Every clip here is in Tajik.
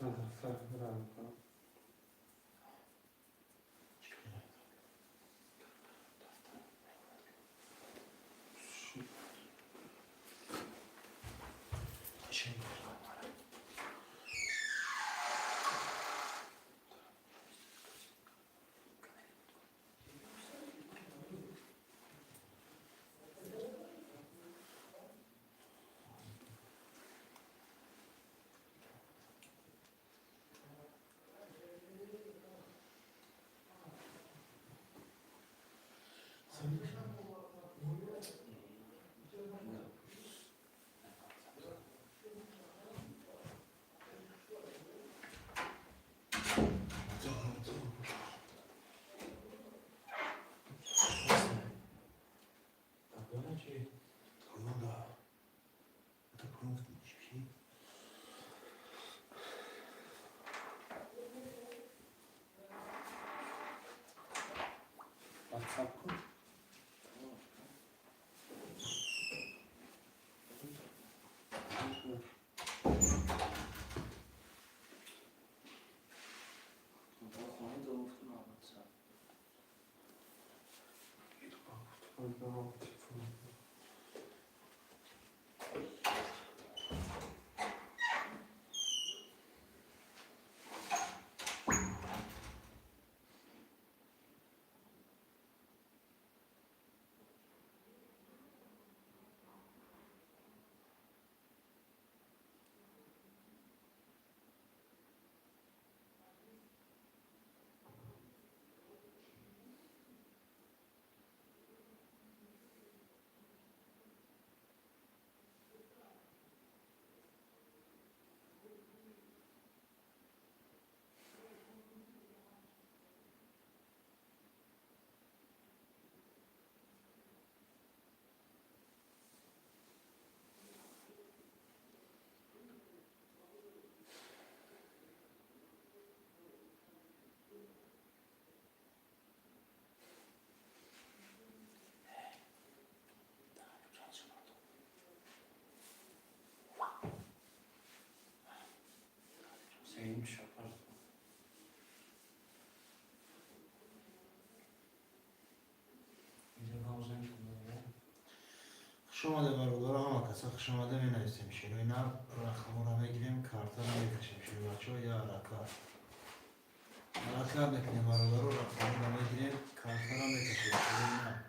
Дафтар. Ну да. Это пункт GP. WhatsApp кун. Хуш омадем, бародаро, ҳама каса хуш омада менависем. Широина, рақаморо мегирем, картаро мекашем. Ширбачо, я ҳаракат. Ҳаракат мекунем, бародаро, рақаморо мегирем, картаро мекашем. Широина.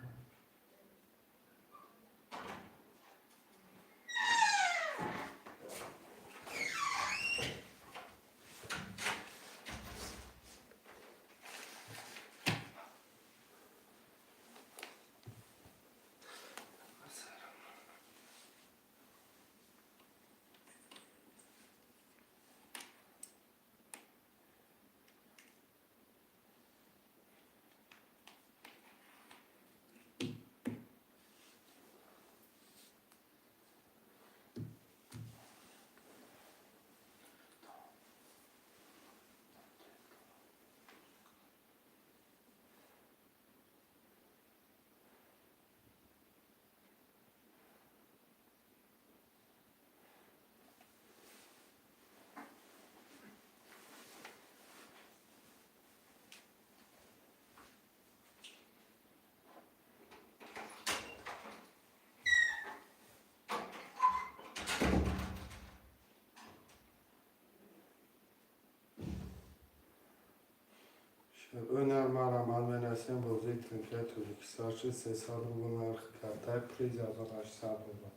Өнар, марҳамат, менависем. Бозии Тринфия Тоҷикистон 300 рубл нархи картай, приз 1800 рубл.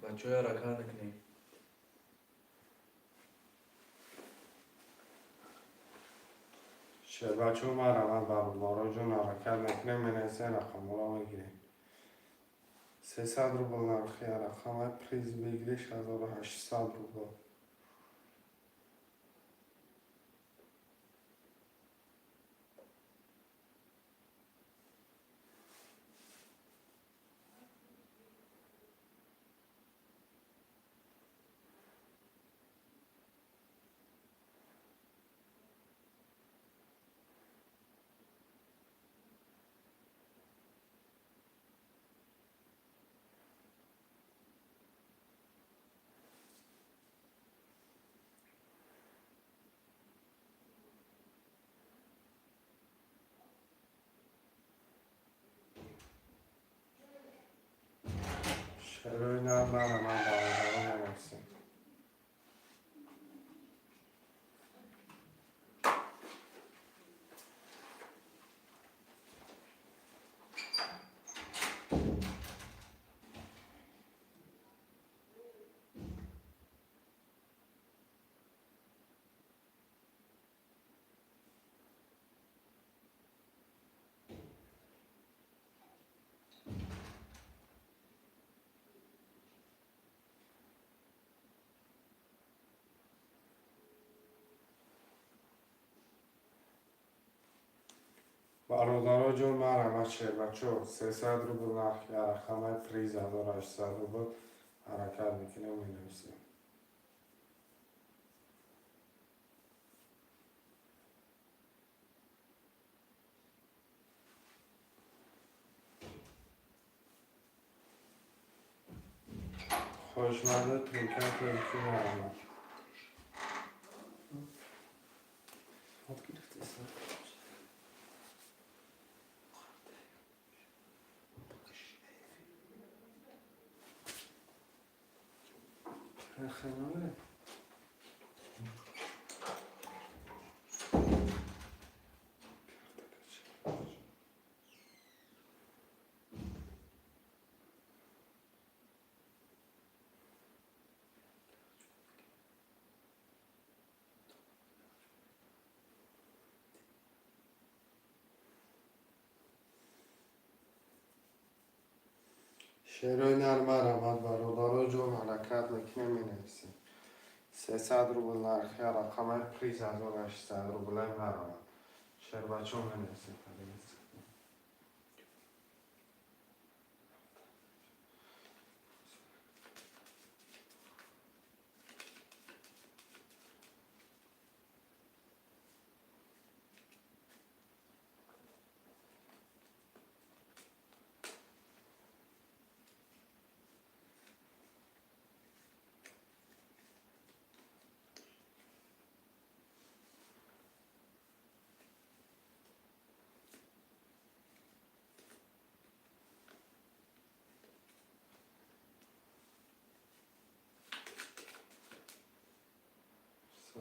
Бачаҳо, ҳаракат мекунем. Шербачо, марҳамат, бародароҷон, ҳаракат мекунем, менависем, рақамҳоро мегирем. 300 рубл нархи рақама, приз выигрыш 1800 рубл. Шерои нар марҳамат, бародаро, менависем. Бародаро ҷон, марҳамат, шербачо, 300 рубл нархи рақамай, приз 1800 рубл. Ҳаракат мекунем, менависем. Хоҳишмандо тринка тоҷикӣ, марҳамат. Об гирифтест. Хенове. Шерои нар, марҳамат, бародаро ҷон, ҳаракат мекунем, менависем. 300 рубл нархи рақамай, приз 1800 рублай. Марҳамат, шербачо, менависем.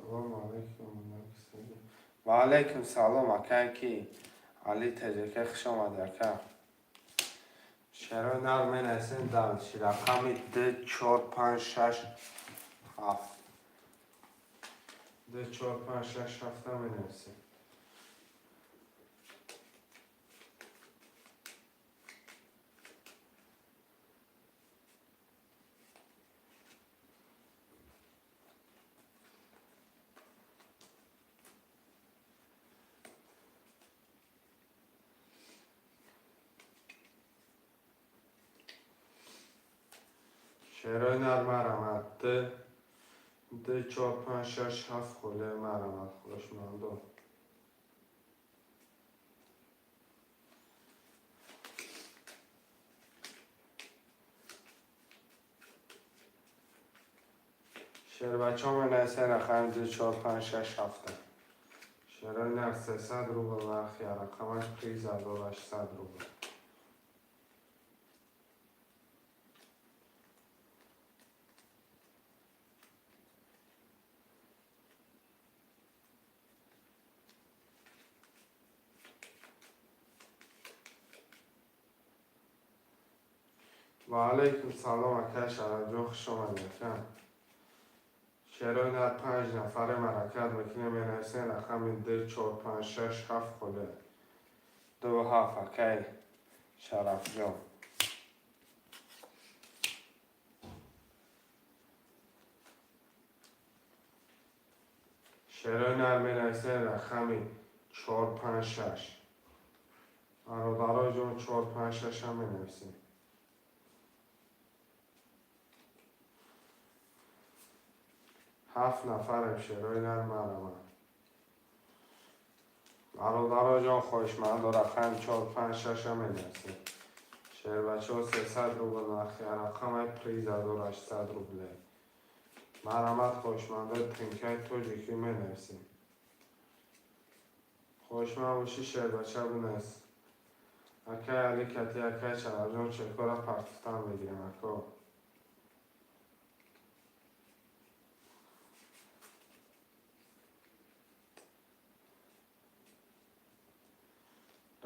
Салому алайкум. Ва алайкум салом, акай ки Али Теҷака, хуш омадӣ, ака. Шерои нар менависем, дальше рақами д, чор, панҷ, шаш, ҳафт. Д, чор, панҷ, шаш, ҳафта менависем. Шерои нар, марҳамат, д, чор, панҷ, шаш, ҳафт, холе. Марҳамат, хоҳишмандо. Шербачо, менависем рақами ду, чор, панҷ, шаш, ҳафта. Шерои нар, 300 рубл нархи рақамаш, приз 1800 рубл. Ва алайкум салом, ака Шарафҷон, хуш омадӣ, ака. Шерои нар, панҷ нафаре, ҳаракат мекунем, менависем рақами д, чор, панҷ, шаш, ҳафт, холе. Ду, ҳафт, акай Шарафҷон. Шерои нар, менависем рақами чор, панҷ, шаш. Бародаро ҷон, чор, панҷ, шашам менависем. Ҳафт нафарем. Шерои нар, марҳамат, бародаро ҷон, хоҳишмандо рақами чор, панҷ, шашам менависем. Шербачаҳо, 300 рубл нархи рақамай, приз 1800 рубле. Марҳамат, хоҳишмандои тринкаи тоҷикӣ, менависем. Хоҳишманд бошӣ, шербача, бинавис. Акай Али кати акай Шарафҷон чекора партифтан мегирем, ако.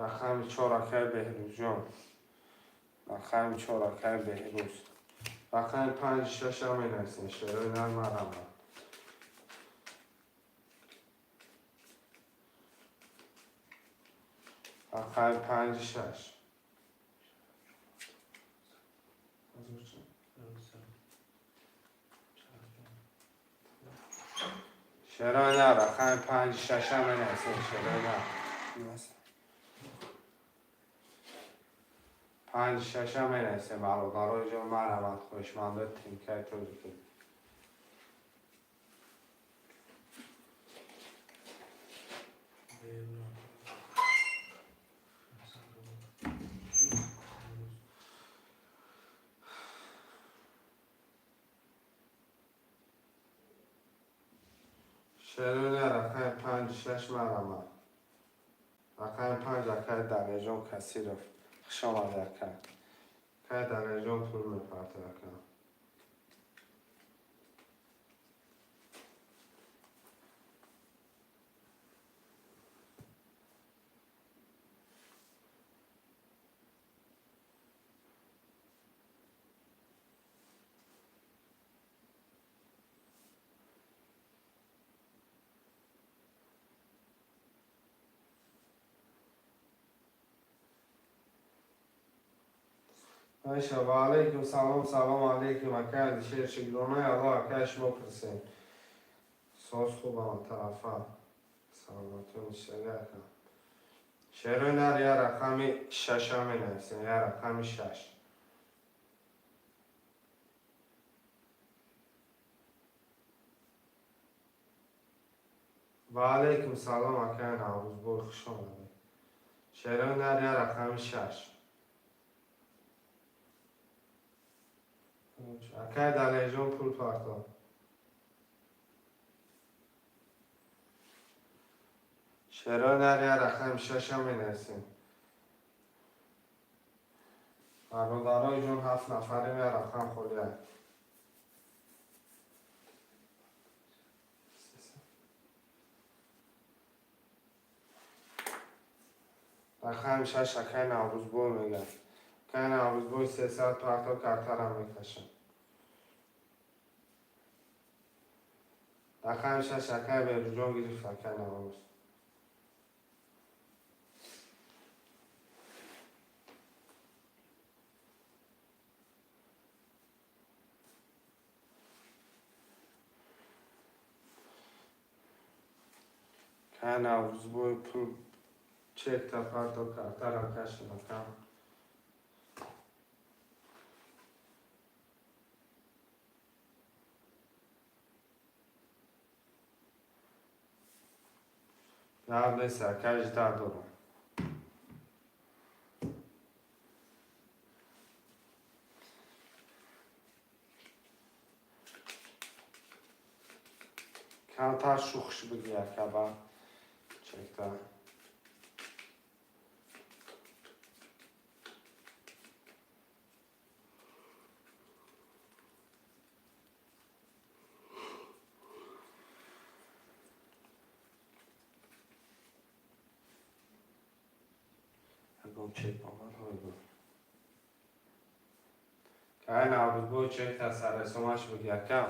Рақами 4, акай Беҳрӯзҷон. Рақами 4, акай Беҳрӯз. Рақами 5, 6 ам менависем. Шерои нар, марҳамат. Рақами 5, 6. Шерои нар, рақами 5, 6 ам менависем. Шерои нар. 5, 6 ам менависем. Бародарои ҷон, марҳамат, хоҳишмандои тимкаи тоҷикӣ. Шерои нар, рақами 5, 6, марҳамат. Рақами 5, акай Далерҷон Касиров. Хуш омадед, ака. Акай Далерҷон пул мепартад, ака. Айша, ва алейкум салом, салом алейкум, акай Алишер, шукронаи Аллоҳ, акай, шумо пурсем. Соз хубам тарафа. Саломатон ишага, ака. Шерои нар, я рақами 6 менависем, я рақами 6. Ва алейкум салом, акай Наврӯзбой, хуш омадед. Шерои нар, я рақами 6. Акай Далерҷон пул парто. Шерои нар, я рақами 6 менависем. Бародарои ҷон, ҳафт нафарем, я рақам холия. Рақами 6, акай Наврӯзбой мегӯяд. Акай Наврӯзбой 300 парто, картара мекашам. Рақами 6, акай Беҳрӯзҷон гирифт, акай Наврӯз. Акай Наврӯзбой пул чекта парто, картара кашем, ака. Гап нест, ака, ждать дорам. Камтар шухш бигӣ, ака, ба чекта. Ягон чек омад, ҳой. Кай Наврӯзбой чекта сарресомаш бигӣ, ака.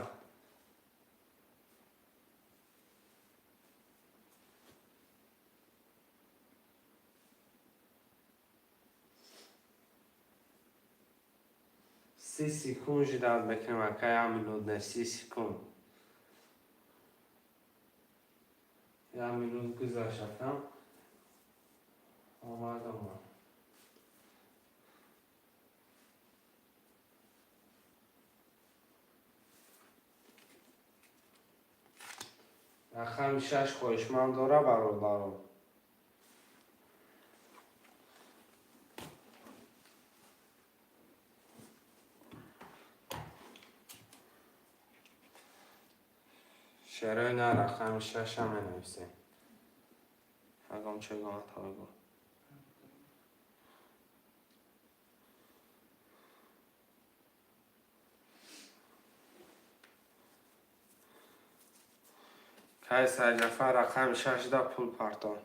30 секунд ждать мекунем, ака, як минут не, 30 секунд. Як минут гузашт, ака. Омад, омад. Рақами 6 хоҳишманд дора, бародарон. Шерои нар, рақами 6-а менависем. Ягон чек омад, ҳойгу. Кай Сайҷафар рақами 6-да пул партон.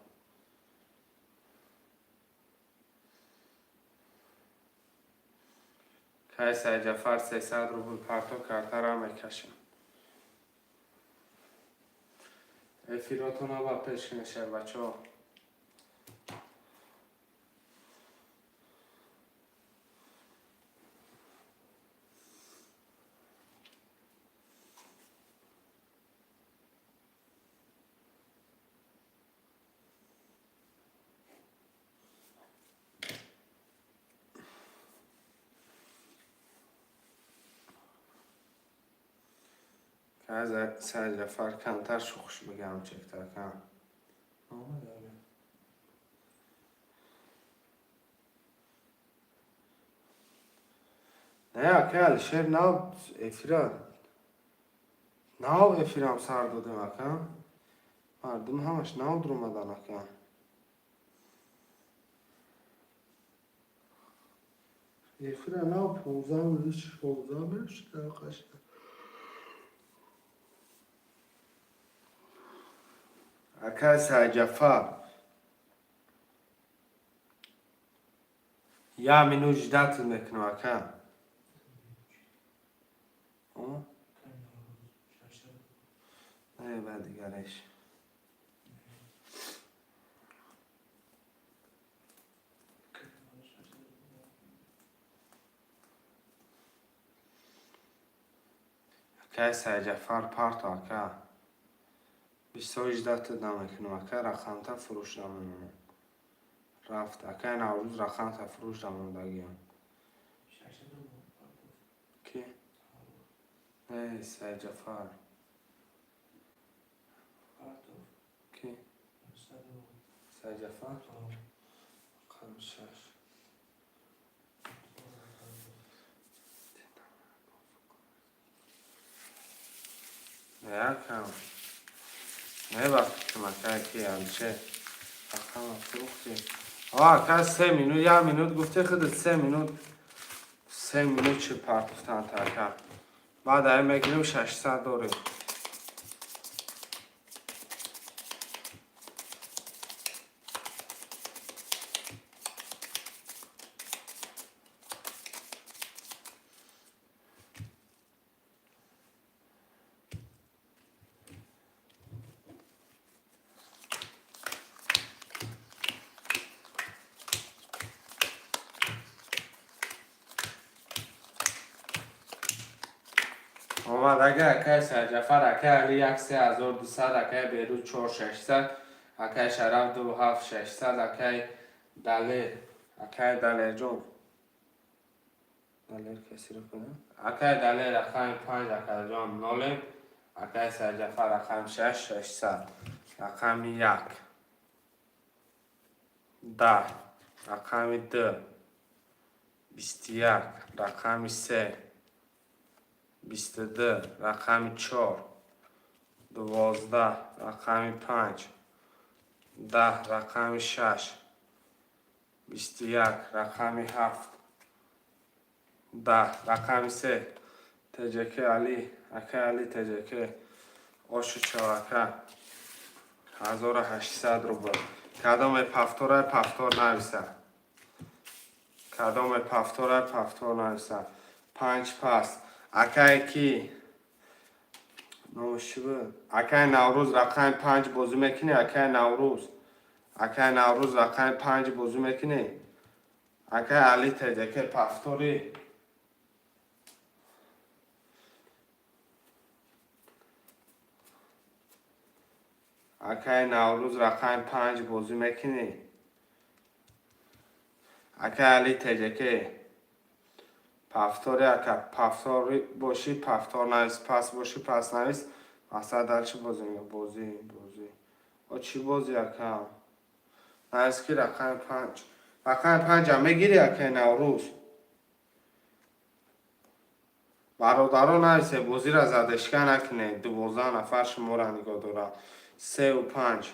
Кай Сайҷафар, 300 рубл парто, картара мекашем. Эфиротона ба пеш кунед, бачаҳо. Сайҷафар, камтар шухш бигам, чектакам. Не, ака Алишер, нав эфира, нав эфирам сар додем, ака. Мардум ҳамаш нав дуромадан, ака. Эфира нав 15 минут, 16 минут шуда. Ака Сайҷафар, як минут ждать мекунам, ака. Не, ба дигареш. Акай Сайҷафар, парто, ака. Бисёр ждать намекунам, ака, рақамта фурӯш намемонам. Рафт, акай Наврӯз, рақамта фурӯш намондагиам. Ки? Не, Сайҷафар. Ки? Сайҷафар? Рақами шаш. Не, акам. Не, ба фикрам, акай, ки Алишер рақама фурӯхтӣ. Ака, 3 минут, як минут гуфти худат, 3 минут, 3 минут чи партофтан та, ака. Баъд ай мегирем, 600 дорем. Омад, ака, акай Сайҷафар, акай Али, як 3200, акай Берӯз, чор шашсад, акай Шараф, ду ҳафт шашсад, акай Далер, акай Далерҷон. Далер касиро кунам? Акай Далер, рақами панҷ, акайҷон, нолем, акай Сайҷафар, рақами шаш, 600, рақами як, 10, рақами ду, 21, рақами се, 22, рақами чор, 12, рақами панҷ, 10, рақами шаш, 21, рақами ҳафт, 10, рақами се, ТҶК Али, акай Али ТҶК, ошу чавака, 1800 рубл. Кадоме повторай, повтор нависа. Кадоме повторай, повтор нависа. Панҷ пас. Акай ки? Номаш чӣ буд? Акай Наврӯз, рақами панҷ бозӣ мекунӣ, акай Наврӯз? Акай Наврӯз, рақами панҷ бозӣ мекунӣ? Акай Али ТҶК, повторӣ? Акай Наврӯз, рақами панҷ бозӣ мекунӣ? Акай Али ТҶК, повтори, ака, повтори бошӣ, повтор навис, пас бошӣ, пас навис. Мақсад дальше бозӣ, бозӣ, бозӣ. О, чӣ бозӣ, ака? Навис, ки рақами панҷ. Рақами панҷам мегирӣ, акай Наврӯз? Бародаро, нависе, бозиро задержка накунед. 12 нафар шуморо нигоҳ дорад. Сеу панҷ.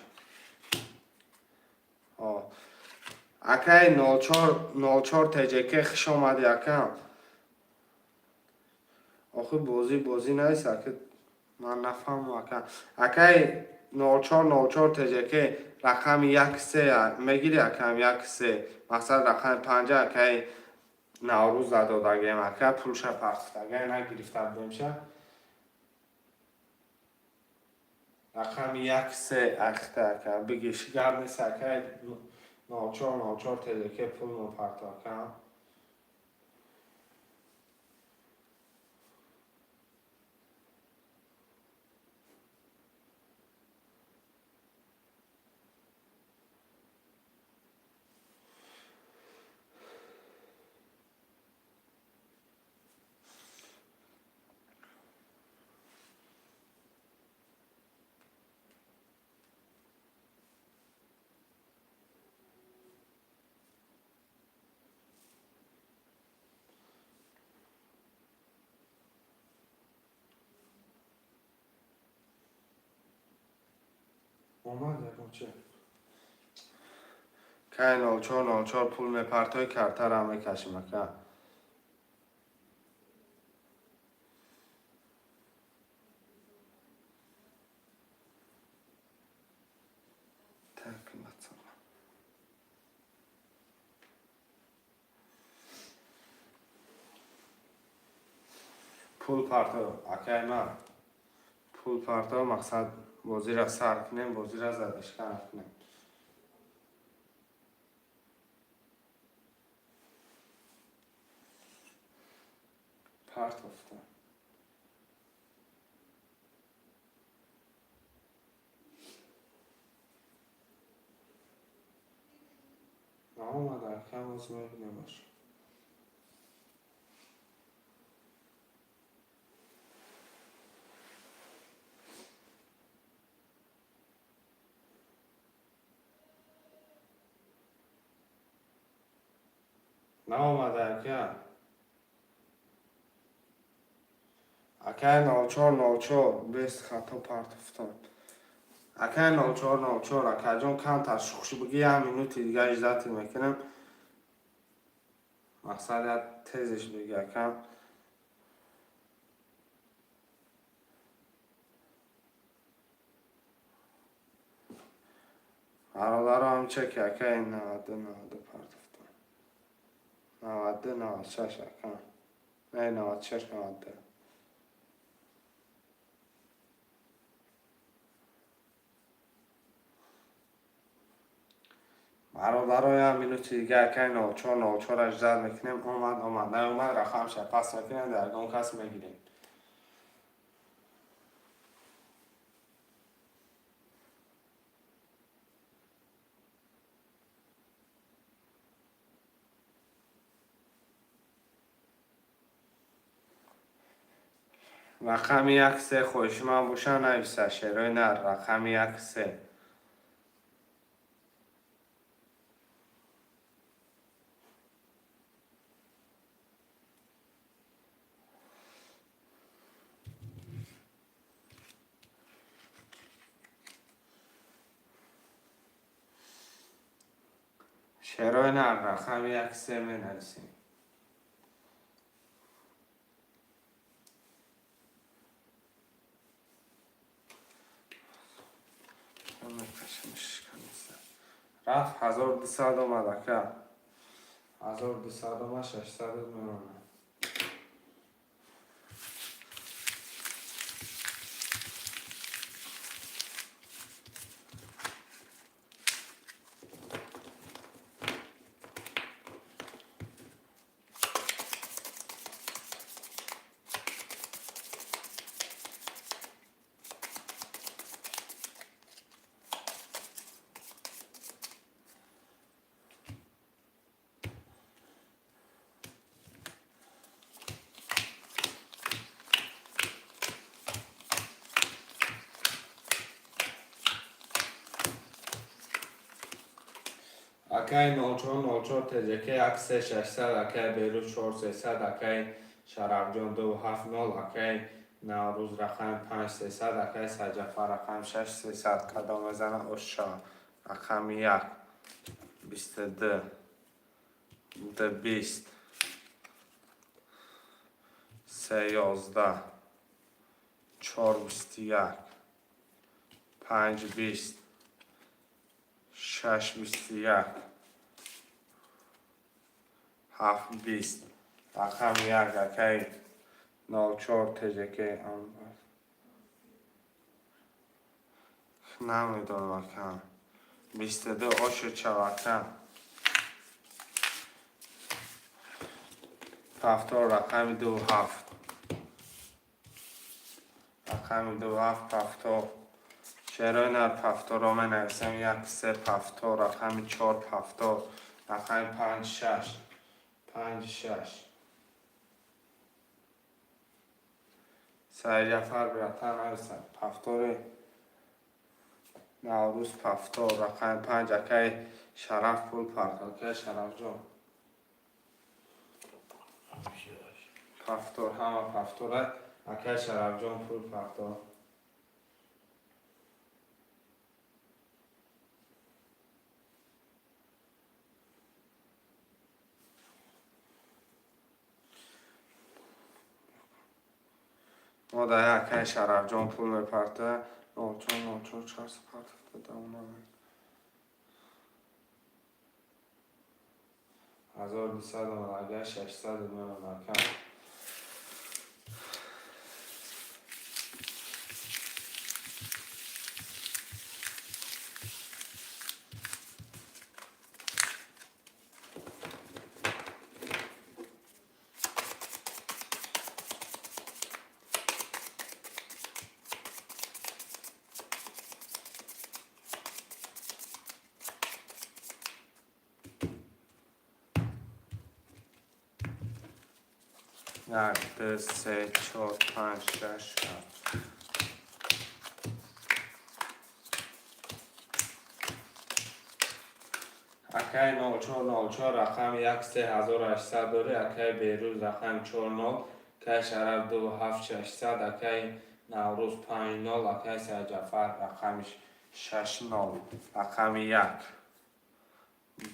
Акай 04 04 ТҶК, хуш омадӣ, акам. Охи, бозӣ, бозӣ навис, ака, ман нафаҳмам, ака. Акай 04 04 ТҶК, рақами як се мегирӣ, акам, як се. Мақсад рақами панҷа, акай. Наврӯз задодагием, ака, пулша партофтага, нагирифта будемша. Рақами як се ахта, ака, бигиш, гап нест, ака, 04 04 ТЖК пул мепарто, ака. Омад ягон чи? Кай 04 04 пул мепартои, картара мекашим, ака. Так, пул парто, акай ман, пул парто, мақсад, бозира сар кунем, бозира задашка кунем. Партофта. Наомада, ака, боз мебинемаш. Наомада, ака. Акай, 04 04 без хато партофтон. Акай, 04 04, акаҷон, камтар шухши биги, як минути дига ждать мекунем. Мақсад, як тезиш биги, акам. Бародаро, ҳам чеки, акай, 92 92 партофтон. 92 96, ака. Не, 96 92. Бародаро, як минути дига, акай, 04 04 ждать мекунем. Омад, омад, наомад, рақамша пас мекунем, дар ягон кас мегирем. Рақами як се хоҳиши ман боша, нависа, шерои нар, рақами як се. Шерои нар, рақами як се менависем. Рафт, 1200 омад, ака. 1200 омад, 600 мемонад. Акай, 04 04 ТЖК як се 600, акай Берӯз 4 300, акай Шарафҷон 2 7 0, акай Наврӯз рақами 5 300, акай Саҷафар рақами 6 300. Кадом мезана, оша. Рақами як 22 д 20 се 11 4 21 5 20 6 21 7 20. Рақами 1 акай 04 ТЖК. Намедонам ака. 22 ошо чавака. Повтор рақами 2 7. Рақами 2 7 повтор. Шерои нар повторро менависем 1 3 повтор, рақами 4 повтор, рақами 5 6. 5 6. Саид Ҷафар братан нависад. Повтори Наврӯз повтор, рақами 5 акай Шараф пул партор. Акай Шарафҷон. Повтор, ҳама повтора. Акай Шарафҷон пул партор. Мо дар акай Шарафҷон пул мепарта. 04 04 4 партофта давом. 1200 омад, агар 600 мемон ака. Як, ду, се, чор, панҷ, шаш, ҳафт. Акай 0404 рақами 1 3800 дорӣ, акай Берӯз рақами 40, акай Шараф 2 7 600, акай Наврӯз 5 0, акай Сайдҷафар рақами 6 0, рақами 1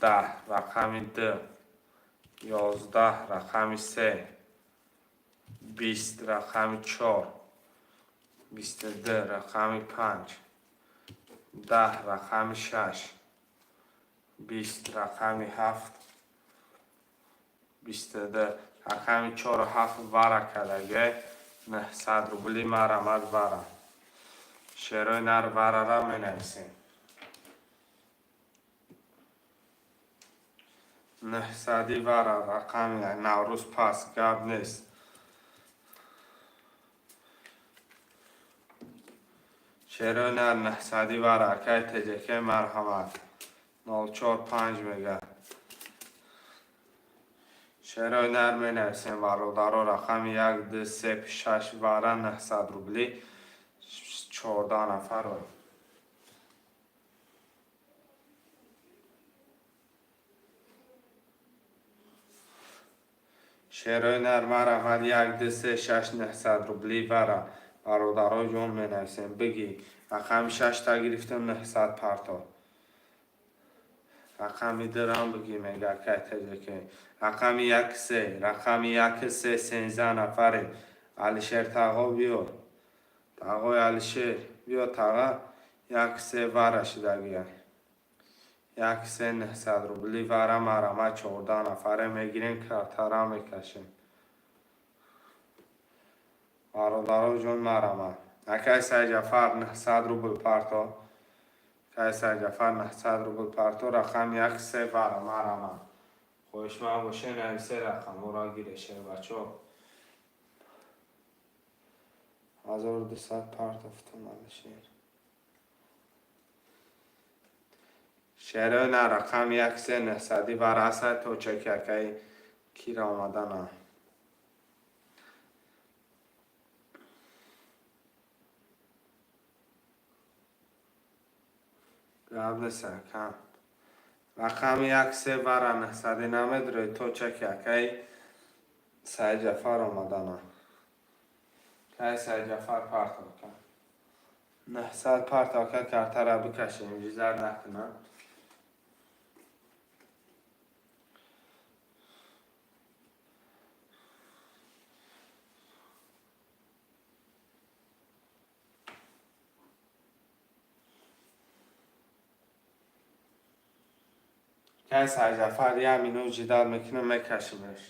10, рақами 2 11, рақами 3 20, рақами 4 22, рақами 5 10, рақами 6 20, рақами 7 22, рақами 4 7 вара кардагиай 900 рубли марамад вара. Шерои нар варара менависем. 900 вара рақами Наврӯз пас гап нест. Шерои нар 900 вара акай ТЖК марҳамат. 04 5 мега. Шерои нар менависем бародаро рақами 1 2 3 6 вара 900 рубли 14 нафар. Шерои нар марҳамат 1 2 3 6 900 рубли вара. Бародаро ҷон менависем бигӣ. Рақами 6 та гирифтем 900 парто. Рақами 2 бигӣ мега акай ТЖК. Рақами 1 3, рақами 1 3 13 нафаре. Алишер тағо биё. Тағои Алишер биё таға 1 3 вара шидагия. 1 3 900 рубли вара марама 14 нафаре мегирем картара мекашем. Бародаро ҷон марама. Акай Сайдҷафар 900 рубл парто. Акай Сайдҷафар 900 рубл парто рақами 1 3 вара марама. Хоҳишманд боше нависе рақамҳоро гире шербачо. 1200 партофтам Алишер. Шерои нар рақами 1 3 900 вара ҳастад то чеки акай кира омадана. Гап нест ака. Рақами 1 3 вара 900 намедрои то чеки акай Сайдҷафар омадана. Акай Сайдҷафар парто ака. 900 парто ака картара бикашем, ҷизар накунам. Акай Сайдҷафар як минут ҷидал мекунем мекашимеш.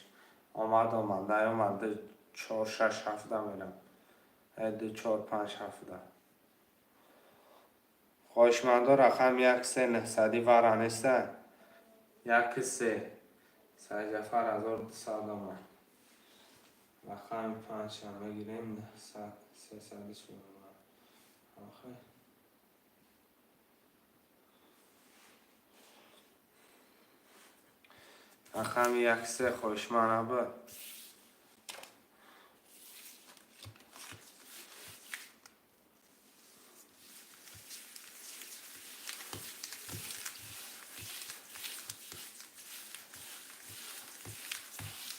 Омад, омад, наёмад, ду, чор, шаш, ҳафта мерам. Ду, чор, панҷ, ҳафта. Хоҳишмандо, рақам як, се, нӯҳсади вара неста? Як, се. Сайҷафар 1200 омад. Рақами панҷам мегирем, нӯҳсад, сесади сумона. Охи. Рақами як, се хоҳишманд набуд.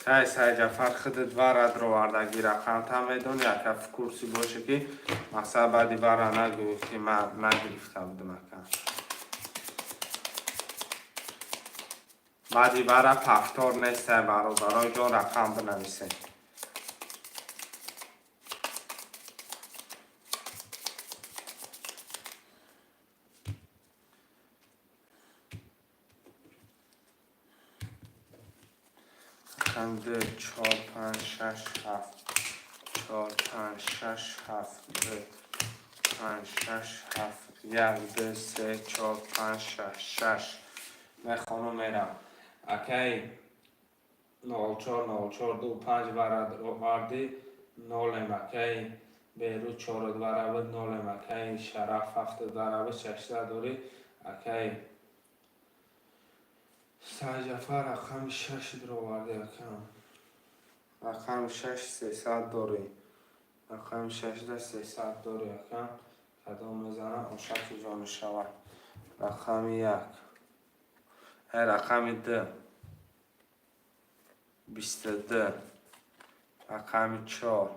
Кай, Сайҷафар, худат вара дровардаги рақамта медони, ака, в курсе боше, ки мақсад баъди вара нагӯӣ, ки ман нагирифта будам, ака. Баъди вара повтор нестай, бародарои ҷон, рақам бинависед. Рақам ду, чор, панҷ, шаш, ҳафт. Чор, панҷ, шаш, ҳафт, ду, панҷ, шаш, ҳафт, як, ду, се, чор, панҷ, шаш, шаш. Мехонум, мерам. Акай 04, 04, ду, панҷ вара овардӣ, нолем. Акай Берӯз чору вара буд, нолем. Акай Шараф ҳафту вара буд, 600 дорӣ. Акай Сайҷафар, рақами шаш дроварди, акам. Рақами шаш 300 дорӣ. Рақами шашда 300 дорӣ, акам. Кадом мезанам, ошаки ҷони шавад. Рақами як. Рақами ду. 22. Рақами чор.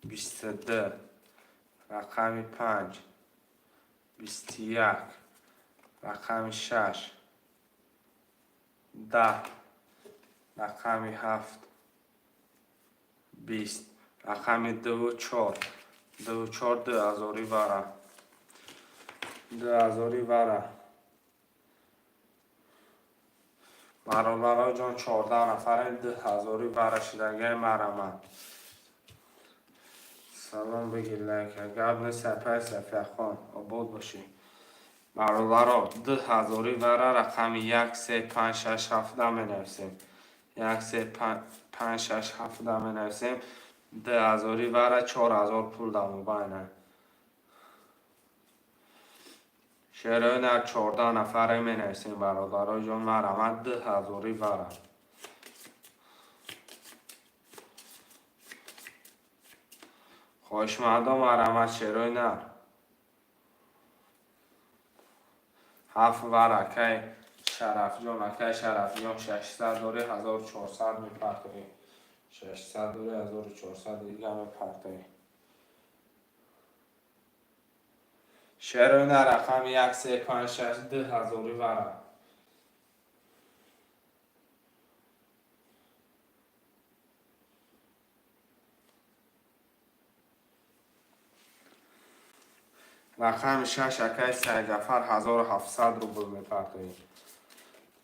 22. Рақами панҷ. 21. Рақами шаш. 10. Рақами ҳафт. 20. Рақами дуву чор. Дуву чор, дуҳазори вара. Дуҳазори вара. Бародаро ҷон, 14 нафарем, дуҳазори вара шидагиай, марамад. Салом бигир, лайка. Гап нест, апай Сафияхон, обод бошӣ. Бародаро, дуҳазори вара рақами як, се, панҷ, шаш, ҳафта менависем. Як, се, панҷ, шаш, ҳафта менависем. Дуҳазори вара 4000 пул дар мобайна. Шерои нар, 14 нафаре менависем, бародаро ҷон, марамад, дуҳазори вара. Хоҳишмандо, марамад, шерои нар. Ҳафт вара, акай Шарафҷон, акай Шарафҷон, 600 дорӣ, 1400 мепартоӣ. 600 дорӣ, 1400 дига мепартоӣ. Шерои нар, рақами як, се, панҷ, шаш, дуҳазори вара. Рақами шаш, акай Сайҷафар, 1700 рубл мепартоӣ.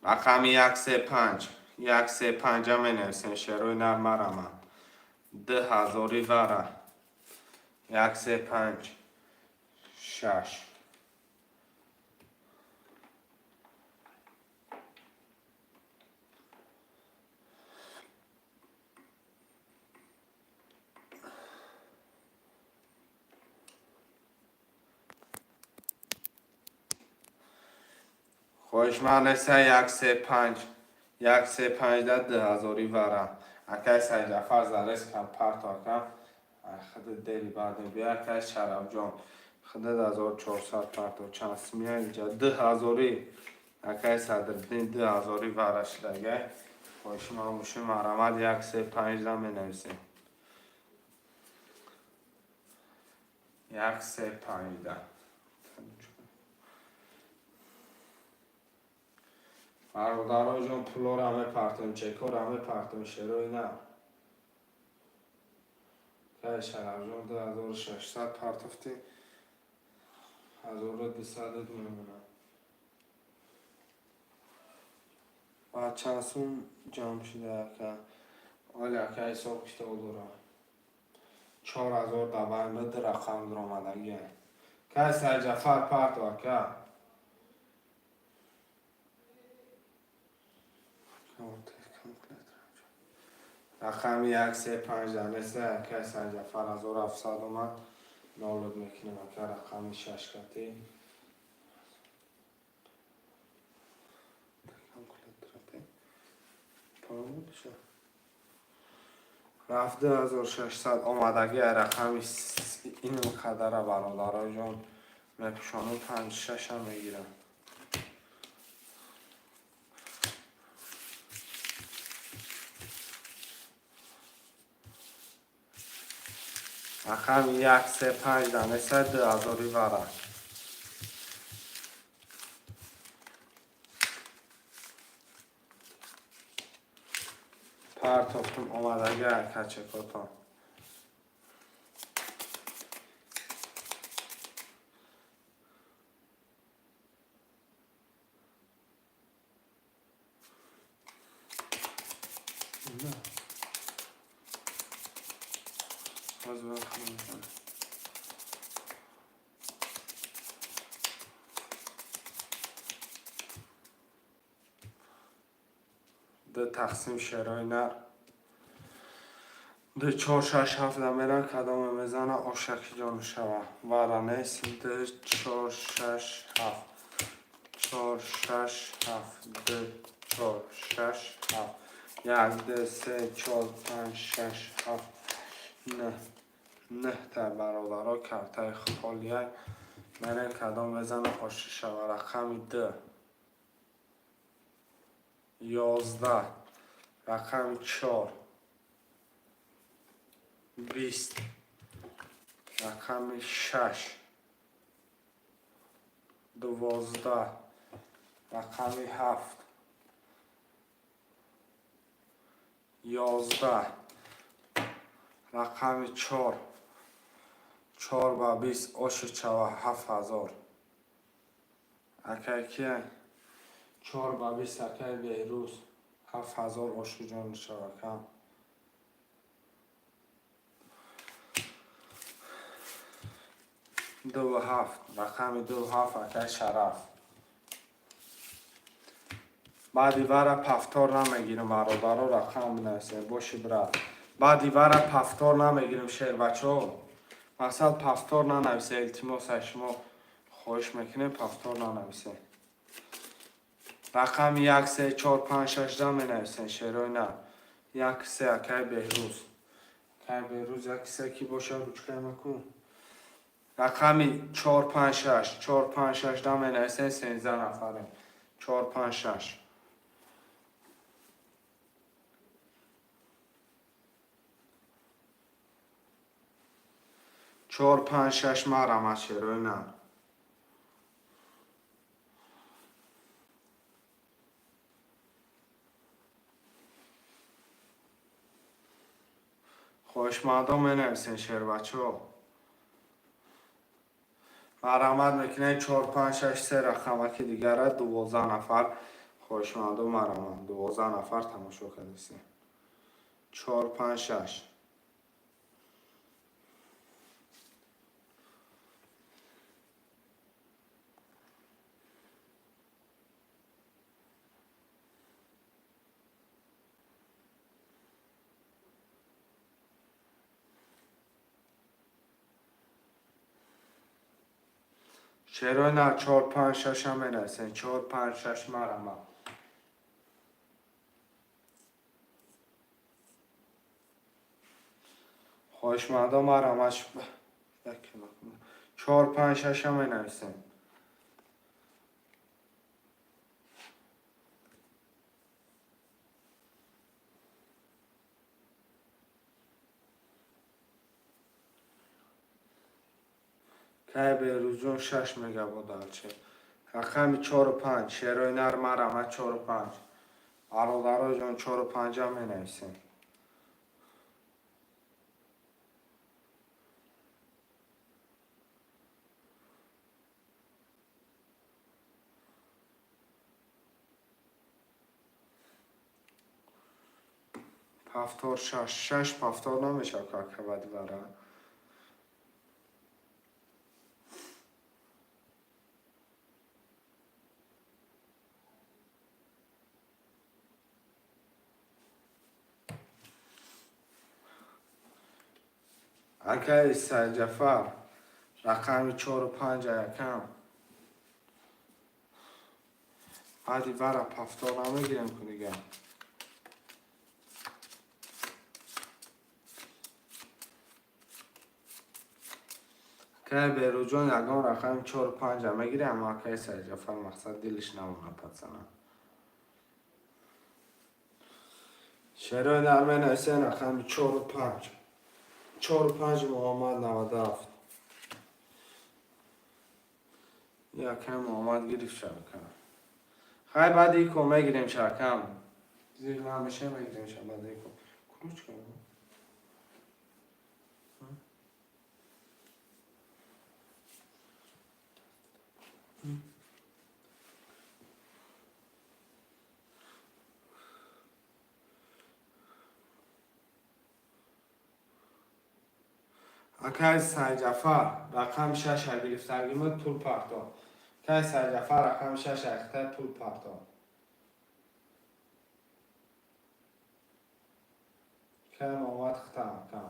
Рақами як, се, панҷ. Як, се, панҷа менависем, шерои нар, марамад. Дуҳазори вара. Як, се, панҷ, шаш. Хоҳишманд неста? Як, се, панҷ. Як, се, панҷда дуҳазори вара. Акай Сайҷафар, зарез кам парто, акам. Худи дери баъд мебия, акай Шарафҷон. Худат 1400 парто, чанд сумия инҷа? Дуҳазори, акай Садриддин, дуҳазори вара шудагай. Хоҳишманд бошем, марамад, як, се, панҷда менависем. Як, се, панҷда. Бародаро ҷон, пулора мепартем, чекора мепартем, шерои нар. Кай Шарафҷон, 2600 партофтӣ, 1200 мемонад. Ва чанд сум ҷамъ шуда, ака? Оли ака ҳисоб китоб дора. 4000 дабайн ба ду рақам дуромадагия. Кай Сайҷафар парто ака. Рақами 1 3 5 данеса ака Сайҷафар 1700 омад. Нолуд мекунем ака рақами 6 кати. Рафт 2600 омадагия рақами ин қадара бародароҷон мепӯшонам 5-6 мегирам. Рақами 1 3 5 данеса 2000 вара. Партофтум омадагия качекотон. Ду тақсим шерои нар. 2 4 6 7 дамера кадоме мезана ошаки ҷон шава. Вара нест. 2 4 6 7 4 6 7 2 4 6 7 1 2 3 4 5 6 7 9 9 та бародаро картаи холия мене кадом мезана оши шава. Рақами 2 11 рақами 4 20 рақами 6 12 рақами 7 11 рақами 4 4 ба 20 оши чава 7000. Акай кия 4 ба 20 акай Беҳрӯз 7000 оши ҷон шава кам. 2 7 рақами 2 7 акай Шараф. Баъди вара пафтор намегирам бародаро, рақам бинависед боши брат. Баъди вара пафтор намегирам шербачо. Мақсад пафтор нанависед, илтимос аз шумо хоҳиш мекунем пафтор нанависед. Рақами 1 3 4 5 6 да менависед шерои на. 1 3 акай Беҳрӯз. Акай Беҳрӯз 1 3 ки боша ручкаи макун. Рақами 4 5 6 4 5 6 да менависед 13 нафарем. 4 5 6 4 5 6 марама шерои на. Хоҳишмандон менависен шербачо. Марҳамат мекунед 4 5 6 3 рақамаки дигара 12 нафар хоҳишмандон марҳамат 12 нафар тамошо кардесен. 4 5 6 Шерои на 4 5 6 ҳам менависен. 4 5 6 марҳамат. Хоҳишмандон марҳамат 4 5 6 ҳам менависен. Кай Беҳрӯзҷон 6 мегабодалче. Рақами 4 5 шерои нар марҳамат 4 5. Бародароҷон 4 5 ҳам менависем. Повтор шаш, шаш повтор намешавад, ака, баъди вара. Акаи Сайҷафар, рақами чору панҷа якам. Баъди вара повтор намегирем ку дига. Акаи Беруҷон ягон рақами чору панҷа мегире, аммо акаи Сайҷафар мақсад дилиш намона, пацана. Шерои нар менависен рақами чору панҷ. Чору панҷ, Муҳаммад 97. Якам Муҳаммад гирифт шабака. Хай, баъди ко мегирем шакам. Зир намеша, мегирем ша баъди ко. Ключ кардам. Акаи Сайҷафар, рақами шаша гирифтагимуд, пул парто. Акаи Сайҷафар, рақами шаша хитай, пул парто. Акаи Муҳаммад, хита, ака.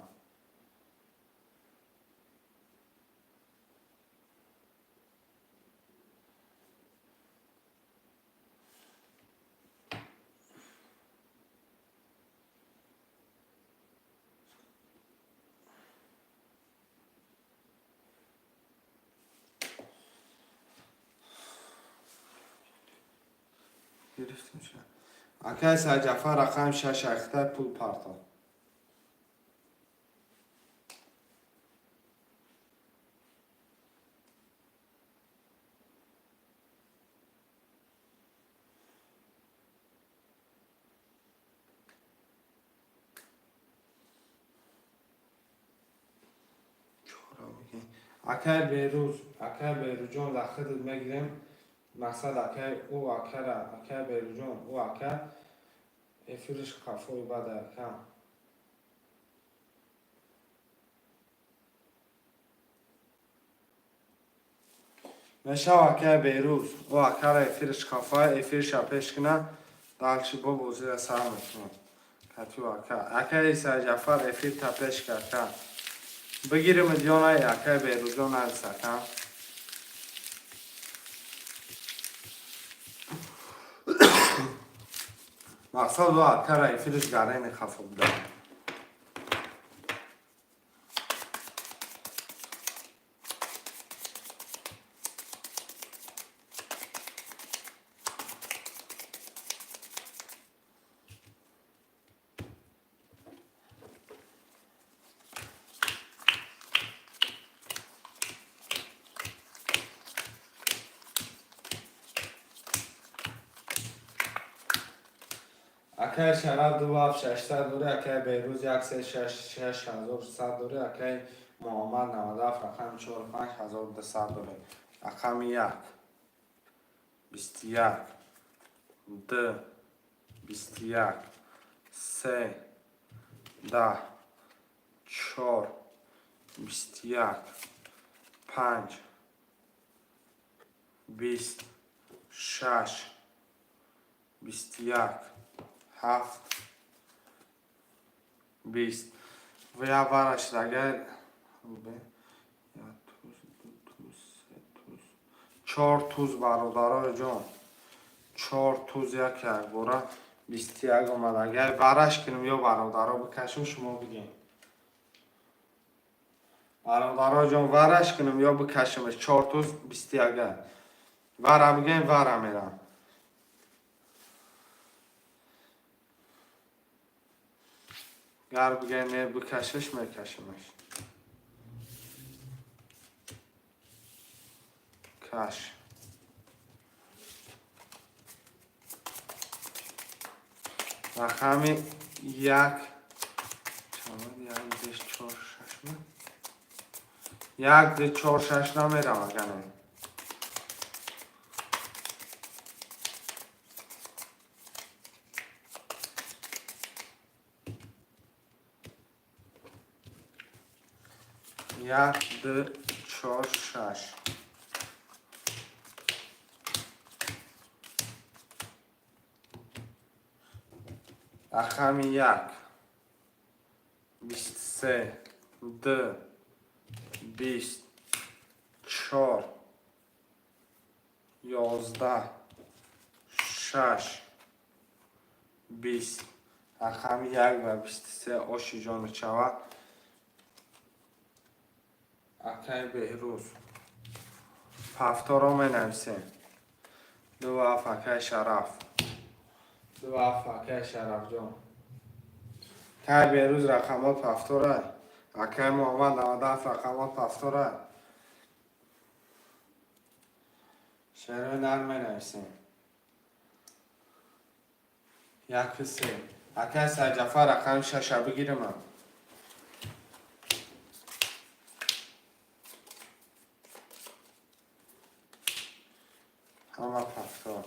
Гирифтем ша. Акаи Сайҷафар, рақами шаша хитай, пул парто. Акаи Беруз, акаи Беруҷон, дар худат мегирем. Мақсад, акаи ӯ акара, акаи Беруҷон, ӯ ака эфириш қафои бада, ака. Мешава, акаи Беруз, ӯ акара эфириш қафа, эфирша пеш кина, дальше бо бозира сар мекунем. Катю ака. Акаи Сайҷафар, эфир та пеш ка, ака. Бигирим ё на, акаи Беруҷон, навис, ака. Мақсад, ӯ акара эфириш гарени хафа буда. Акаи Шараф, ду ҳафт шашсад дорӣ, акаи Берӯз, як се шаш 6100 дорӣ, акаи Муҳаммад 97, рақами чору панҷ 1200 дорӣ. Рақами як 21, д 21, се 10, чор 21, панҷ 20, шаш 21, ҳафт 20 ва як вараш агар як туз, ду туз, се туз, чор туз, бародарои ҷон, чор туз, як якбора 21 омад. Агар вараш кунем ё бародаро бикашем, шумо бигем, бародаро ҷон, вараш кунем ё бикашемш? Чор туз 21-а. Вара бигем, вара мерам. Гар бигем, не, бикашиш, мекашимаш. Каш. Рақами як чанд? Як, ду, чор, шаш. Як, ду, чор, шаш намерам, агане. Як, ду, чор, шаш. Рақами як, 23, ду, 20, чор, 11, шаш, 20. Рақами як ва 23 оши ҷон мешавад. Акаи Беҳрӯз. Ҳафторо менависем. Ду ҳафт, акаи Шараф. Ду ҳафт, акаи Шарафҷон. Акаи Беҳрӯз, рақамот ҳафторай. Акаи Муҳаммад, 97, рақамот ҳафторай. Шерои нар менависем. Яку се. Акаи Сайҷафар, рақами шаша бигиримам. Ҳама ҳафтор.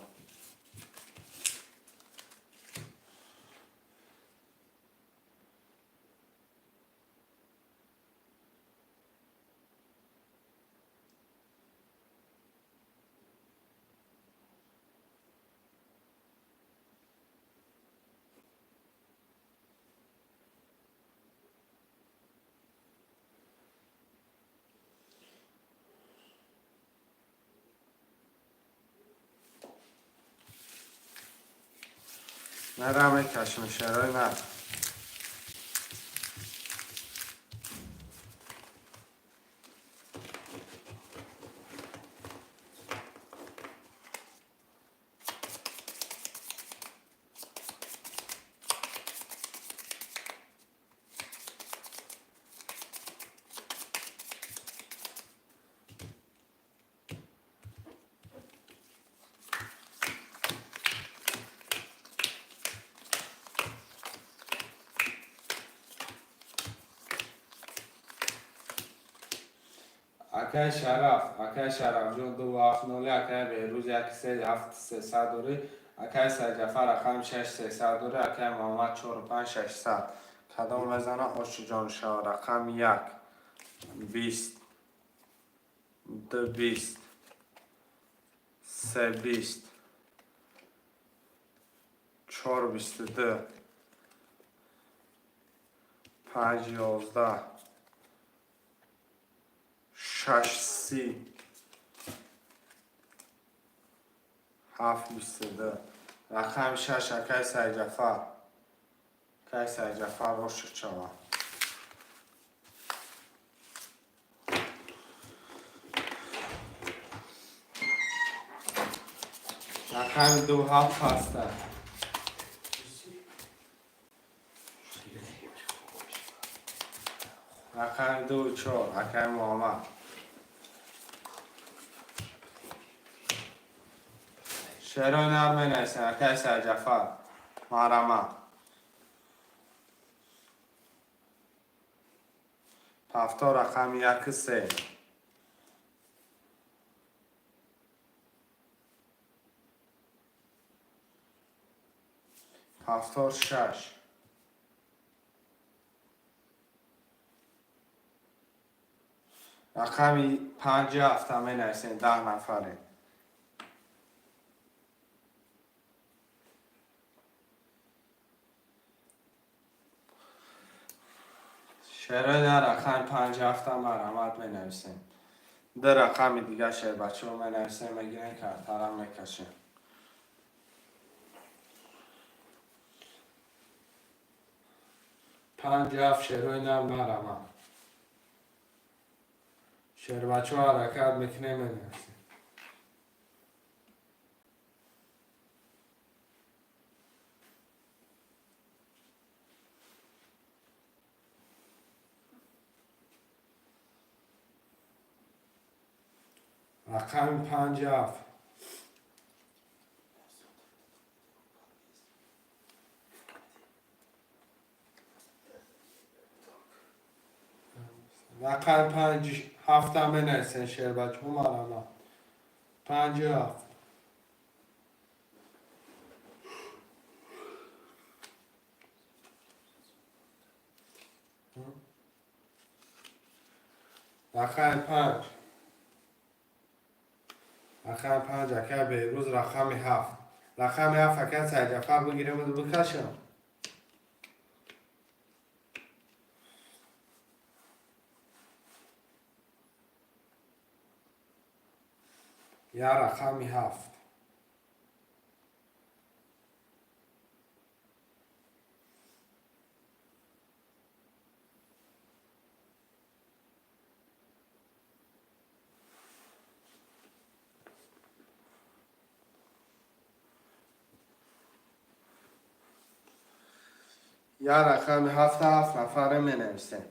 Нара мекашем шерои нар. Акаи Шараф, акаи Шарафҷон, ду ҳафт ноли, акаи Беҳрӯз, як се ҳафт сесад дорӣ, акаи Сайҷафар, рақами шаш сесад дорӣ, акаи Муҳаммад, чору панҷ шашсад. Кадом мезана, оши ҷон шавад? Рақами як, 20, ду, 20, се, 20, чор, 22, панҷ, 11, шаш, 30, ҳафт, 22. Рақами шаш, акаи Сайҷафар. Акаи Сайҷафар, ошиқ шавад. Рақами ду ҳафт ҳаста. Рақами ду чор, акаи Муҳаммад. Шерои нар менависем, акаи Сайҷафар. Маҳрама. Ҳафто, рақами яку се. Ҳафтор шаш. Рақами панҷи ҳафта менависем, 10 нафаре. Шерои нар, рақами панҷи ҳафта марҳамат менависем. Ду рақами дига шербачаҳо менависем, мегирем, картара мекашем. Панҷ ҳафт, шерои нар, марҳамат. Шербачаҳо ҳаракат мекунем, менависем. Рақами панҷ ҳафт. Рақами панҷ ҳафта менависем, шербачаҳо, марҳамат. Панҷ ҳафт. Рақами 5. Рақами 5 акай Беҳрӯз, рақами 7. Рақами 7 акай Сайдҷафар бигирем, бикашам. Я рақами 7. Я рақами 7, 7 нафаре менависем.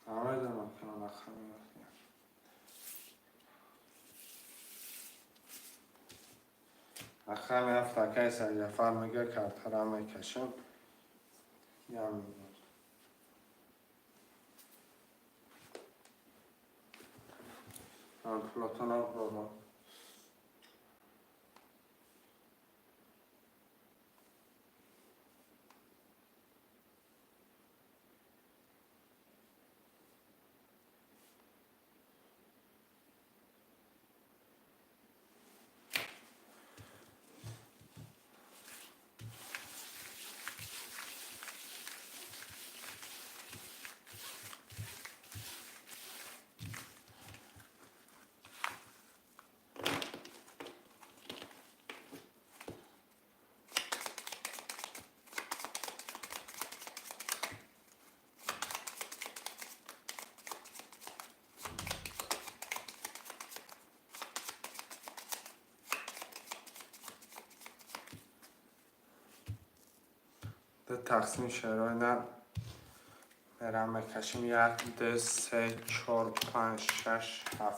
Намедонам рақами рақами 7 акай Сайдҷафар мега, картара мекашам. Я минут. Пулотона додам. Тақсими шерои нар мерам мекашим. 1, 2, 3, 4, 5, 6, 7.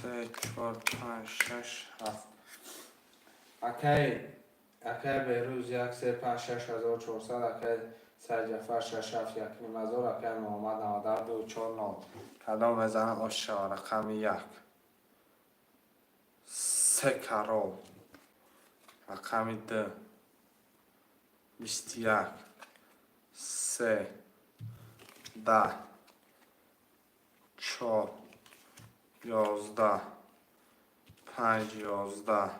3, 4, 5, 6, 7. Акай Беҳрӯз 1, 3, 5, 6 1400, акай Сайдҷафар 6, 7, 1 500, акай Муҳаммад 92 2, 4, 0. Кадом мезанам ош шава? Рақами 1. 3 карол. Рақами 2. 21. 3. 10. 4. 11. 5, 11.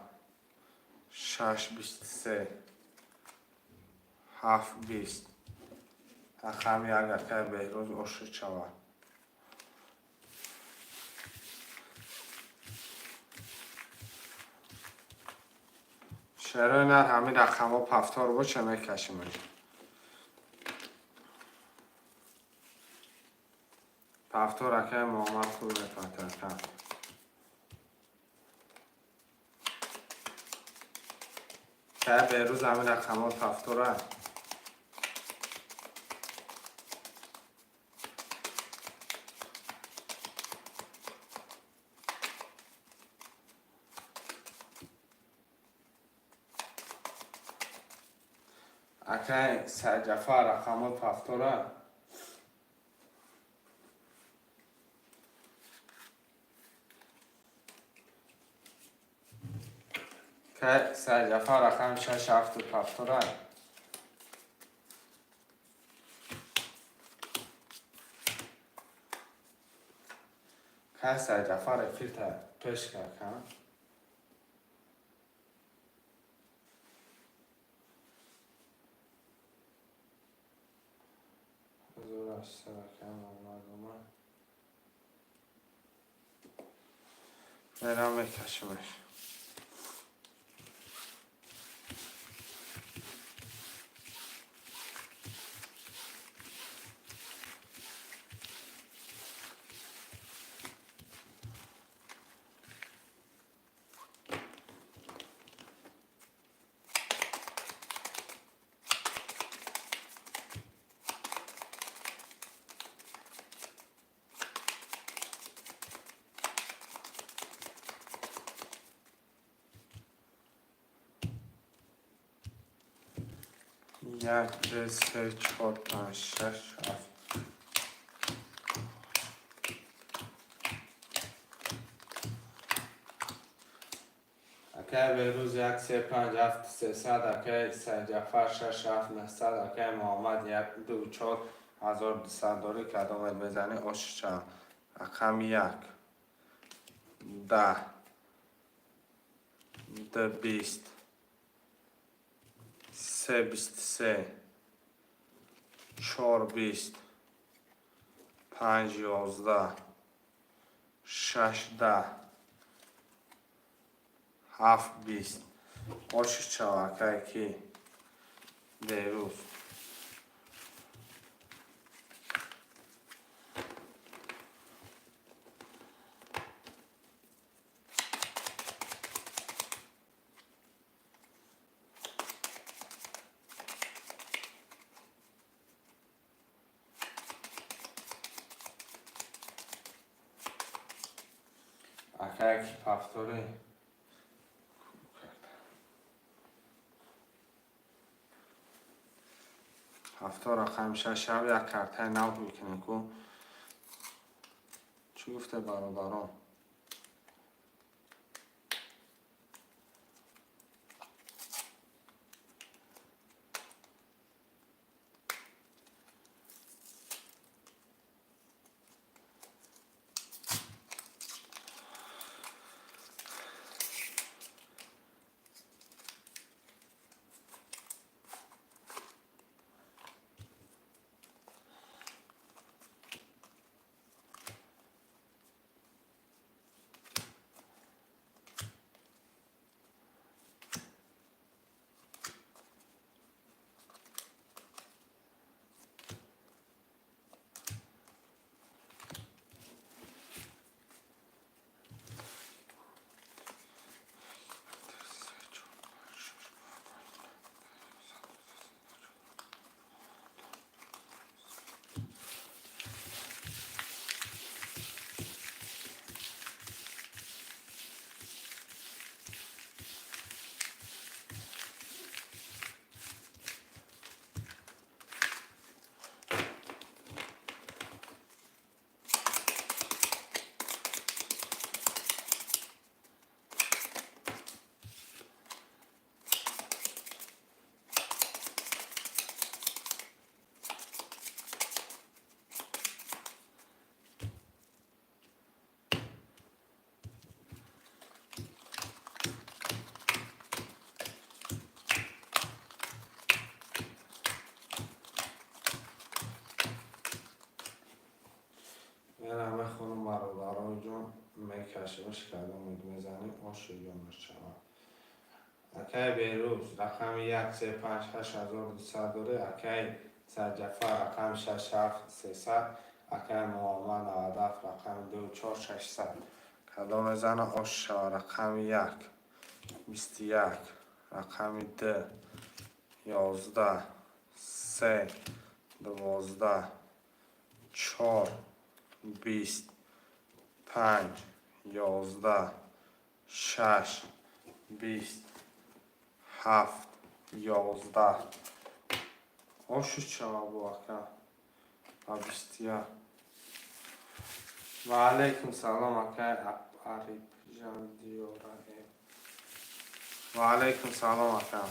6, 23. 7, 20. Рақами 1 акай Беҳрӯз ошид шавад. Шерои нар ҳамин рақамҳо пафтор боша, мекашим. Пафтор акай Муҳаммад пул мепартад. Кай Беҳрӯз ҳамин рақамҳо пафтора. Акай Сайдҷафар рақамҳо пафтора. Акай Сайдҷафар рақами 6, 7 пафтора. Кай Сайдҷафар эфирта пеш кард, ҳа? Мерам мекашимаш. Як, ду, се, чор, панҷ, шаш, ҳафт. Акай Берӯз як, се, панҷ, ҳафт, сесад. Акай Сайҷафар шаш, ҳафт, наҳсад. Акай Муҳаммад як, ду, чор, 1200 дорӣ. Кадомет мезанӣ, оши чанд? Рақами як, 10, ду, 20, се, 23, чор, 20, панҷ, 11, шаш, 10, ҳафт, 20. Оши чав, акай ки Берӯз. Акай ки повтори. Ҳафто рақами шаш, шаб як картаи нав мекунем ку. Чӣ гуфте, бародарон? Мехонам, бародарои ҷон, мекашимш. Кадомед мезанӣ, оши ҷонаш шавад. Акай Берӯз рақами як, се, панҷ, ҳашт, 1200 дорӣ. Акай Сарҷафар рақами шаш, ҳафт, сесад. Акай Муҳаммад 97, рақами ду, чор, 600. Кадом мезана, ош шавад? Рақами як, 21, рақами ду, 11, се, 12, чор, 20, панҷ, 11, шаш, 20, ҳафт, 11. Ошу чава бу, ака, ба 21. Ва алайкум салом, акай Арибжан Диёраев. Ва алайкум салом, ака.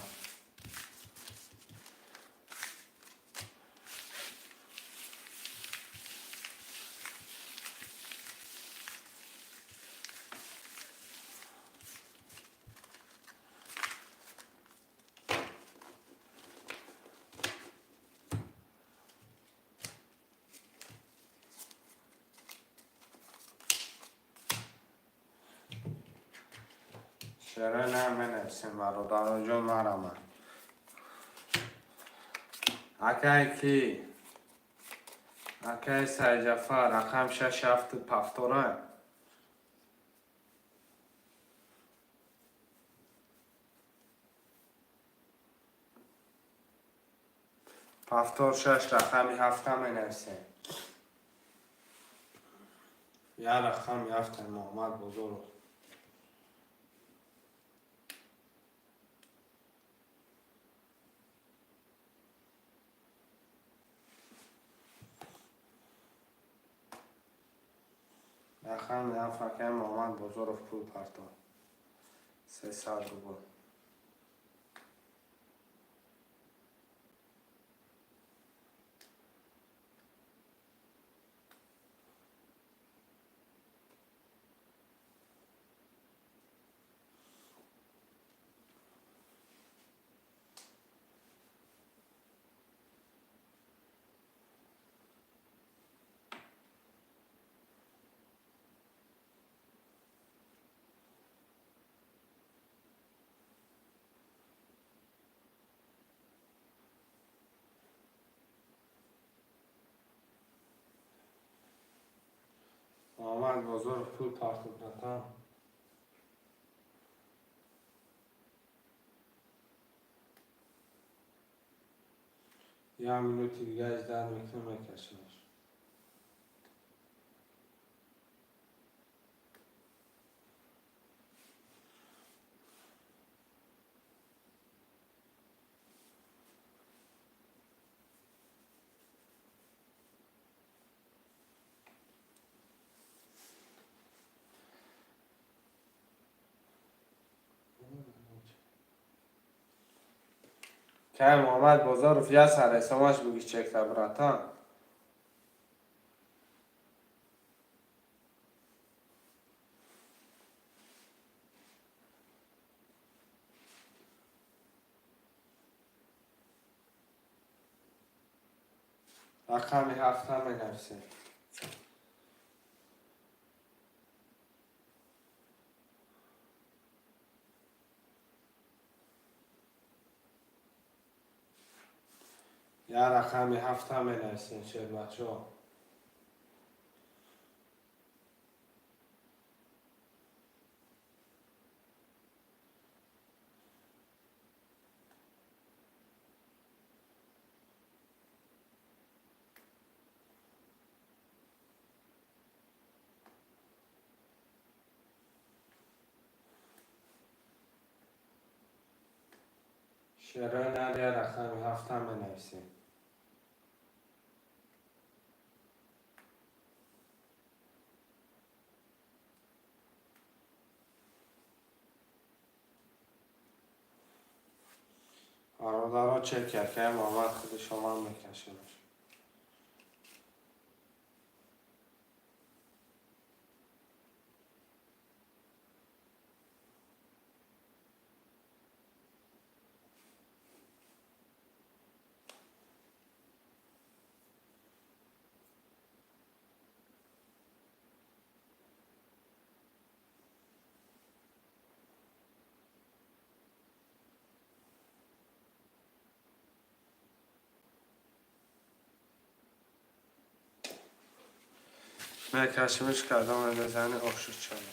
Чаро наменависем, бародароҷон, марама? Акай ки, акай Сайҷафар, рақам шаш, ҳафту повтора. Повтор шаш, рақами ҳафта менависем. Я рақами ҳафта, Муҳаммад Бозоров. Рақами ҳафт, акаи Муҳаммад Бозоров пул партов. 300 рубл. Муҳаммад Бозоров пул партов, братан. Як минути дига ждать мекунем, мекашемаш. Кай Муҳаммад Бозоров як сар ҳисомаш буги чекта, братан. Рақами ҳафта менависем. Як рақами ҳафта менависем, шербачо. Шерои нар, як рақами ҳафта менависем. Бародаро, чек акаи Муҳаммад худи шумо мекашемаш. Мекашимиш, кардам мезани, ошуд шава.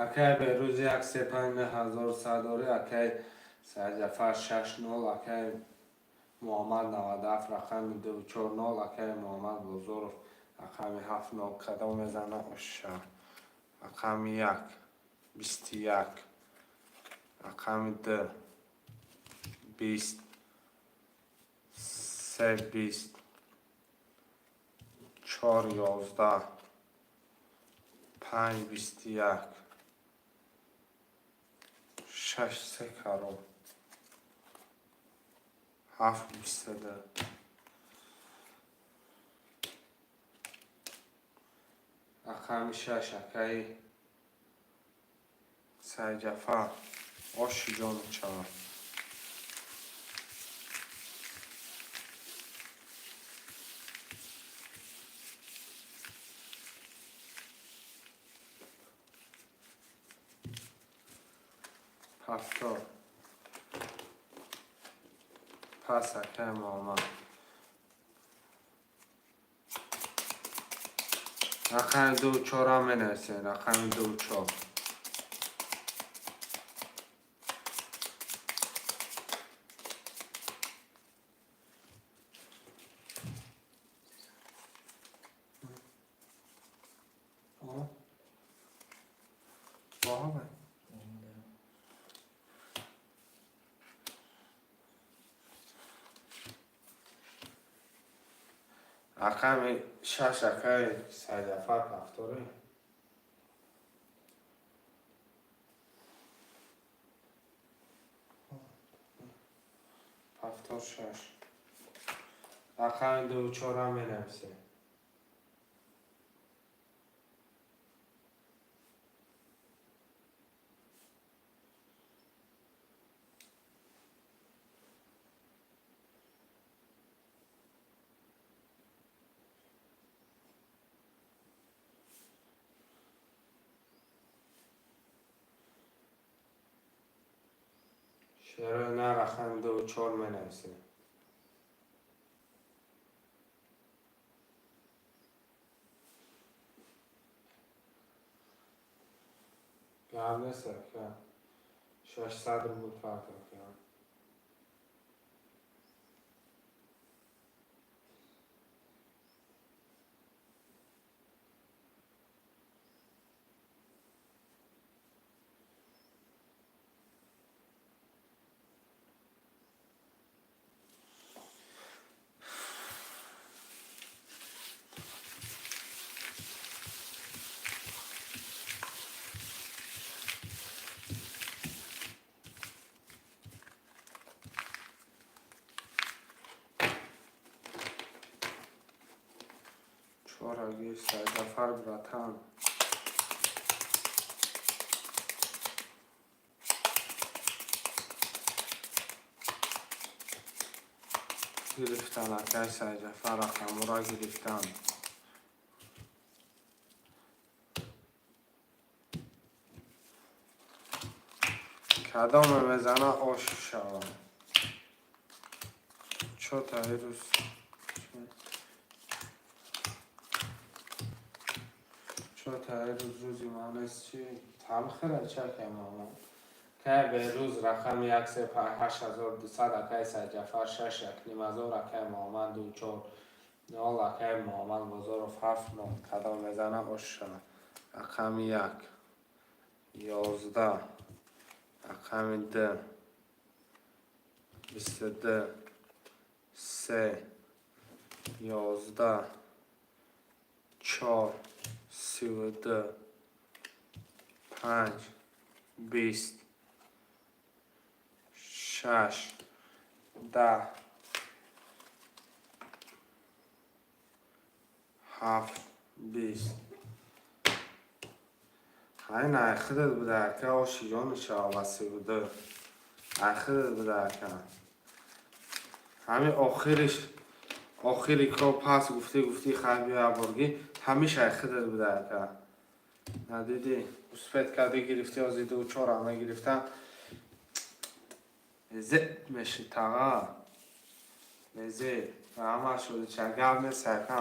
Акай Беҳрӯз як се панҷ ҳазору садорӣ, акай Сайҷафар шаш нол, акай Муҳаммад 97, рақами ду чор нол, акай Муҳаммад Бозоров рақами ҳафт нол. Кадом мезана, оша? Рақами як 21, рақами ду 20, се 20, чор 11, панҷ 21, шаш се каром, ҳафт 22. Рақами шаш, акаи Сайҷафар, оши ҷону чавад. 70. Пас, акай Муҳаммад. Рақами ду чорам менависем, рақами ду чор. Рақами шаш, акай Сайдафар, ҳафторе. 76. Рақами ду чорам менависем. Чаро на, рақами ду чор менависем. Гап нест, ака. 600 рубл партоф. Чораги Сайдафар, братан. Гирифтан, акай Сайҷафар, рақамура гирифтан. Кадоме мезана, ош шавам. Чо таи рӯз чо таи рӯз рӯзи манест чи талхира чакай мамон. Кай берӯз рақами як се 8200, акай Сайҷафар, шаш як ним ҳазор, акай Муҳаммад, ду чор нол, акай Муҳаммад Бозоров, ҳафт нол. Кадом мезана, ош шавад. Рақами як 11, рақами д 22, се 11, чор 32, панҷ 20, шаш 10, ҳафт 20. Ҳай, най худат буда, ака, оши ҷони шава 32. Ай худат буда, ака. Ҳамин охириш, охири ко пас гуфтӣ, гуфтӣ хай биё боргӣ, ҳамиш ай худат буда, ака. Надидӣ, успеть кардӣ, гирифтӣ, ози ду чора мегирифтам. Зе меши таға. Лезе, ҳама шуд, ча гап нест, ака.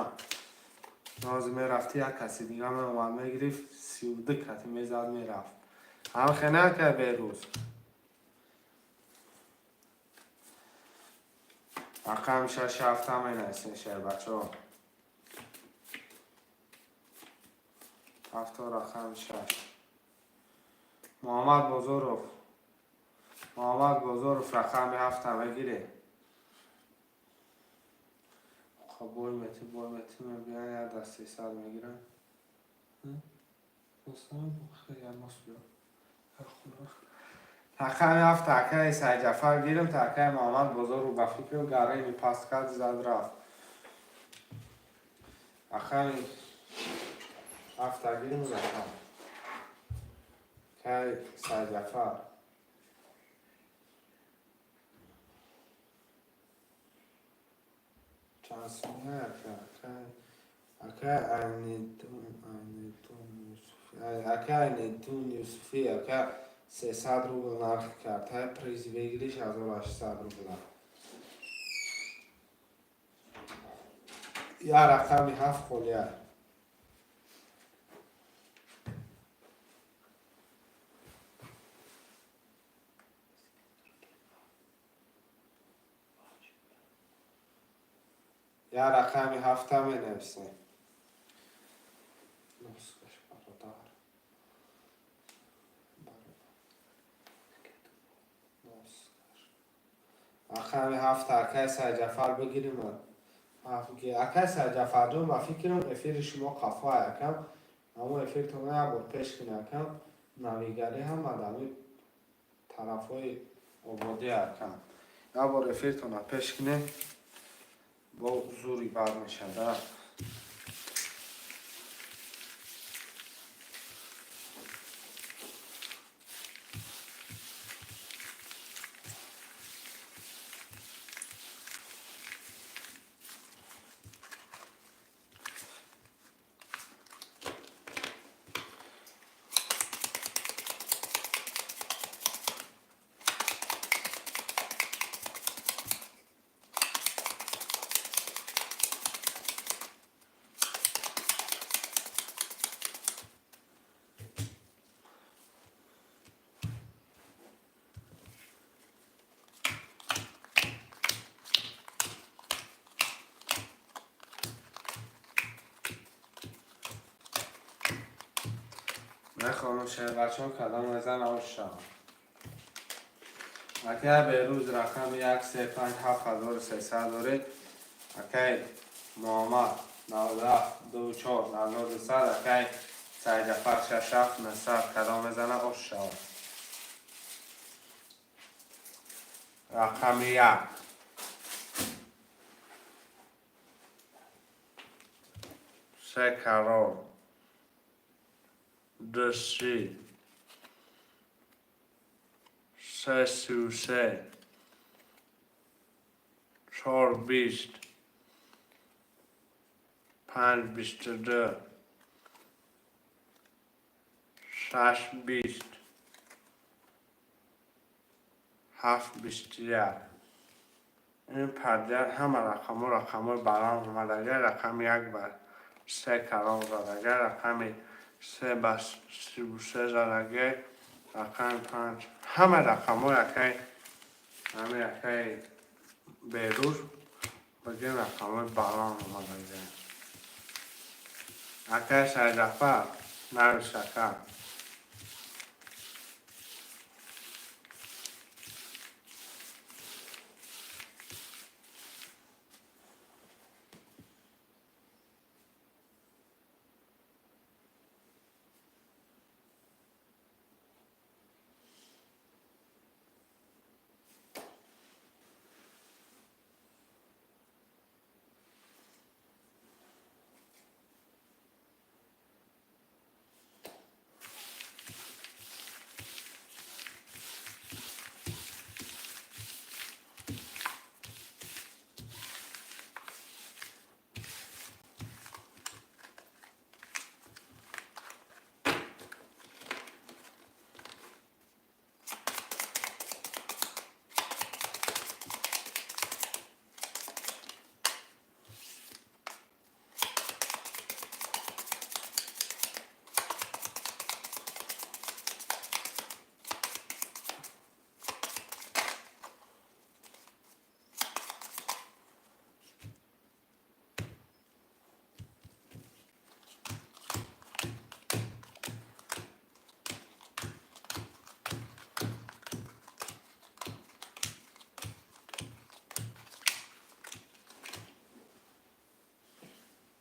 Нози мерафтӣ, як каси дига меомад, мегирифт, 32 кати мезад, мерафт. Ҳам хе ака берӯз. Рақами шаш ҳафта менависем, шербачаҳо. Ҳафто рақами шаш. Муҳаммад Бозоров. Муҳаммад Бозоров, рақами ҳафта мегирӣ. Хоб, бой мети, бой мети, мебиён, як даст 300 мегирам. Як мос биё. Рақами ҳафта, акаи Сайҷафар, гирим, акаи Муҳаммад Бозоров ба фикру гарени паст кард, зад, рафт. Рақами ҳафта гирим, рақам. Кай Сайҷафар. Чанд сония, ака? Акай Айнидун, Айнидун Юсуфи, акай Айнидун Юсуфи, ака. 300 рубл нархи картаи, приз выигрыш 1800 рубла. Я рақами ҳафт холия. Я рақами ҳафта менависем. Носкаш, бародар. Носкаш. Рақами ҳафта, акай Сайҷафар, бигирим. Акай Сайҷафарҷон, ба фикрам, эфири шумо қафо акам. Аммо эфиртон як бор пеш кунед, акам. Навигарӣ ҳама дами тарафҳои ободӣ, акам. Як бор эфиртона пеш кунед, бо зури бад мешада. Мехонам, шербачаҳо, кадом мезан, оша. Акай Берӯз, рақами як, се, панҷ, ҳафт ҳазору сесад доред. Акай Муҳаммад, 97, ду, чор, 1200. Акай Сайҷафар, шаш, ҳафт, 900. Кадом мезана, ош шавад. Рақами як. Се карор. Ду си. Се 33. Чор 20. Панҷ 22. Шаш 20. Ҳафт 21. Ин подряд ҳама рақамҳо рақамҳои баланд омадага. Рақами як ба се карор задага, рақами се ба 33 задага, рақами панҷ. Ҳама рақамҳо якай ҳами якай Берӯз бигем, рақамҳои баланд омадага. Акай Сайҷафар, навис, ака.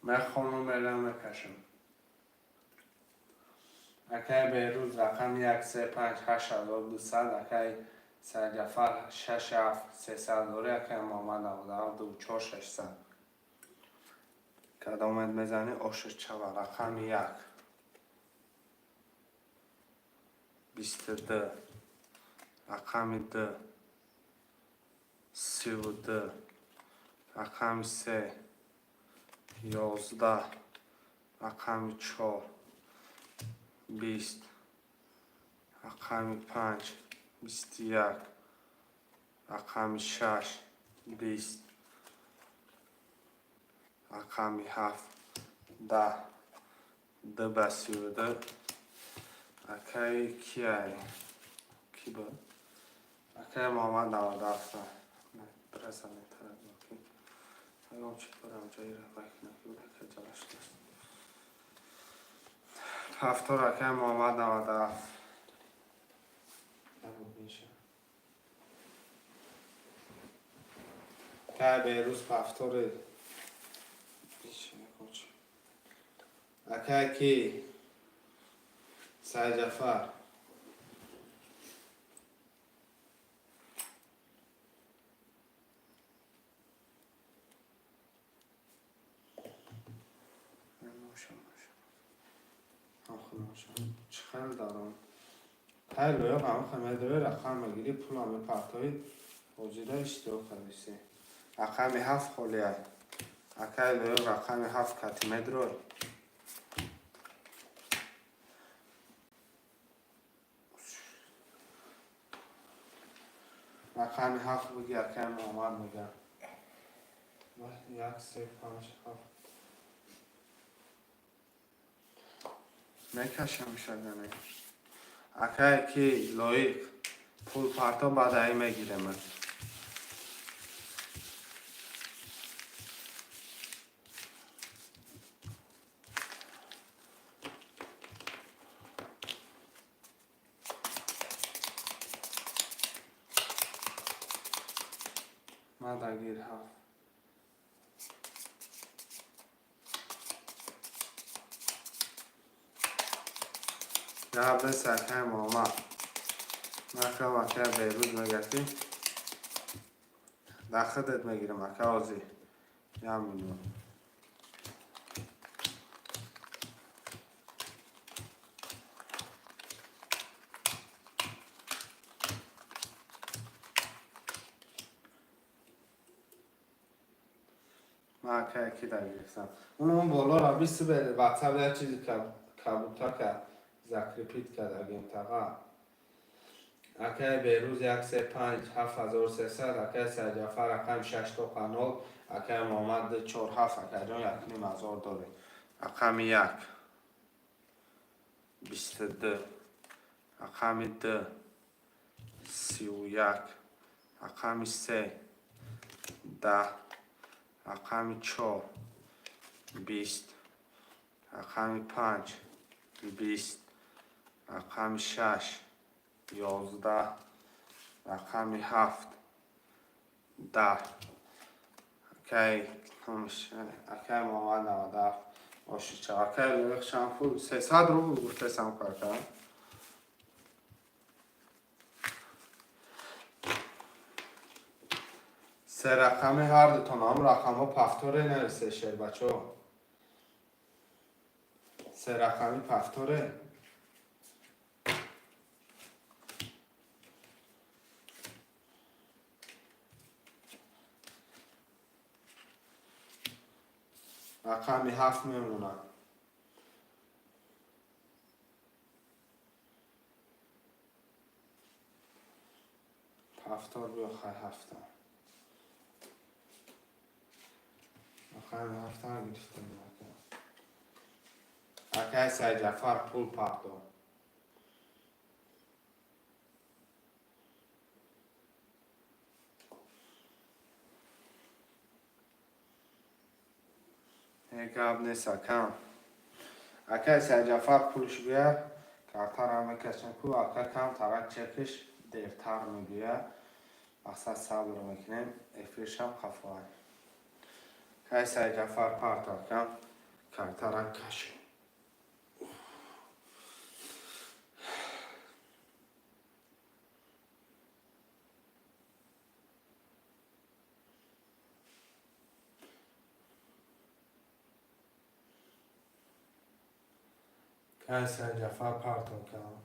Мехонам, мерам, мекашам. Акай Берӯз, рақами як, се, панҷ, 8200. Акай Сайҷафар, шаш, ҳафт, 300 дорӣ. Акай Муҳаммад, 97, ду, чор, 600. Кадомет мезанӣ, оши чава. Рақами як. 22. Рақами ду. 32. Рақами се. 11. Рақами чор. 20. Рақами панҷ 21, рақами шаш 20, рақами ҳафт 10, ду ба 32. Акаи кияй? Ки буд? Акаи Муҳаммад 97-а. Бирасам, ягон чи дорам, ҷоира лайк накунед, ака ҷала шудааст. Повтор, акаи Муҳаммад 97. Набуд меша. Акаи Берӯз, повтори. Акаи ки? Сайҷафар. Чӣ хел даром? Ҳай, лоиқ ҳамаха медорӣ, рақам мегирӣ, пулам мепартоӣ, ҳозира иштирок кардисӣ. Рақами ҳафт холия. Акаи лоиқ, рақами ҳафт кати медрой? Рақами ҳафт буги, акаи Муҳаммад мегӯяд. Як, се, панҷ, ҳафт. Мекашам шагане. Акае ки лоиқ, пул парто, баъд аи мегиремад. Мадагир ҳафт. Гап нест, акаи Муҳаммад. Накам, акаи Берӯз мегӯяд, ки дар худат мегирам, ака ҳозир. Як минут. Ман акае ки дар гирифтам. Он болоро биси ватсап як чизи кабутака закрепить кардагим таға. Акаи Берӯз, як, се, панҷ, 7300, акаи Сайҷафар, рақами шаш тоқа нол, акаи Муҳаммад, ду, чор, ҳафт, акаҷон, 1500 доред. Рақами як 22, рақами ду 31, рақами се 10, рақами чор 20, рақами панҷ 20, рақами шаш 11, рақами ҳафт 10. Акаи Муҳаммад 97 ошича. Акаи лоиқ, чанд пул? 300 рубл гуфтесам, ака. Се рақами ҳардутон ҳам рақамҳо повторе нависе, шербачо. Се рақами повторе. Рақами ҳафт мемонад. Повтор биё, хай, ҳафта. Рақами ҳафтаро гирифтем, ака. Акаи Сайҷафар, пул пардо. Гап нест, акам. Акаи Сайҷафар пулш биёр, картаро мекашем ку, ака кам тарак чекиш дертар мегӯяд. Мақсад, сабр мекунем, эфиршам қафоай. Акаи Сайҷафар, парто, акам, картара кашем. Акаи Сайҷафар, парто, акам.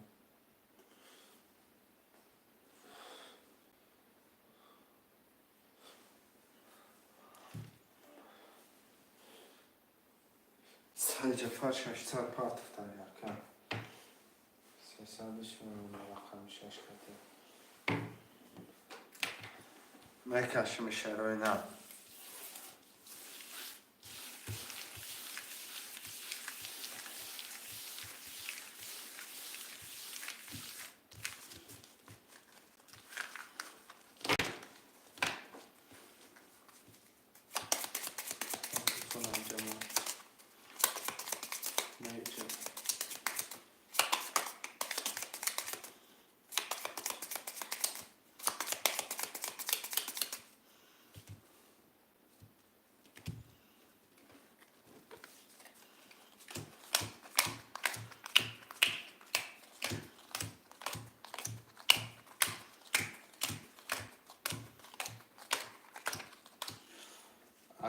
Сайҷафар 600 партофтан, ака. Сесадаш рақами шаш кати. Мекашим шерои нав.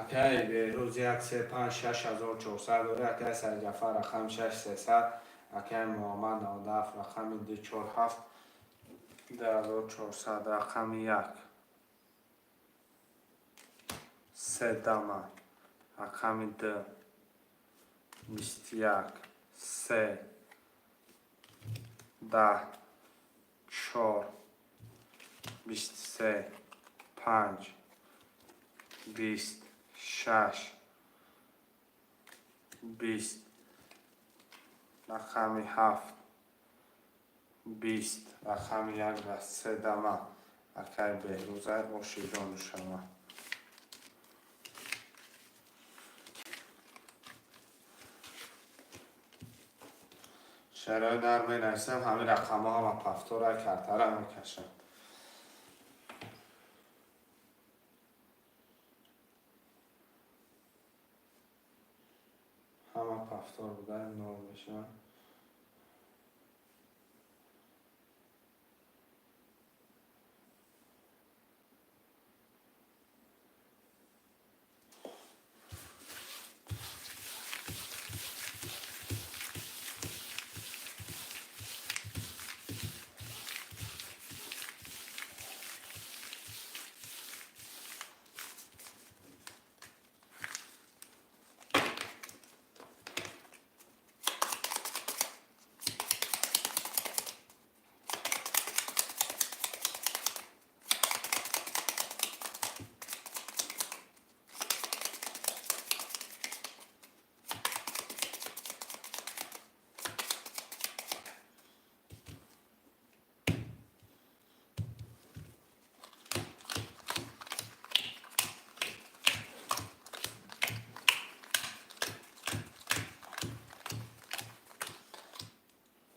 Акай Беҳрӯз 1 3 5 6400 дорӣ, акай Сайҷафар рақами 6 300, акай Муҳаммад 97 рақами 2 4 7 2400 рақами 1 се дама рақами 2 21 3 10 4 23 5 20 6 20 рақами 7 20 рақами 1 ва се дама акай Беҳрӯзай ошиҷону шава. Шарои нар менависам, ҳамин рақамҳо ҳама пафтора картара мекашам. Ҳама пафтор буда нол мешаванд.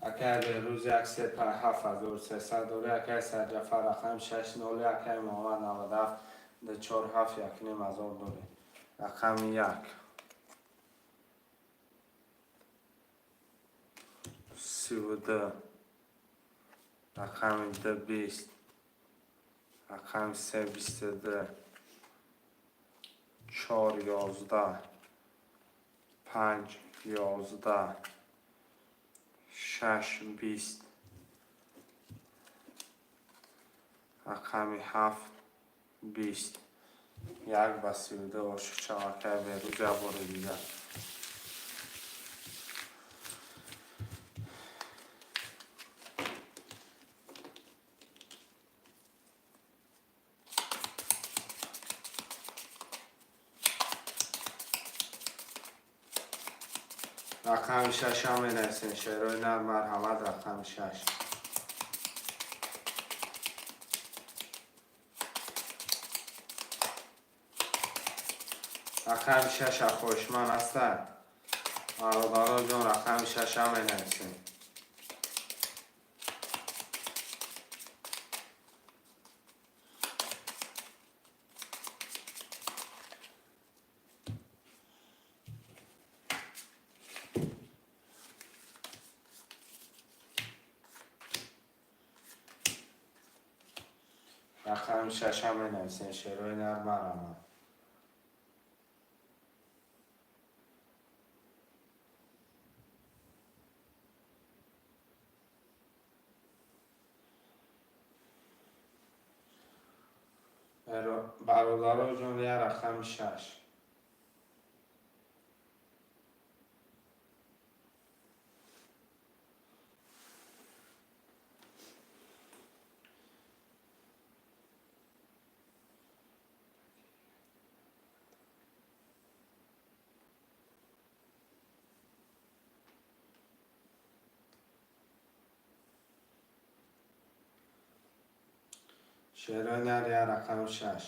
Акай Беҳрӯз 1 3 5 7300 дорӣ, акай Сайҷафар рақами 6 0, акай Муҳаммад 97 2 4 7 1 500 дорӣ. Рақами 1 32 рақами 2 20 рақами 3 22 4 11 5 11 6 20 рақами 7 20 1 ба 32 ошиқча акай Беҳрӯз як бори дигар. Рақами 6 ҳам менависем шерои нар марҳамат рақами 6. Рақами 6 хоҳишманд ҳастанд. Бародаро ҷон рақами 6 ҳам менависем. Рақами 6 ҳам менависем шерои нар марҳамат. Бародаро ҷон як рақами 6. Шерои нар я рақами шаш.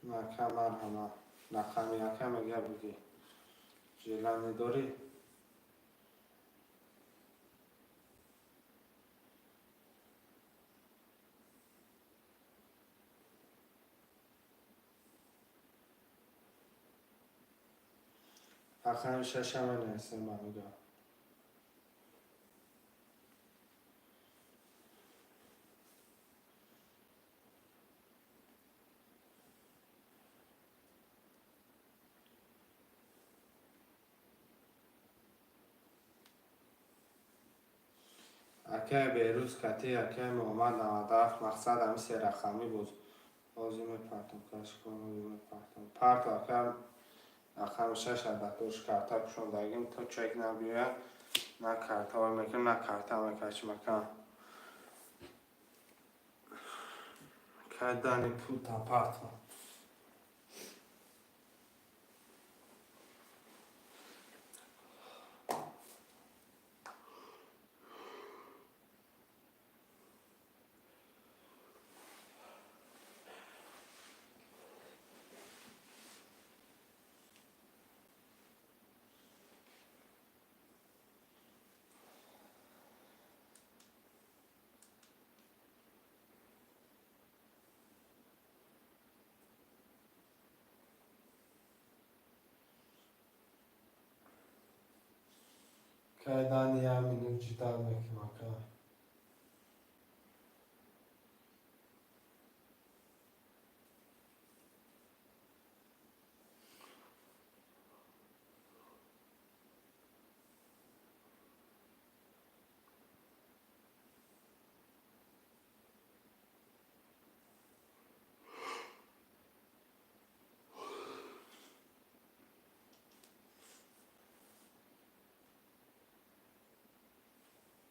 Нака, марҳама, рақами яка мега, буги желание дорӣ? Рақами шаша менависем, бародар. Акай Берӯз кати акай Муҳаммад 97, мақсад ҳами серақамӣ буд. Ҳозир мепартом, кашкон, ҳозир мепартом. Парто, ака, рақами шаш. Адатош карта кушондагим, то чек набиёяд, на карта ой мекунем, на карта мекашим, ака. Кайдани пулта парто. Кайдани як минут ждать мекунем, ака.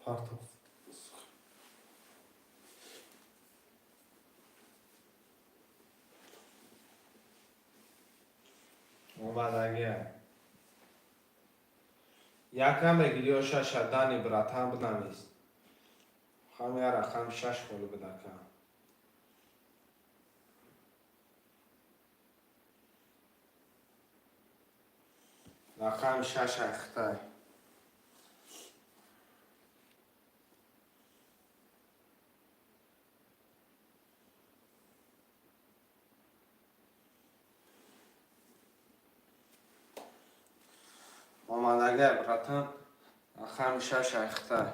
Партов. Омадагия. Якам мегири ё шаша, Дани, братан, бинавис. Хам я рақами шаш холӣ буд, ака. Рақами шаш айхтай. Омадагия, братан, рақами шаш айхтай.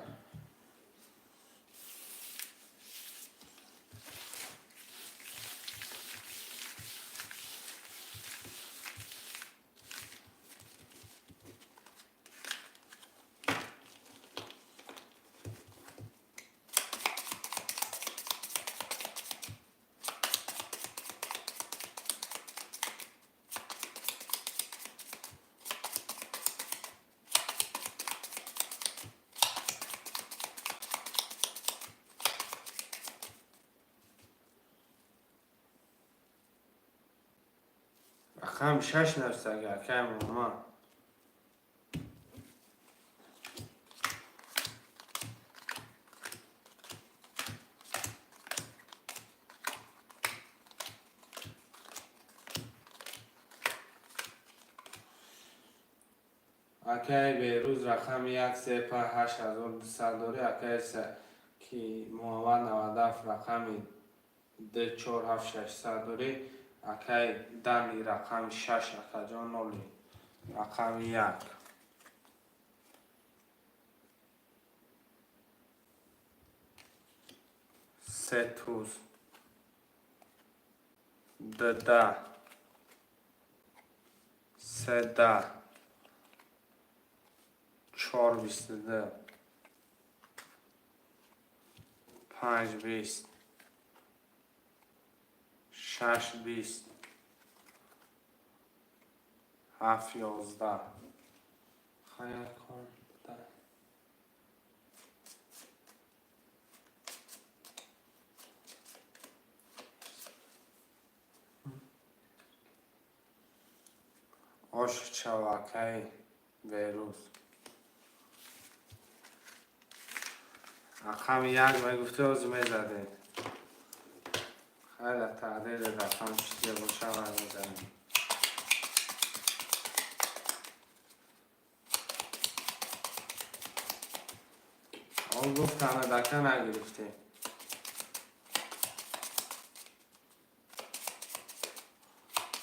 Рақами шаш нависага, акай Муҳаммад. Акай Берӯз, рақами як, се, панҷ, ҳашт ҳазору дусад дорӣ? Акай ки Муҳаммад 97, рақами д, чор, ҳафт, шашсад дорӣ? Акай Дани, рақами шаш, акаҷон, ноли. Рақами як. Се туз. Д да. Се да. Чор 22. Панҷ 20. Шаш 20. Ҳафт 11. Хаёл кун. Ош чавакаи Берӯз. Рақами як мегуфти, ҳозир мезадем. Хайра, таҳрири рақам чизе боша, вай мезанем. Он гуфтана дака нагирифтем.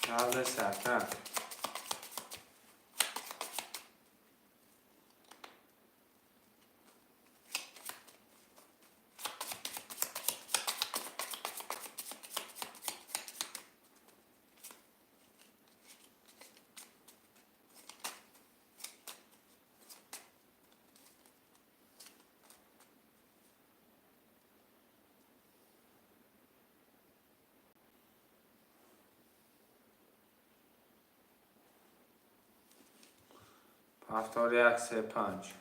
Нағз ака. 71 3 5.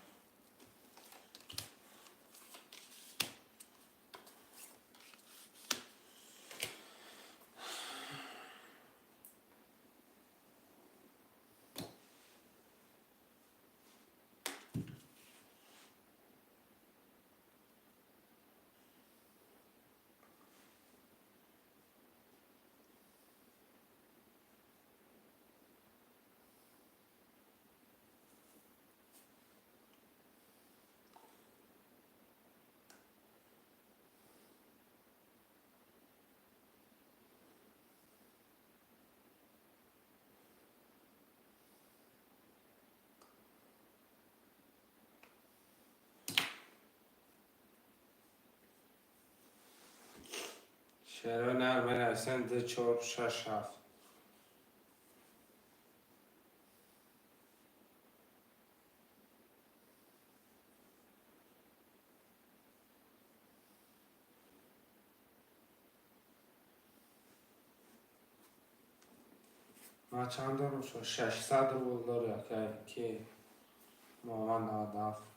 Шерои нар менависем: 2 4 6 7. Ман чанд дорам? 600 рубл дори, акай, ки Муҳаммад 97.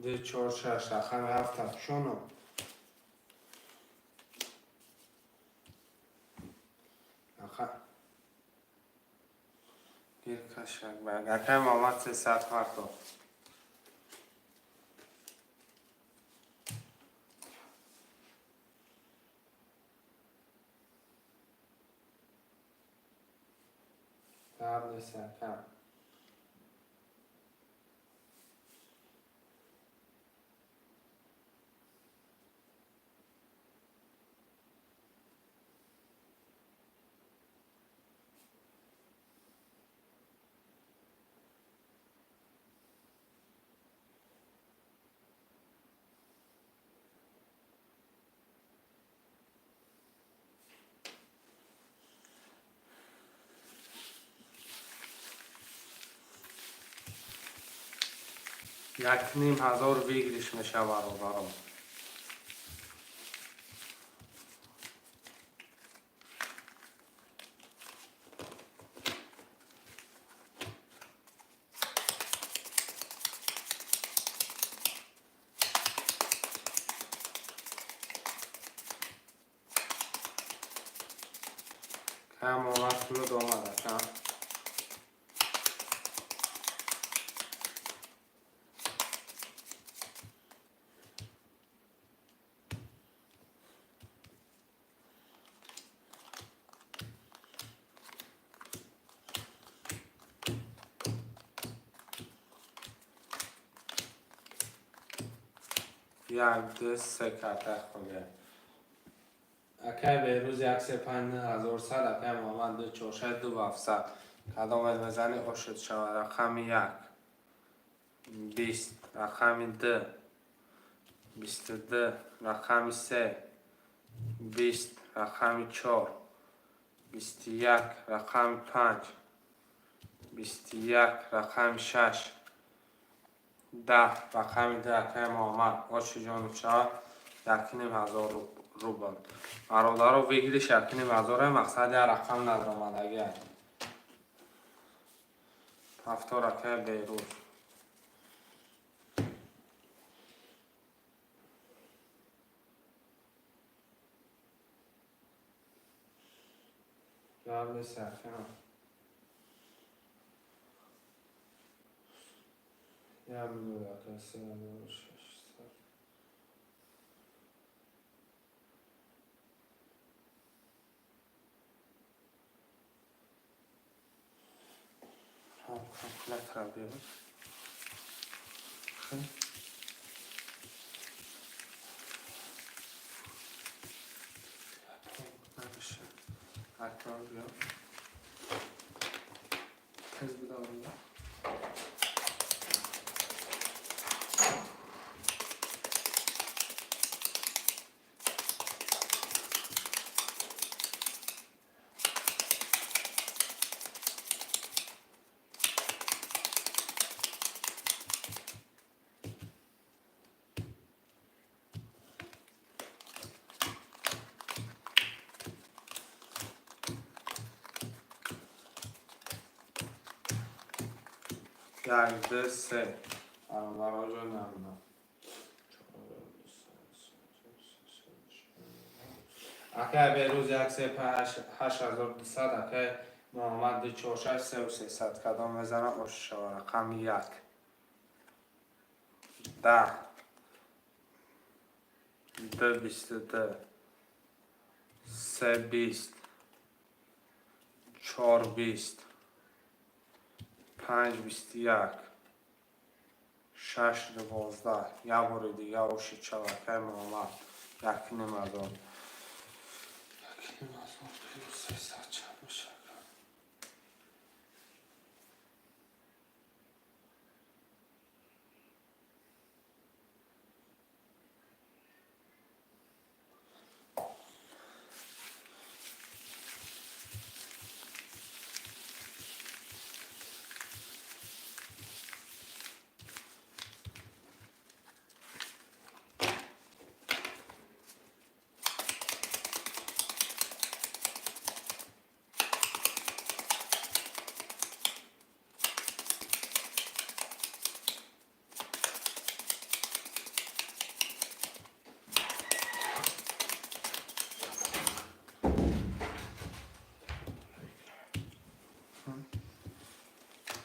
2 4 6, рақами ҳафта пӯшону. Гир кашак. Акай Муҳаммад 300 партофт. Гап нест, ака. 1500 выигрыш мешавад, бародарон. Кам омад, фуруд омад, ака. 1 2 3 карта холия. Акай Беҳрӯз 1 3 5 9100, акай Муҳаммад 2 4 6 2 700. Кадомед мезанӣ, ошуд шавад? Рақами як 20, рақами д 22, рақами се 20, рақами чор. 21, рақами 5, 21, рақами 6, 10, рақами 2. Акаи Муҳаммад, оши ҷону чава, 1500 рубл. Бародаро, выигрыш 1500, мақсад як рақам надромадагиа. Повтор, акаи Бейрӯз. Гап нест, акаам. Як минут, ака, 3600. Пулакро биёр. Акрон биёр. Тез бидавонда. Як, ду, се. Бародароҷо, намунам. Акай Берӯз, як, се, панҷ, 8200. Акай Муҳаммад, ду, чор, шаш, сеу сесад. Кадом мезана, ош шава? Рақами 1, 10, ду, 22, се, 20, чор, 20, панҷ, 21, шаш, 12. Як бори дига оши чава, акай Муҳаммад, 1500. 1500 плюс 300 чанд мешавад?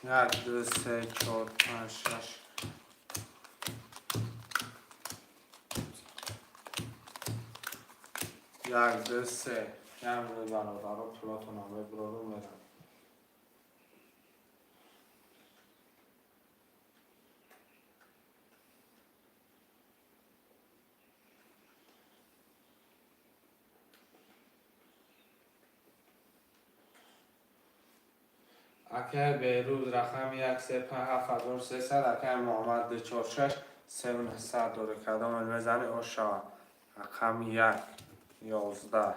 Як, ду, се, чор, панҷ, шаш. Як, ду, се. Як минут, бародаро, пулотонам мебурору, мерам. Акай Берӯз, рақами як, се, панҷ, 7300. Акай Муҳаммад, ду, чор, шаш, севу нҳсад доре. Кадоме мезанӣ, ош шавад? Рақами 1, 11,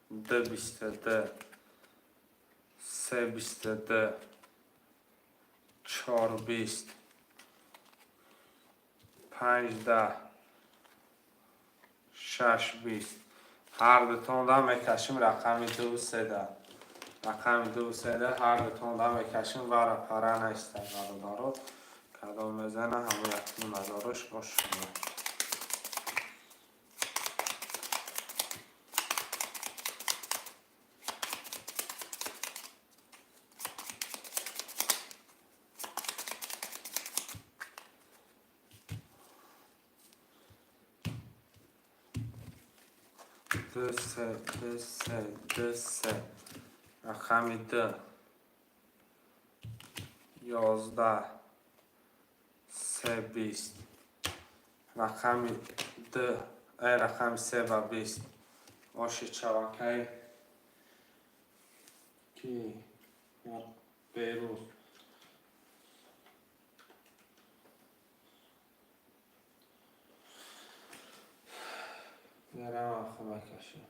ду, 22, се, 22, чор, 20, панҷ, 10, шаш, 20. Ҳар дутонда мекашим, рақами дуву седа. Рақами дуву седа ҳар дутонда мекашим. Вара пара неста, бародаро. Кадом мезана, ҳамон 1500-ош ош шавад. Ду, се, ду, се, ду, се. Рақами ду, 11, се, 20. Рақами ду, рақами се ба 20. Оши чавакай ки Берӯз. Мерам, ахо, мекашем.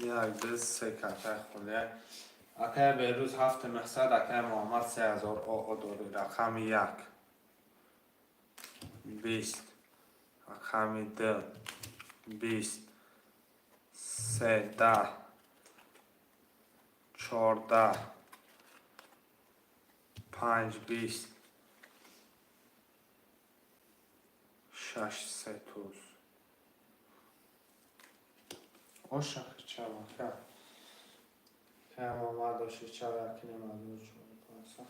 Як, ду, се картаи холия. Акай Берӯз 7900, акай Муҳаммад 3000 ОО дорӣ. Рақами як. 20. Рақами ду. 20. Се, 10. 14. Панҷ, 20. Шаш, се туз. Оша чава, ка. Кай Муҳаммад оши чава якним ҳазор чор панҷсад.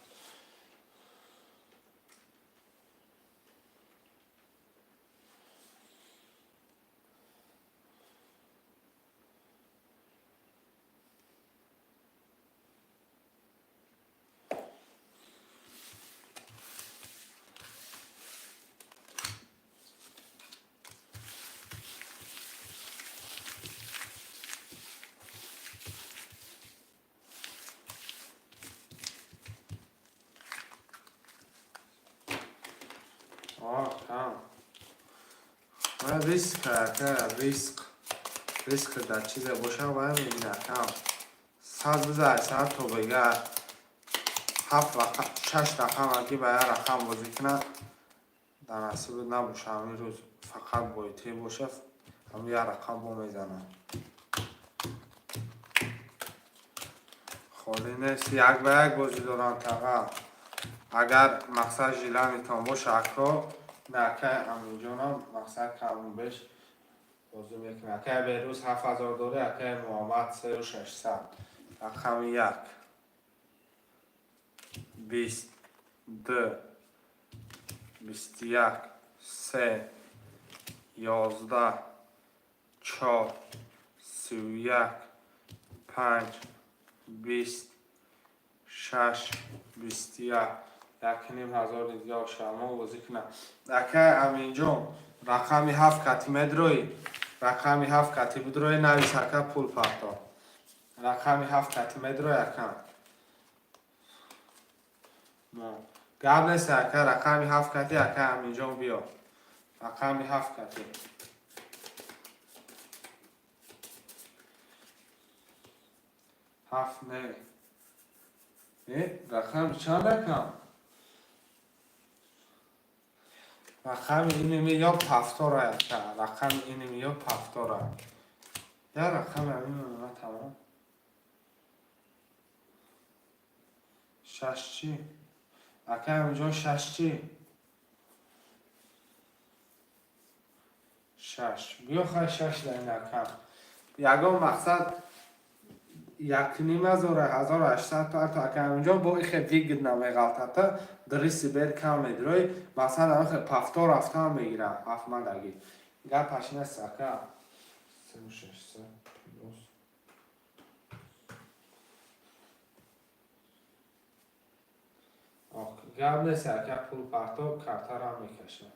Кам. Ма риск, ака, риск. Риск дар чизе боша, вай мебина кам. Сад бизай, сад то бега. Ҳафт рақам, шаш рақам аги ба як рақам бозӣ кунад, дар насибат набоша, ҳамин рӯз фақат боитӣ боша, ҳамин як рақам бо мезанад. Холӣ нест, як ба як бозӣ доранд таға. Агар мақсад желаниятон боша, ако, на акай Аминҷонам мақсад каму беш бозӣ мекунад. Акай Берӯз 7000 дорӣ, акай Муҳаммад 3600. Рақами як. 20, ду, 21, се, 11, чор, 31, панҷ, 20, шаш, 21. 1500 дига шамо бозӣ кунад. Акай Аминҷон, рақами ҳафт кати медроӣ, рақами ҳафт кати бидроӣ, навис ака, пул парто. Рақами ҳафт кати медроӣ, ака. Гап нест, ака, рақами ҳафт кати, ака Аминҷон биё. Рақами ҳафт кати. Ҳафт не. Э, рақами чанд акам? Рақами иними ё пафтора ака, рақами иними ё пафтора. Я рақами ҳамин тамом. Шаш чӣ? Ака Аминҷон, шаш чӣ? Шаш. Биё хай шаш дар ин ака. Ягон мақсад 1500, 1800 парто ака Аминҷон бо ихе выгодно меғалтата, дриси бер кам медрои, мақсад ҳамихе пафтор рафтан мегирам, ҳафтмадаги. Гапаш нест ака. 3600 плюс. Гап нест ака, пул парто, картара мекашам.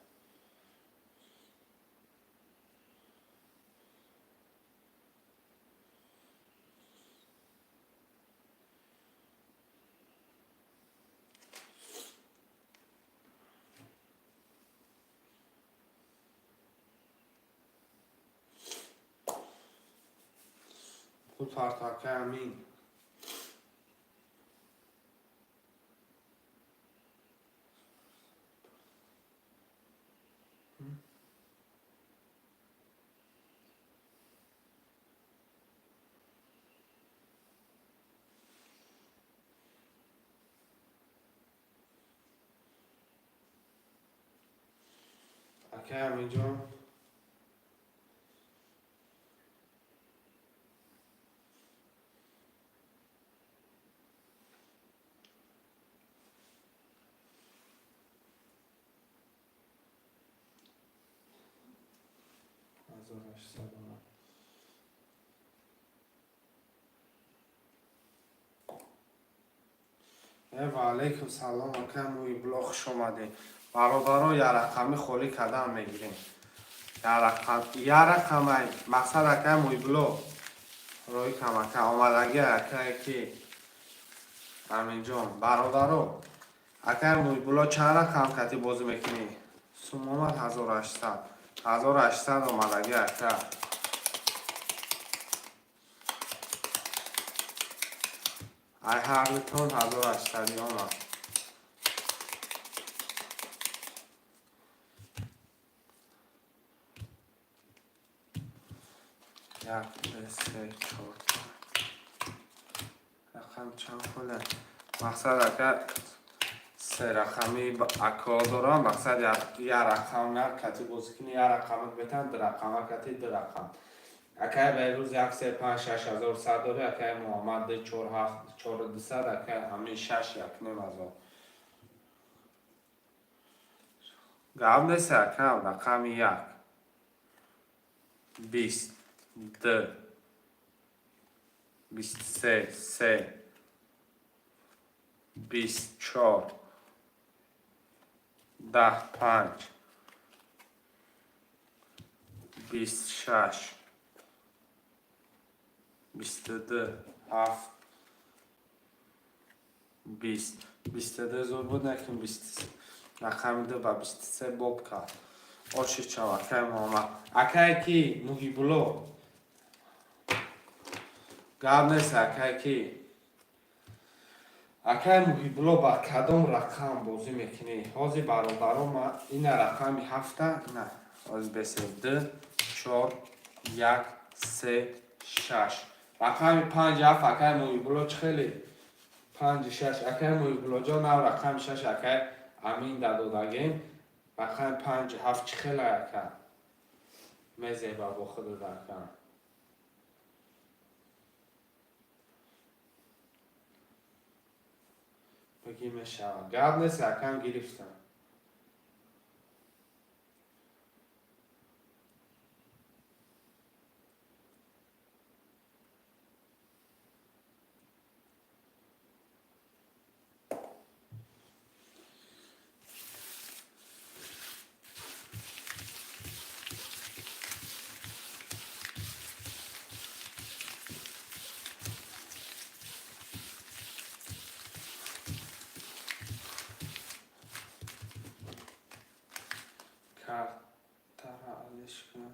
Пул парто ака Амин. Ака Аминҷон. 1800 омад. Э, ва алайкум салом, ака Муҳибло, хуш омадед. Бародаро, як рақами холӣ кардан мегирем. Як рақамай, мақсад ака Муҳибло. Рои камака омадаги акае ки Аминҷон, бародаро, акай Муҳибло чанд рақам кати бозӣ мекунӣ? Сум омад 1800. 1800 омадаги ака. Ай ҳардутон 1800 омад. Як, ду, се, чор, рақам чанд хола? Мақсад, ака, се рақами ако дорам. Мақсад, я рақам на кати бозӣ кунӣ, я рақамат метан, ду рақама кати ду рақам. Акай Беҳрӯз як, се, панҷ, шаш ҳазор сад дорӣ, акай Муҳаммад ду, чор, ҳафт, чору дусад, акай Амин шаш, якним ҳазор. Гап нест, акам. Рақами як, 20, ду, 23, се, 24, 10, панҷ, 26, 22, ҳафт, 20, 22. Зуд буд, накун. Рақами ду ба 23 боб кард. Оши чав, акай Муҳаммад. Акае ки Муҳибулло, гап нест. Акае ки, акай Муҳибулло, ба кадом рақам бозӣ мекунӣ ҳозир, бародаро? Ма ина рақами ҳафта, ина ҳозир бесе: ду, чор, як, се, шаш. Рақами панҷ, ҳафт. Акай Муҳибулло, чӣ хеле панҷи шаш? Акай Муҳибуллоҷон, нав рақами шаш акай Амин дадодагем. Рақами панҷи ҳафт чӣ хеле, ака? Мезеба бо худат, ака. Бигӣ мешавад. Гап нест, акам, гирифтам. Картара алиш кунам,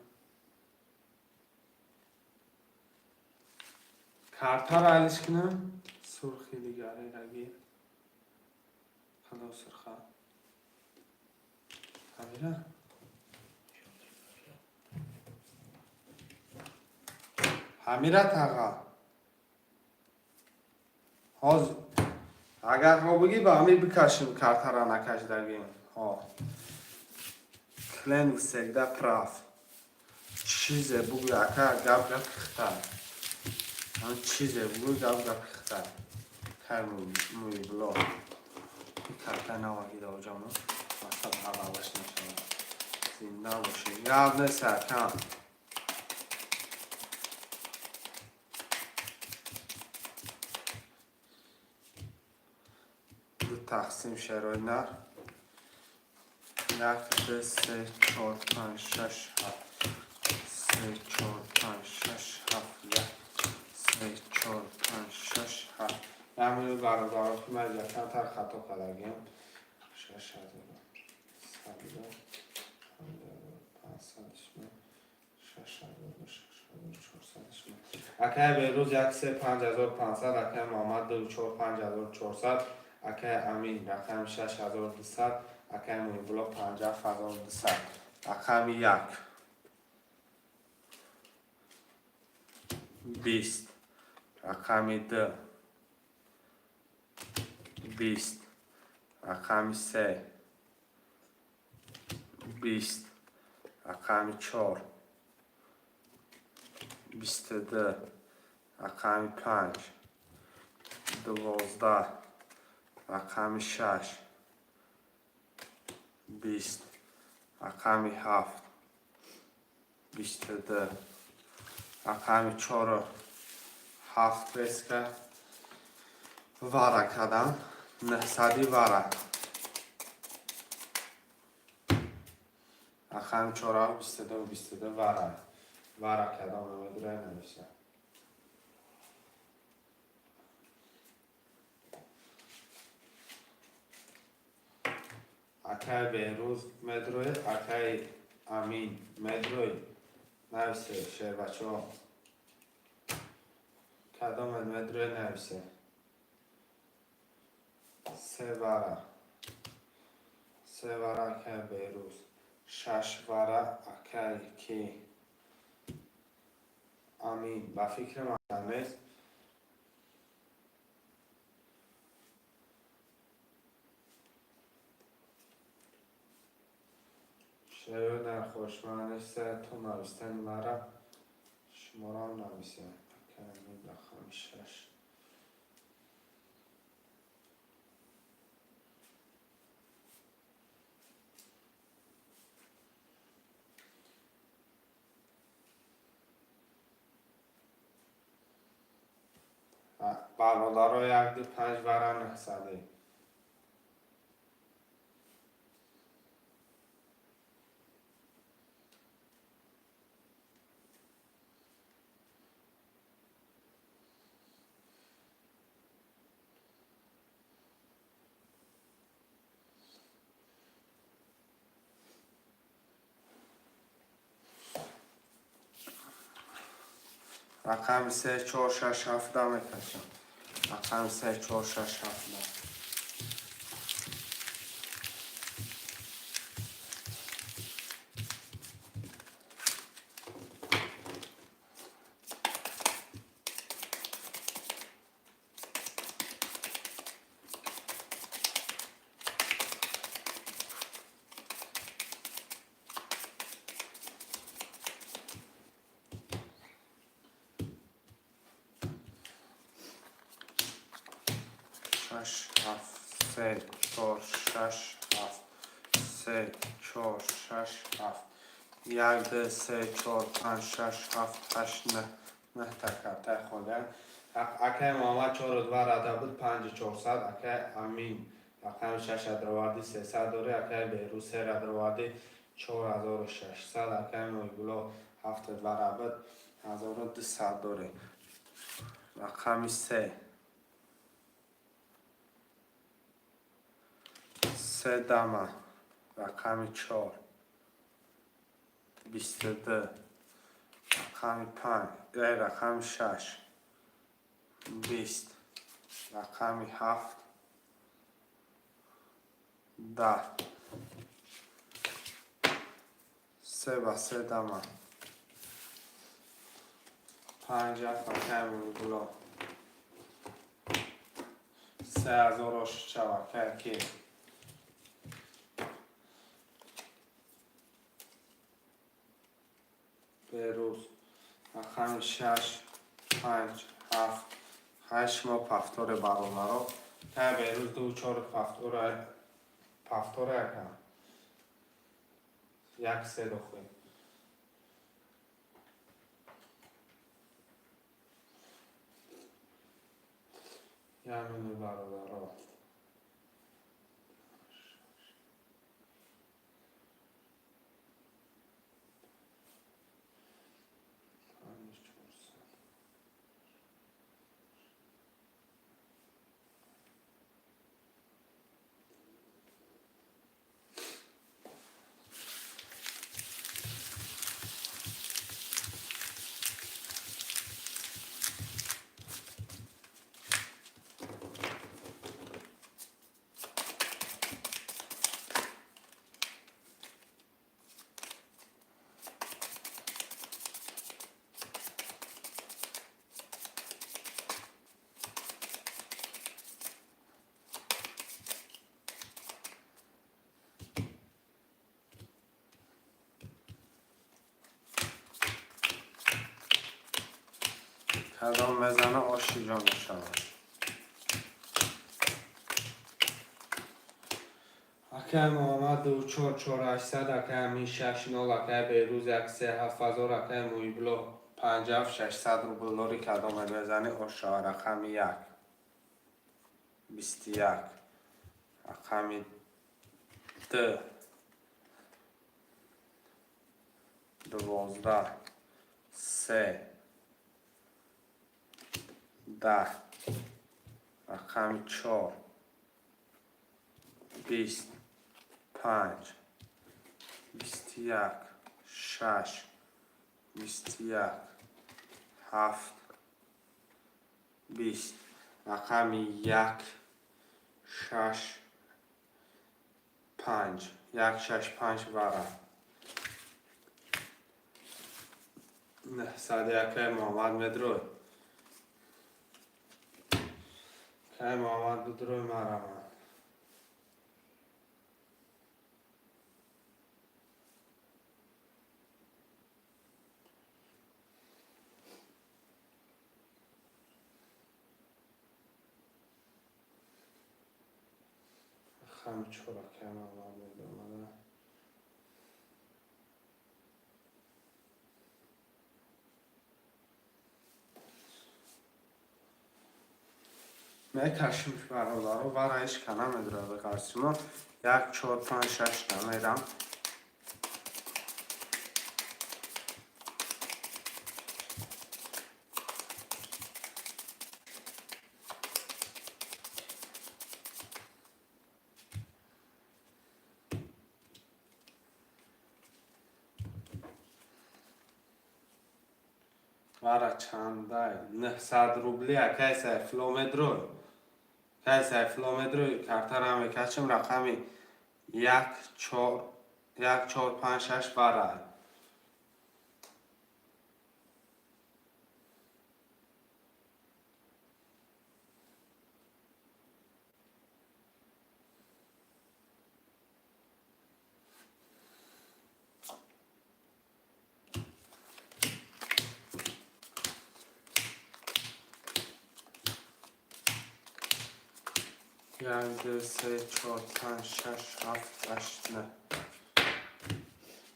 картаро алиш кунам. Сурхи дигареро гир. Кадом сурха? Ҳамира, ҳамира, таға. Ҳозир, агар ҳо бигӣ, ба ҳамир бикашем. Картара накашидагим. Ҳо, клен всегда прав. Чизе бугӯ, ака, гап гапи хитай. Ҳам чизе бугӯ, гап гапи хитай. Кай муибло карта навагида оҷамо, мақсад ҳалалаш нашавад. Зинда бошӣ, гап нест, акам. Ду тақсим шерои нар: як, ду, се, чор, панҷ, шаш, ҳафт, се, чор, панҷ, шаш, ҳафт, як, се, чор, панҷ, шаш, ҳафт. Як минут, бародаро, ки ман камтар хато кардагим. 6100 панҷсад, 6000, 6400. Акай Берӯз як, се, 5500, акай Муҳаммад ду, чор, 5400, акай Амин рақами 6200, акай Муҳибулло 57 200. Рақами як, 20, рақами ду, 20, рақами се, 20, рақами чор, 22, рақами панҷ, 12, рақами шаш, 20, рақами ҳафт, 22, рақами чору ҳафт. Резко вара кардам, нӯҳсади вара. Рақами чору, 22, 22. Вара, вара кардам. Намедурай, нависам. Акай Беҳрӯз медроед, акай Амин медроед, нависе. Шербачаҳо, кадомет медроед, нависе. Се вара. Се вара, акай Берӯз. Шаш вара, акай ки? Амин. Ба фикри ман нест. Шеър дар хушман нест, ту навистани мара шуморам нависе. Акай Амин, рақами шаш. Бародаро, як, ду, панҷ вара, 900. Рақами се, чор, шаш, ҳафта мекашам. Рақами се, чор, шаш, ҳафта. Шаш, ҳафт, се, чор, шаш, ҳафт, се, чор, шаш, ҳафт. Як, ду, се, чор, панҷ, шаш, ҳафт, ҳашт, нӯҳ. Нӯҳта картаи холиам. Акай Муҳаммад чору два рада буд, панҷу чорсад. Акай Амин рақами шаша даровардӣ, 300 дорӣ. Акай Беҳрӯз сера даровардӣ, 4600. Акай Муҳибулло ҳафту два буд, 1200 дорӣ. Рақами се. Се дама. Рақами чор. 22. Рақами панҷ. Рақами шаш. 20. Рақами ҳафт. 10. Се ба се дама. Панҷ, ҳафт, акай Муҳибулло. 3000 ошчав, акай ки? Берӯз. Рақами шаш, панҷ, ҳафт, ҳашт. Мо повторе, бародаро. Та Берӯз ду, чор повтора, повтора якам. Як, се дохил. Як минут, бародаро. Панҷ, 400. Кадом мезана, оши ҷон мешавад. Акай Муҳаммад ду, чор, чор, 800, акай Амин шаш, нол, акай Беҳрӯз як, се, 7000, акай Муҳибулло панҷ, ҳафт, 600 рубл дорӣ. Кадоме мезанӣ, ош шавад. Рақами як. 21. Рақами ду. 12. Се. 10. Рақами чор. 20. Панҷ. 21. Шаш. 21. Ҳафт. 20. Рақами як. 6 5 1 6 5 вара. 900 акай Муҳаммад медрой. Акай Муҳаммад бидрой мараман. Рақами 4 акай Муҳаммад медомада. Мекашимш бародаро, вара ҳеч ка намедурад қарсимо. 1 4 5 6 намерам. Вара чандай? 900 рубли акай Сайфулло медрой. Акай Сайфулло медрой, картара мекашим рақами 1 4 1 4 5 6 вара. 1 2 3 4 5 6 7 8 9.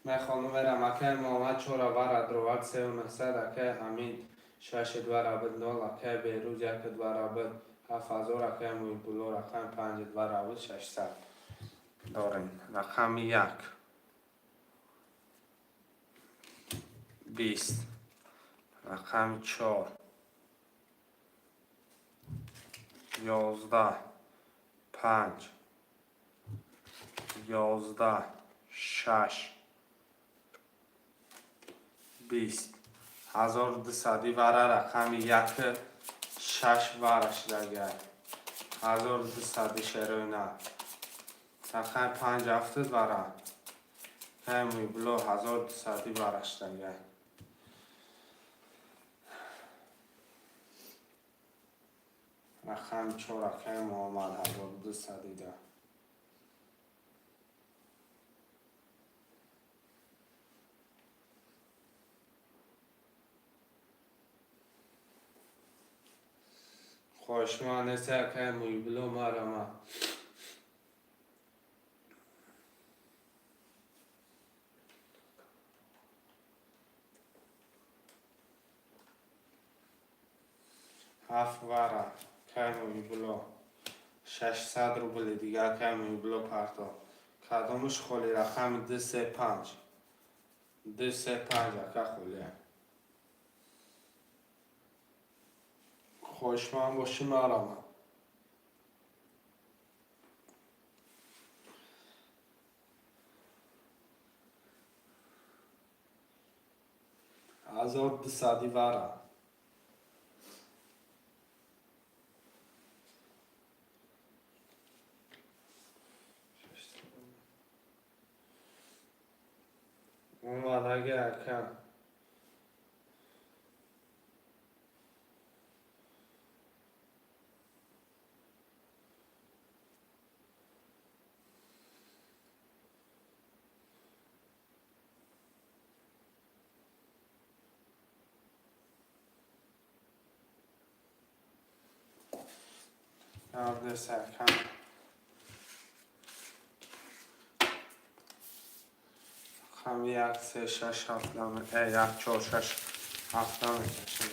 Мехонам верам акай Муҳаммад 4 вара дровард 3 900, акай Ҳамид 6 2 буд 0, акай Беҳрӯз 1 2 буд 7000, акай Муҳибулло рақами 5 2 буд 600. Дорем рақами 1 20, рақами 4 11 5 11 6 20 1200 вара рақами 1 6 вара шидагай. 1200 шероина. Рақами 5 7 вара. Кай Муҳибулло 1200 вара шидагай. Рақами 4 акай Муҳаммад 1200 да. Хоҳишманд нест акай Муҳибулло марама. 7 вара акай Муҳибулло. 600 рубли дига акай Муҳибулло парто. Кадомаш холи? Рақами 2 3 5. 2 3 5 ака холия. Хоҳишманд бошӣ марама. 1200 вара. Омадаги ака. Ака. Рақами 1 3 6 7 1 4 6 7 мекашем.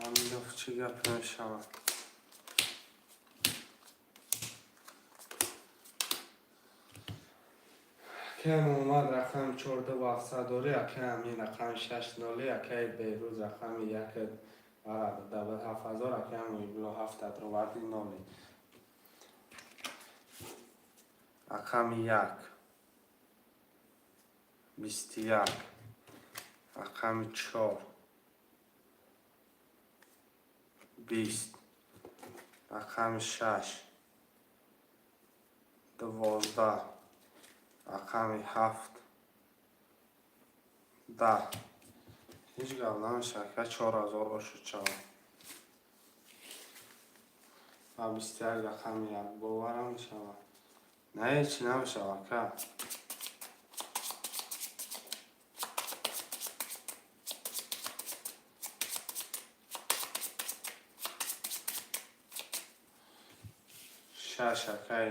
Аминов чӣ гап мешавад? Акай Муҳаммад рақами 14 дорӣ, акай Амин рақами 6 0, акай Беҳрӯз рақами як давлат 7000, акай Муҳибулло ҳафт адроварди ноли. Рақами як, 21, рақами чор, 20, рақами шаш, 12, рақами ҳафт, 10. Ҳеҷ гап намешавад, ка 4000 бошад шавад. Ва 21 рақами як боварам мешавад. На, ҳеҷ намешавад, ка. Шаш, акай.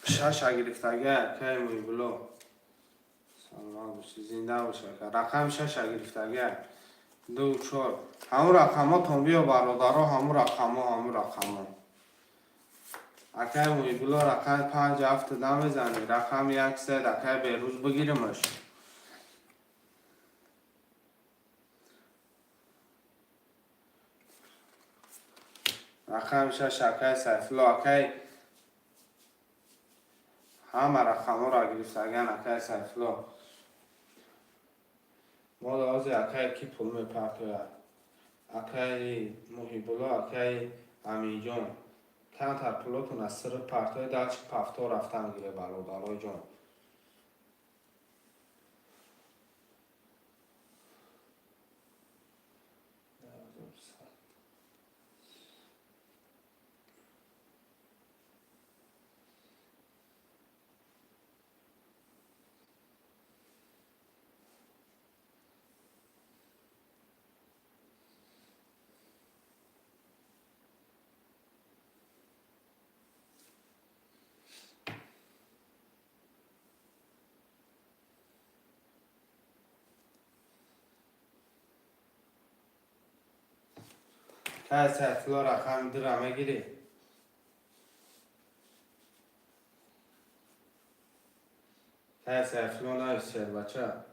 Шаша гирифтага, акай Муҳибулло. Саломат бошӣ, зинда бош, ака. Рақами шаша гирифтага. Ду, чор. Ҳамун рақамотон биё, бародаро, ҳамун рақамо, ҳамун рақамо. Акай Муҳибулло рақами панҷ ҳафт намезанӣ. Рақами як се, акай Беҳрӯз бигиримаш. Рақами шаш, акай Сайфулло, акай ҳама рақамҳоро гирифтаган, акай Сайфулло. Мо ҳозир акай ки пул мепартояд? Акай Муҳибулло, акай Аминҷон. Камтар пулотон аз сири партои дальше пафто рафтан гире, бародарои ҷон. Кай Сайфулло рақами дура мегирӣ? Кай Сайфулло нависед, бача.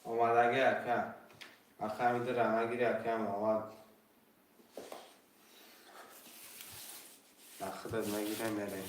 Омадагӣ, ака. Рақами дура мегирӣ, ака Муҳаммад. Ба худат мегирем, мерем.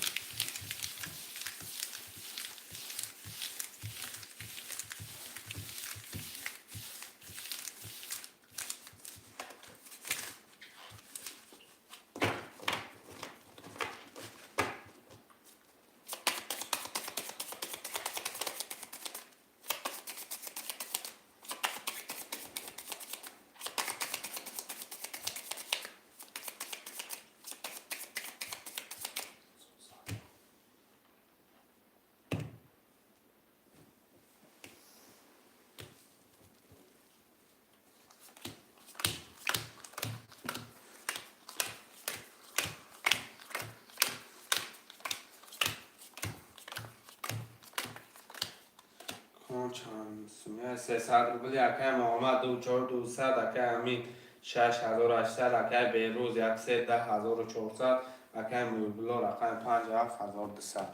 Чанд сумия? 300 рубли, акай Муҳаммад, ду чор дусад, акай Амин 6800, акай Беҳрӯз як се 10 400, акай Муҳибулло рақами панҷ 7200.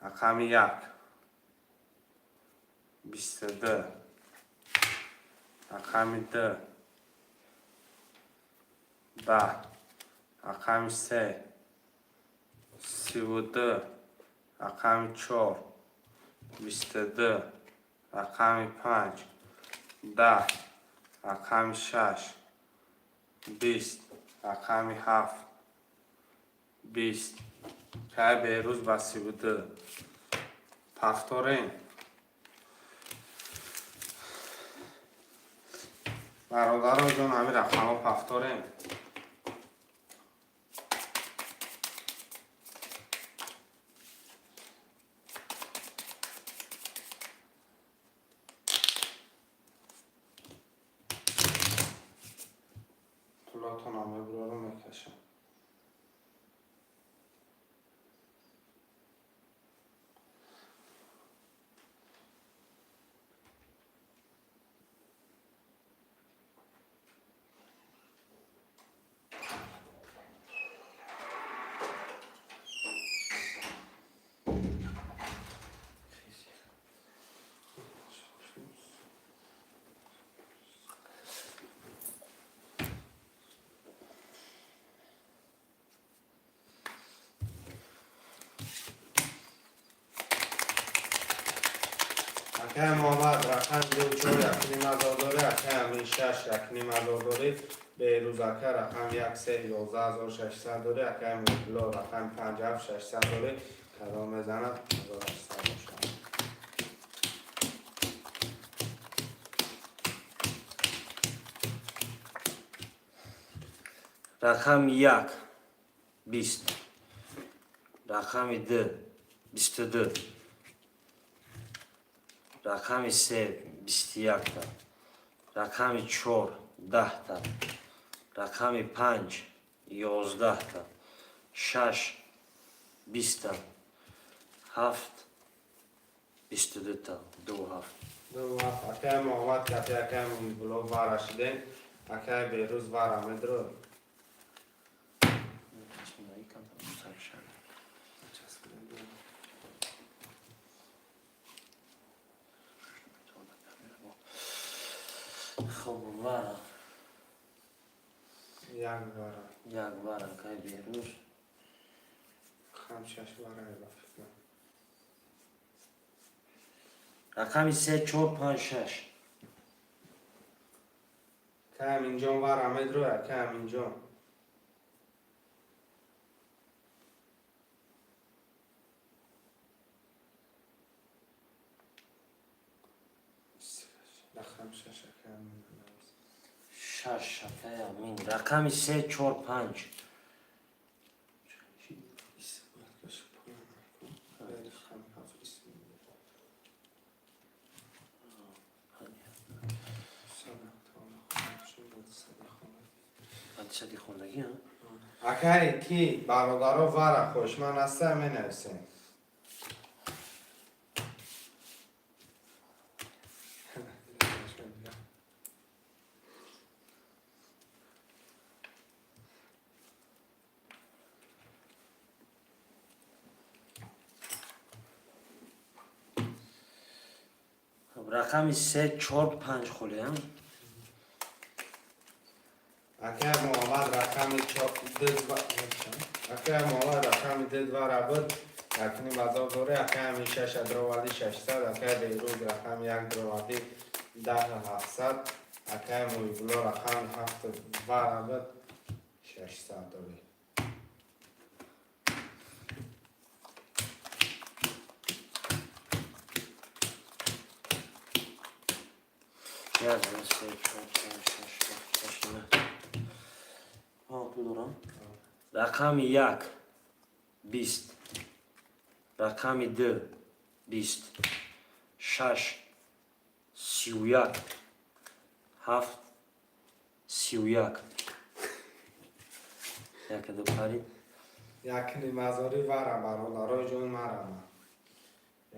Рақами як, 22, рақами ду, 10, рақами се, 32, рақами чор, 22, рақами панҷ, 10, рақами шаш, 20, рақами ҳафт, 20. Кай Беҳрӯз ба 32. Повторем. Бародаро ҷон, ҳамин рақамҳо повторем. Пулотонам мебурору мекашам. Акай Муҳаммад рақами ду чор 1,5 ҳазор дорӣ, акай Амин шаш 1,5 ҳазор дорӣ, Беҳрӯз ака рақами як се 11 600 дорӣ, акай Муҳибулло рақами панҷ ҳафт 600 дорӣ, кадом мезанад 1800 бошад. Рақами як 20, рақами ду 22, рақами се 21-та, рақами чор 10-та, рақами панҷ 11-та, шаш 20-та, ҳафт 22-та, ду ҳафт. Ду ҳафт. Акай Муҳаммад кати акай Муҳибулло вара шидем. Акай Беҳрӯз вара медро. Хоб, вара. Як вара. Як вара, акай Беҳрӯз. Хам шаш вара ба фикрам. Рақами се чор панҷ шаш. Акай Аминҷон вара медро, акай Аминҷон. Рақам шаш акай Амин. Шаш, акай Амин. Рақами се чор панҷ. Сади хондагӣ. Акай ки бародаро вара хушман аста менависем. Рақами се чор панҷ холия. Акай Муҳаммад рақами акай Муҳаммад рақами ду вара буд 1,5 ҳазор дорӣ, акай Амин шаша дроварди 600, акай Беҳрӯз рақами як дроварди 10 700, акай Муҳибулло рақами ҳафт вара буд 600 дорӣ. Як, ду, се, чор, панҷ, шаш, ҳафт, ҳашт, нӯҳ. Пул дорам. Рақами як 20, рақами ду 20, шаш 31, ҳафт 31. Якаду парид. 1,5 ҳазори вара бародарои ҷон марама.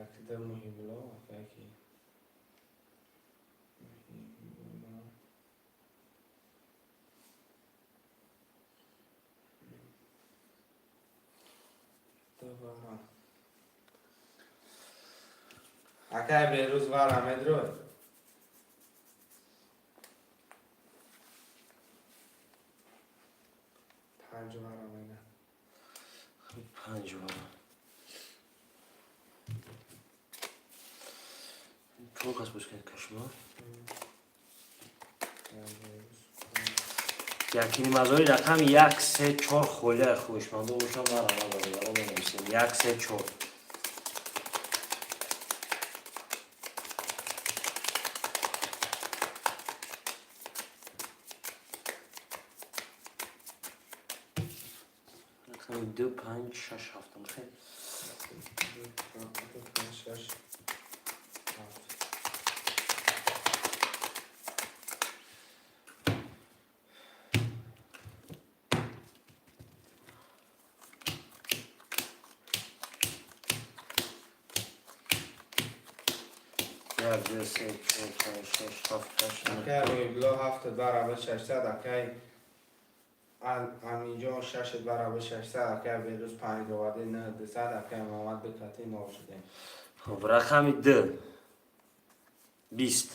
Якда Муҳибулло акай ки Муҳибулло. Ду вара. Акай Беҳрӯз вара медрой. Панҷ вара мена. Панҷ вара. Чор кас боз кунед кашма. 1,5 ҳазори рақами як се чор холия хушмандо бошам марама бародаро менависем. Як се чор. Рақами ду панҷ шаш ҳафт. Хел. Ду панҷ шаш ҳафт. Як, ду, се, чор, панҷ, шаш, ҳафт, ҳашт, нӯҳ. Акай Муҳибулло ҳафт барабар 600, акай Аминҷон шаш барабар 600, акай Беҳрӯз панҷ доварди нӯҳ дусад, акай Муҳаммад ду кати нол шудем. Хоб, рақами ду 20,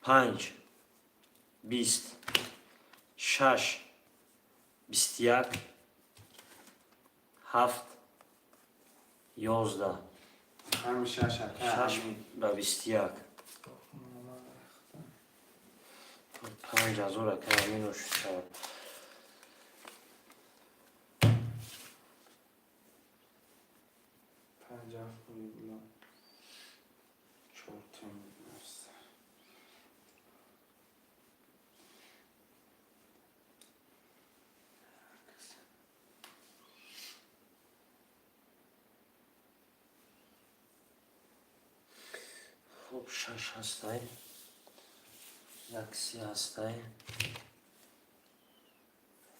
панҷ 20, шаш 21, ҳафт 11. Рақами шаш, ака. Шаш ба 21. 5000, ака Амин, шавад. Панҷ ҳафт муҳибулло. Чор тем. Хуб, шаш ҳастай, як се ҳастай,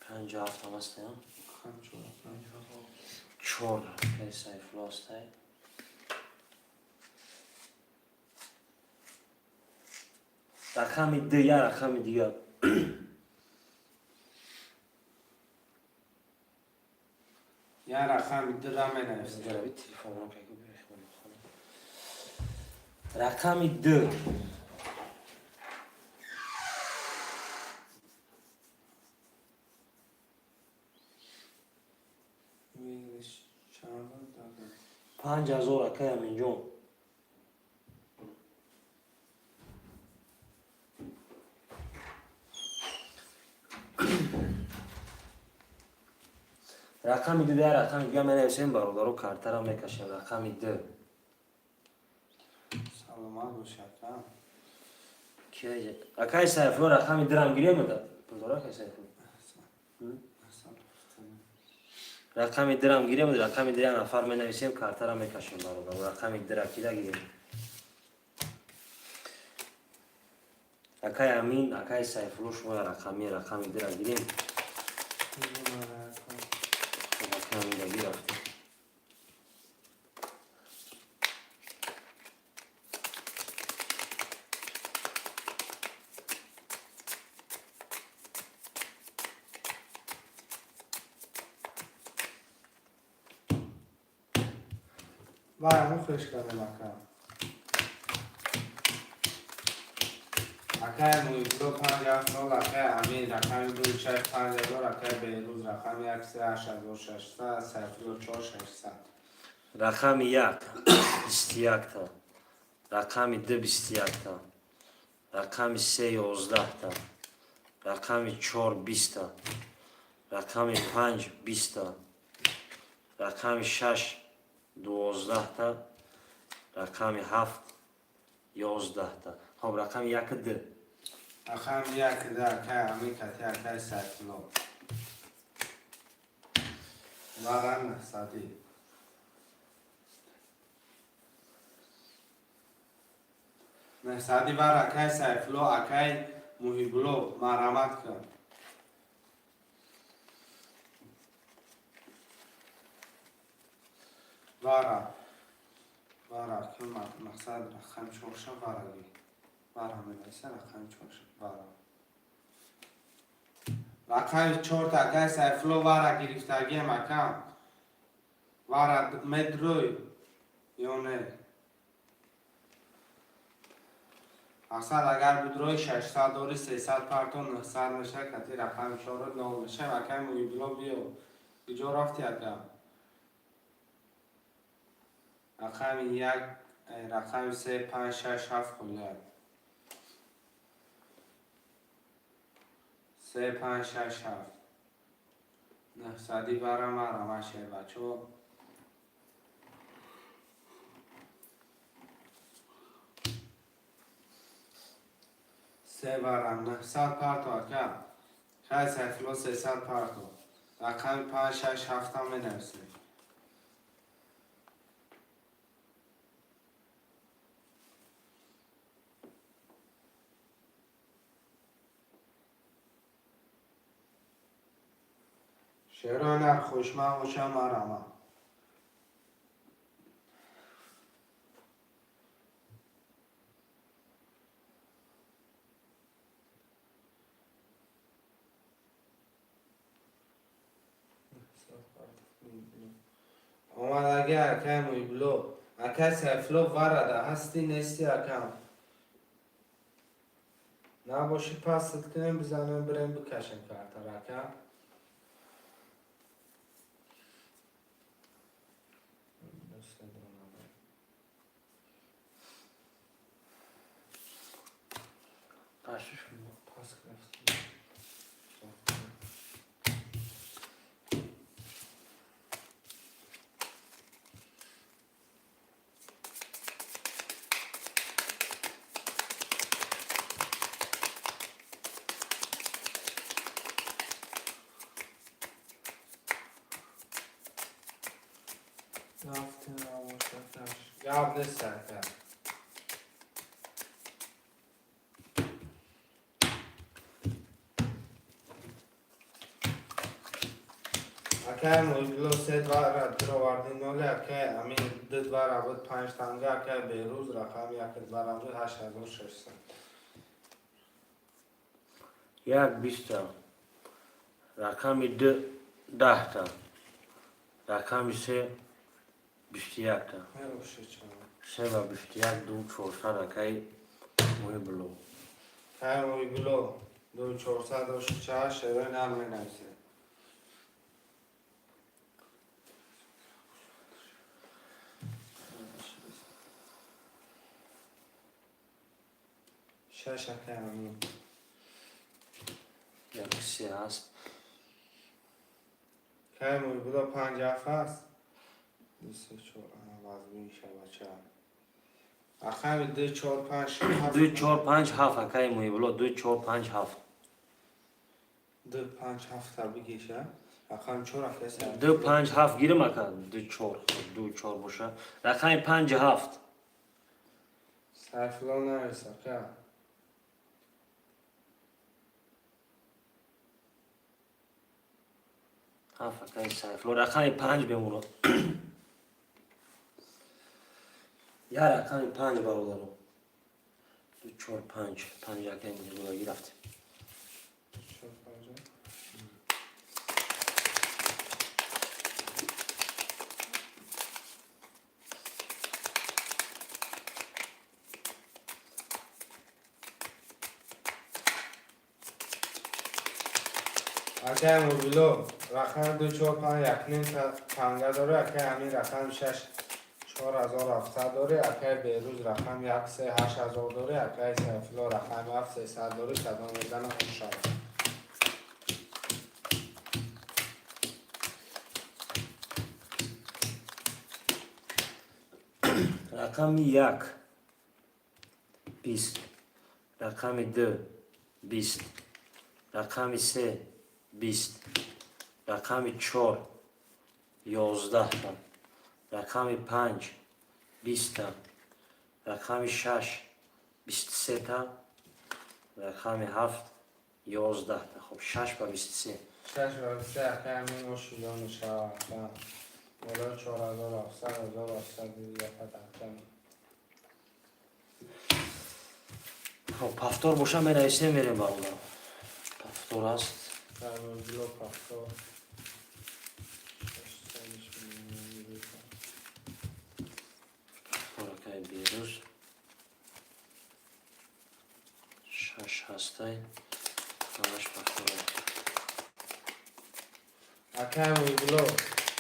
панҷу ҳафтам ҳастай. Рақами чор, панҷ ҳафт. Чор, акай Сайфулло, ҳастай. Рақами д, як рақами дигар. Як рақами дра менависем. Гараби телефонро пеку. Рақами д. Выигрыш чанд дада? 5000, акай Аминҷон. Рақами ду, як рақами дига менависем, бародаро, картара мекашем. Рақами д. Саломат бош, ака. Акай Сайфулло, рақами дирам гирем, пулдора, акай Сайфулло? Рақами дирам гирем. Рақами дир, як нафар менависем, картара мекашем, бародаро. Рақами дира кида гирем? Акай Амин, акай Сайфулло, шумо рақами дира гирем. Акай Амин гирафтем. Вай, мо хуш кардем, ака. Акай Муҳибулло, панҷ ҳафт нол, акай Амин, рақами ду шаш, 5000, акай Беҳрӯз, рақами як се, 8600, Сайфулло, чор шашсад. Рақами як 21-та, рақами ду 21-та, рақами се 11-та, рақами чор 20-та, рақами панҷ 20-та, рақами шаш 12-та, рақами ҳафт 11-та. Хоб, рақами як д. Рақами як д, акай Амин кати акай Сайфулло. Вара наҳсадӣ. Наҳсадӣ вар, акай Сайфулло, акай Муҳибулло, марҳамат кун. Вара. Вара, кун мақсад рақами чорша вараги. Вара менависа, рақами чорша вара. Рақами чорта, акай Сайфулло, вара гирифтагием, ака. Вара медрӯй ё не? Мақсад, агар будрои 600 дори, 300 парто, 900 меша, кати рақами чору нол меша. Акай Муҳибулло, биё. Куҷо рафти, ака? Рақами як, рақами се, панҷ, шаш, ҳафт холиад. Се, панҷ, шаш, ҳафт. Наҳсадӣ вара, марама, шербачо. Се вара, 900 парто, ака. Хай, Сайфулло, 300 парто. Рақами панҷ, шаш, ҳафтам менависем. Шерои нар хушман бошам, марама. Омадаги, акай Муҳибулло. Акай Сайфулло, варада ҳастӣ, нестӣ, акам? Набошӣ, пастат кунем, бизанем, бирем, бикашем картара, ака. Пас рафт. Рафтем, равошаташ. Гап нест, ака. Акай Муҳибулло се два роварди ноли, акай Амин ду два буд панҷ танга, акай Берӯз рақами як два буд 8600. Як биста, рақами ду даҳта, рақами се 21-та. Се ва 21 ду чорсад, акай Муҳибулло. Акай Муҳибулло ду чорсад ошича, шерои нар менависед. Шаш, акай Амин. Як се ҳаст. Акай Муҳибулло панҷ ҳафт ҳаст. Ду се чор вазмин шавача. Рақами ду чор панҷ ҳафт. Ду чор панҷ ҳафт, акаи Муҳибулло, ду чор панҷ ҳафт. Ду панҷ ҳафта бигиша. Рақами чор, акай Сайфулло. Ду панҷ ҳафт гирим, ака, ду чор, ду чор боша. Рақами панҷ ҳафт. Сайфулло навис, ака. Ҳафт, акаи Сайфулло, рақами панҷ бемонад. Я рақами панҷ, бародаро. Ду чор панҷ, панҷ, акаи Муҳибулло гирафтем. Чор панҷ. Акай Муҳибулло рақами ду чор панҷ як ним танга дорӣ, акай Амин рақами шаш 4700 дорӣ, акай Берӯз рақами як се 8000 дорӣ, акай Сайфулло рақами ҳафт 300 дорӣ, садо мезанам он шавад. Рақами як 20, рақами ду 20, рақами се 20, рақами чор 11-та, рақами панҷ 20-та, рақами шаш 23-та, рақами ҳафт 11-та. Хоб, шаш ба 23. Шаш ва 23, акай Амин, ошиён мешавад, ака. Болои 4700, 1800 яфат, ака. Хоб, повтор боша менависем, мерем, бародар. Повтор аст. Акай Муҳибулло повтор. Повтор, акай Берӯз. Шаш ҳастай. Ҳамаш повтор. Акай Муҳибулло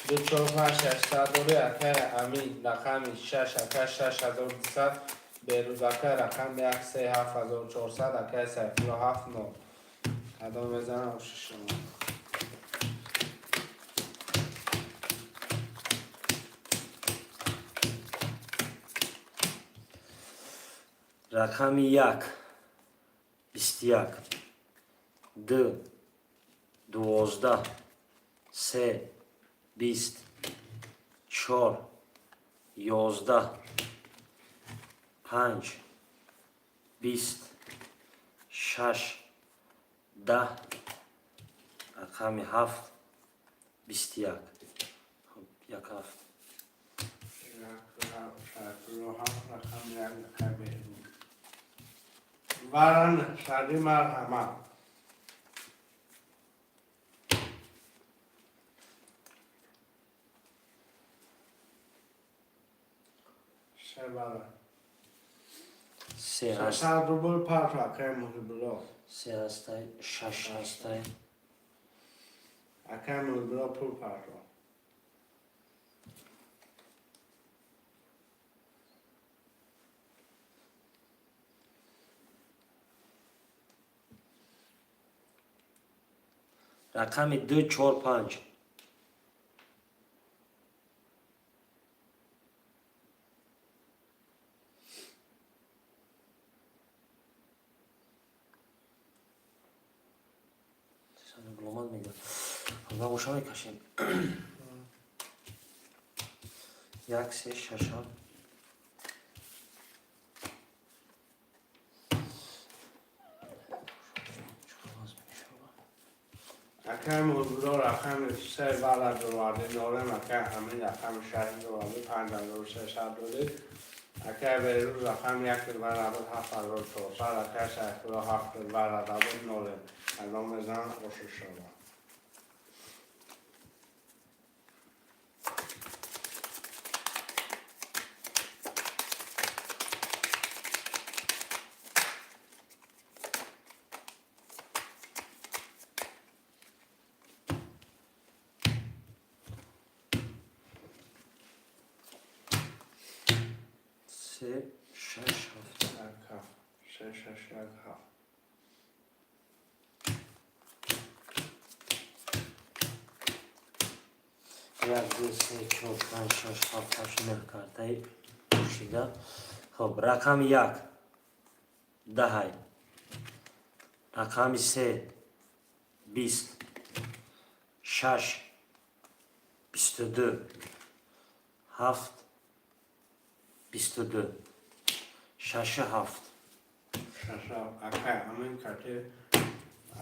ду чор панҷ шашсад дорӣ, акай Амин рақами шаш, акай 6200, Берӯз акай рақами як се 7400, акай Сайфулло ҳафт нол. Кадом мезанам оши шумо. Рақами як 21, ду 12, се 20, чор 11, панҷ 20, шаш 10, рақами ҳафт 21. Хоб, як ҳафт. Сайфулло ҳафт рақами як, акай Берӯз. Варан шади марҳамат. Шебара. Се ҳаст. 600 рубл парто, акай Муҳибулло. Се ҳастай, шаш ҳастай. Акай Муҳибулло пул парто. Рақами ду, чор, панҷ. Гломад мегӯяд. Набоша, мекашем. Як, се, шаш, ҳафт. Акай Мурбуло рақами се бала дуварди дорем. Акай Ҳамид рақами шаш дуварди, 5300 додед. Акай Берӯз рақами як бала буд, 7400. Акай Сайфулло ҳафт бала буд, нолем. Алло мезан, оши шава. Се, шаш, ҳафт. Як, ҳафт, се, шаш, як, ҳафт. Як, ду, се, чор, панҷ, шаш, ҳафт, ҳашт, нӯҳ картаи пӯшида. Хоб, рақами як даҳай, рақами се 20, шаш 22, ҳафт 22, шашу ҳафт. Шаш, ҳафт. Акай Амин карти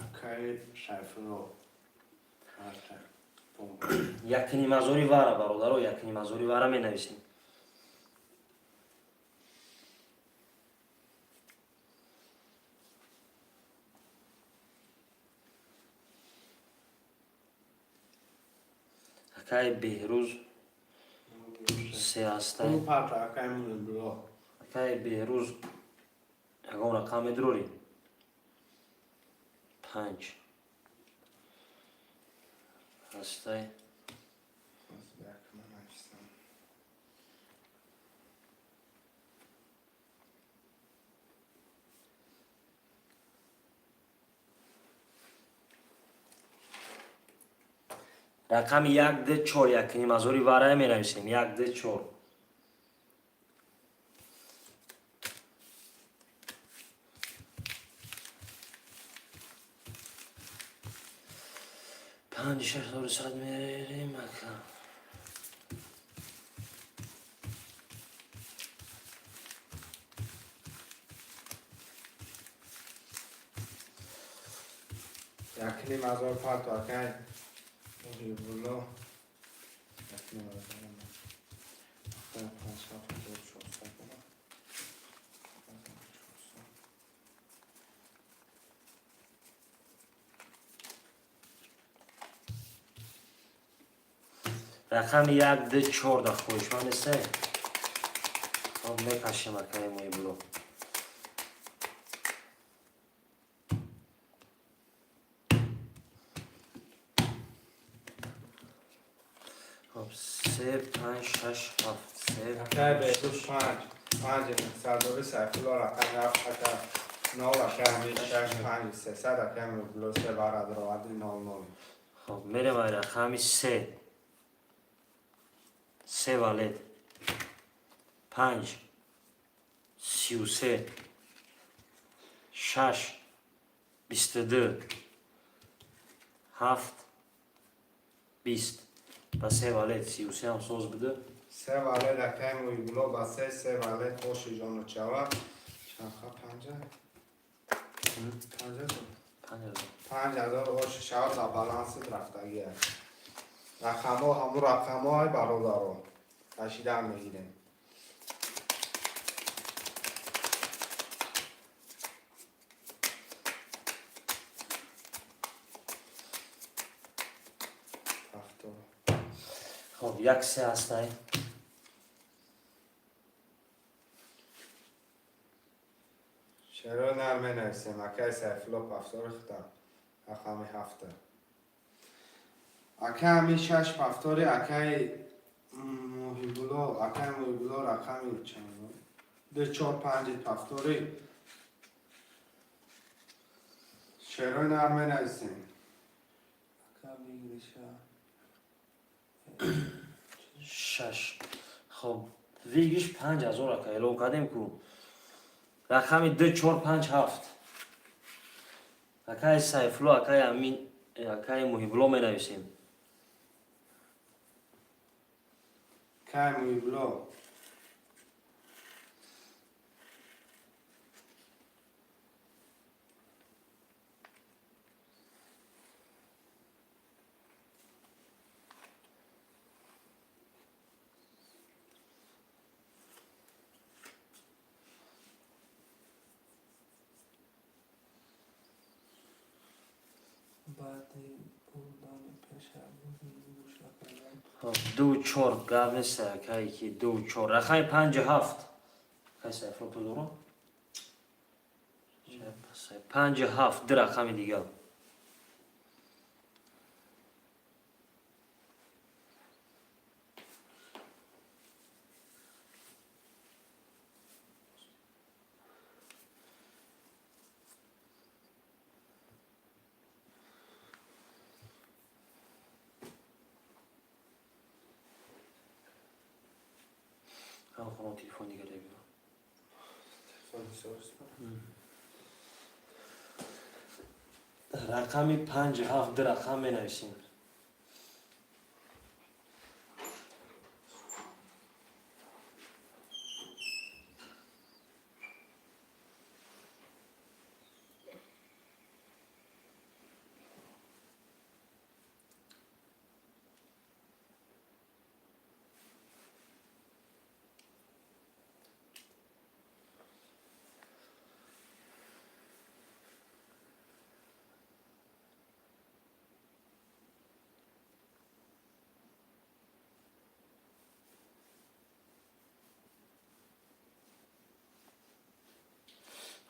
акай Сайфулло карта. Якнимазори вара, бародаро, якнимазори вара менависем. Акай Беҳрӯз се ҳастай. Парта, акай Мурбуло. Акай Беҳрӯз, ягон рақам медурорӣ? Панҷ ҳастай. Як, ман нависам. Рақами як, ду, чор, якнимазори варая менависем. Як, ду, чор. Панҷ шаш ҳазору сад мерем, ака. 1,5 ҳазор парту, акай Муҳибулло. 1,5 ҳазор. Панҷ, 7400. 400. Рақами як, ду, чор да хоҳишманд несте? Хоб, мекашем, акаи Муҳибулло. Хоб, се, панҷ, шаш, ҳафт, се. Акай Беҳрӯз панҷ, панҷ нӯҳсад дори. Сайфулло рақами ҳафт, ака нол. Акай Ҳамид шаш, панҷ сесад. Акай Муҳибулло се бара дароварди, нол нол. Хоб, мерем ай рақами се. Се валет. Панҷ 33, шаш 22, ҳафт 20. Ба се валет 33 ҳам соз буда. Се валет, акай Муҳибулло, ба се, се валет оши ҷону чава. Чанха? Панҷа? 5000? 5000. 5000 оши шава, ба баланси рафтагия. Рақамҳо ҳамун рақамҳои, бародаро, кашидан мегирем. Ҳафто. Хоб, як се ҳастай. Чаро наменависем, акай Сайфулло, пафтори худам рақами ҳафта. Акай ҳамин шаш пафтори акай Муҳибулло. Акай Муҳибулло рақами чанд? Ду, чор, панҷи пафтори. Шерои нар менависем. Выигрыша. Шаш. Хоб, выигрыш 5000, ака, эълон кардем ку. Рақами ду, чор, панҷ, ҳафт. Акаи Сайфулло, акаи Амин, акаи Муҳибулло менависем. Кай Муҳибулло. Баъди бурдани пеша гӯш накардан. Хоб, ду, чор, гап нест, акае ки ду, чор. Рақами панҷу ҳафт. Акаи Сайфулло, пул дорам? Панҷу ҳафт, ду рақами дигар. Ҳам хонам, телефон дигар бибинам. Телефон бисёр. Рақами панҷу ҳафт, ду рақам менависем.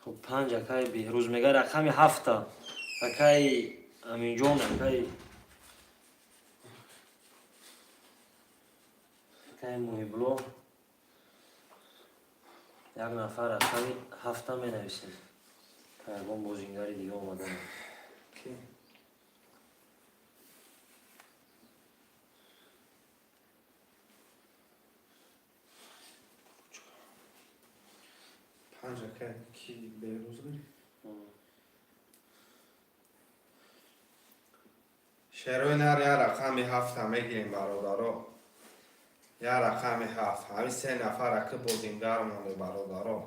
Хуб, панҷ, акаи Беҳрӯз мега, рақами ҳафта. Акаи Аминҷон, акаи Муҳибулло, як нафар рақами ҳафта менависем. Та ягон бозингари дига омадан. Ки? Панҷ, акай ки, Беҳрӯз? Шерои нар, як рақами ҳафта мегирем, бародаро. Як рақами ҳафт. Ҳамин се нафар аки бозингар монде, бародаро.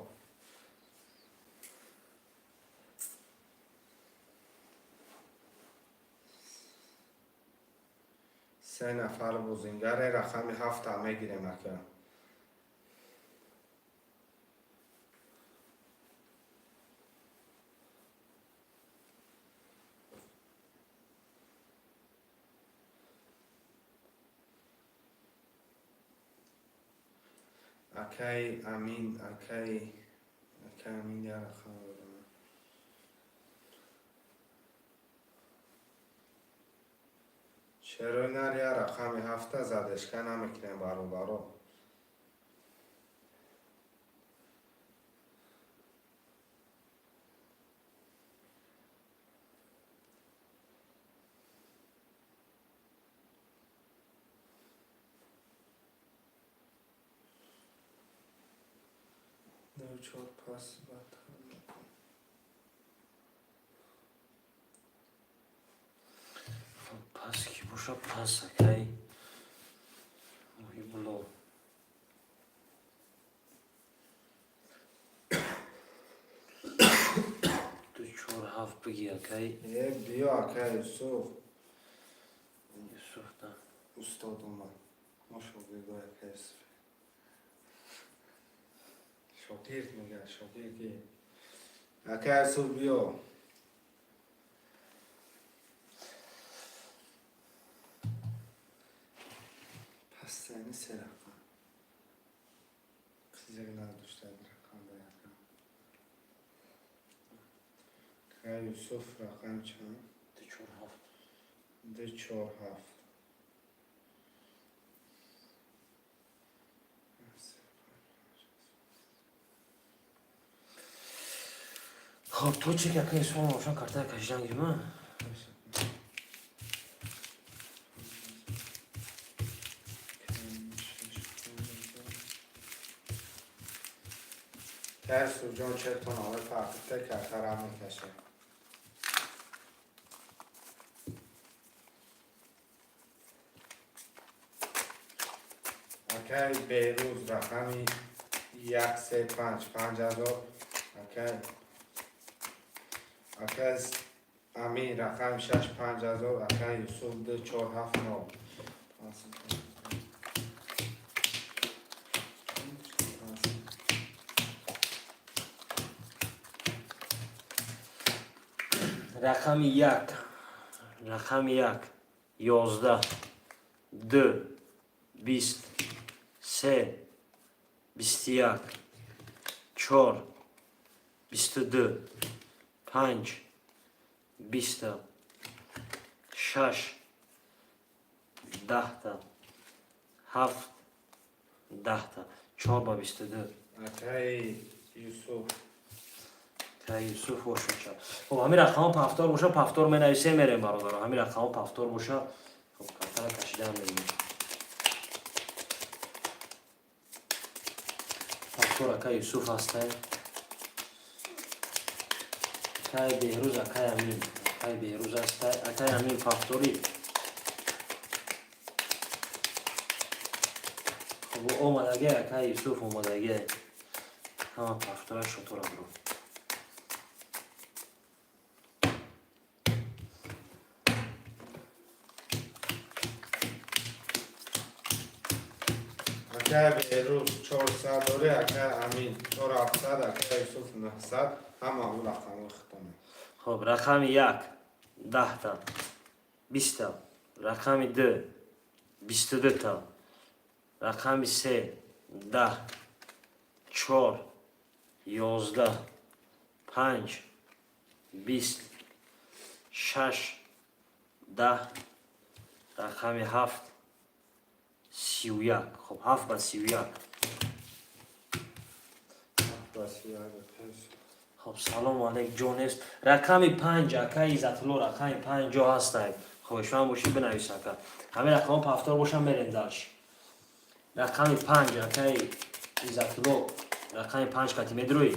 Се нафар бозингаре, рақами ҳафта мегирем, ака. Акаи Амин, акаи Амин, як рақам додам. Шерои нар, як рақами ҳафта задешка намекунем, бародаро. Ду, чор, пас баъд. Хуб, пас ки боша, пас, акаи Муҳибулло. Ду, чор, ҳафт биги, акаи Е, биё, акай Юсуф. Юсуф, да. Устод омад. Мо шогирдои акай Юсуф. Шогирд мега, шогирди. Акай Юсуф, биё. Пас яъни се рақам. Қизиқ надоштад рақам ба рақам. Акай Юсуф, рақам чанд? Ду, чор, ҳафт. Ду, чор, ҳафт. Хоб, то чи ки акаи Ислом рошан картаи кашидан гима. Кай Юсуфҷон, четон овои фарқите, картара мекашем. Акай Беҳрӯз, рақами 1, 3, 5, 5000. Акай Амин, рақами 6, 5000. Акай Юсуф, 2, 4, 7, 0. Рақами як, рақами як, 11, 2, 20, 3, 21, 4, 22, 5, 20-та, 6, 10-та, 7, 10-та, 4 ба 22. Акай Юсуф. Акай Юсуф бошача. Хоб, ҳамин рақамҳо повтор боша, повтор менависем, мерем, бародаро. Ҳамин рақамҳо повтор боша, хоб, картара кашидан мерем. Повтор акай Юсуф ҳастай. Акай Беҳрӯз, акай Амин. Акай Беҳрӯз ҳастай. Акай Амин повторӣ. Хоб, омадагӣ, акай Юсуф омадагӣ. Ҳама повтора шотора бро. Акай Беҳрӯз 400 дорӣ, акай Амин 4700, акай Юсуф 900, ҳама ӯ рақамҳои худтона. Хоб, рақами як, 10-та, 20-та, рақами ду, 22-та, рақами се, 10, 4, 11, 5, 20, 6, 10, рақами ҳафт, 31. Хоб, 7 ба 31. Ба 31 пеш. Хоб, салому алейк, ҷо нест. Рақами 5, акаи Иззатулло, рақами 5 ҷо ҳастай. Хоҳишманд бошӣ, бинавис, ака. Ҳамин рақамҳо повтор бошам, мерем дальше. Рақами 5, акаи Иззатулло, рақами 5 кати медурӯӣ?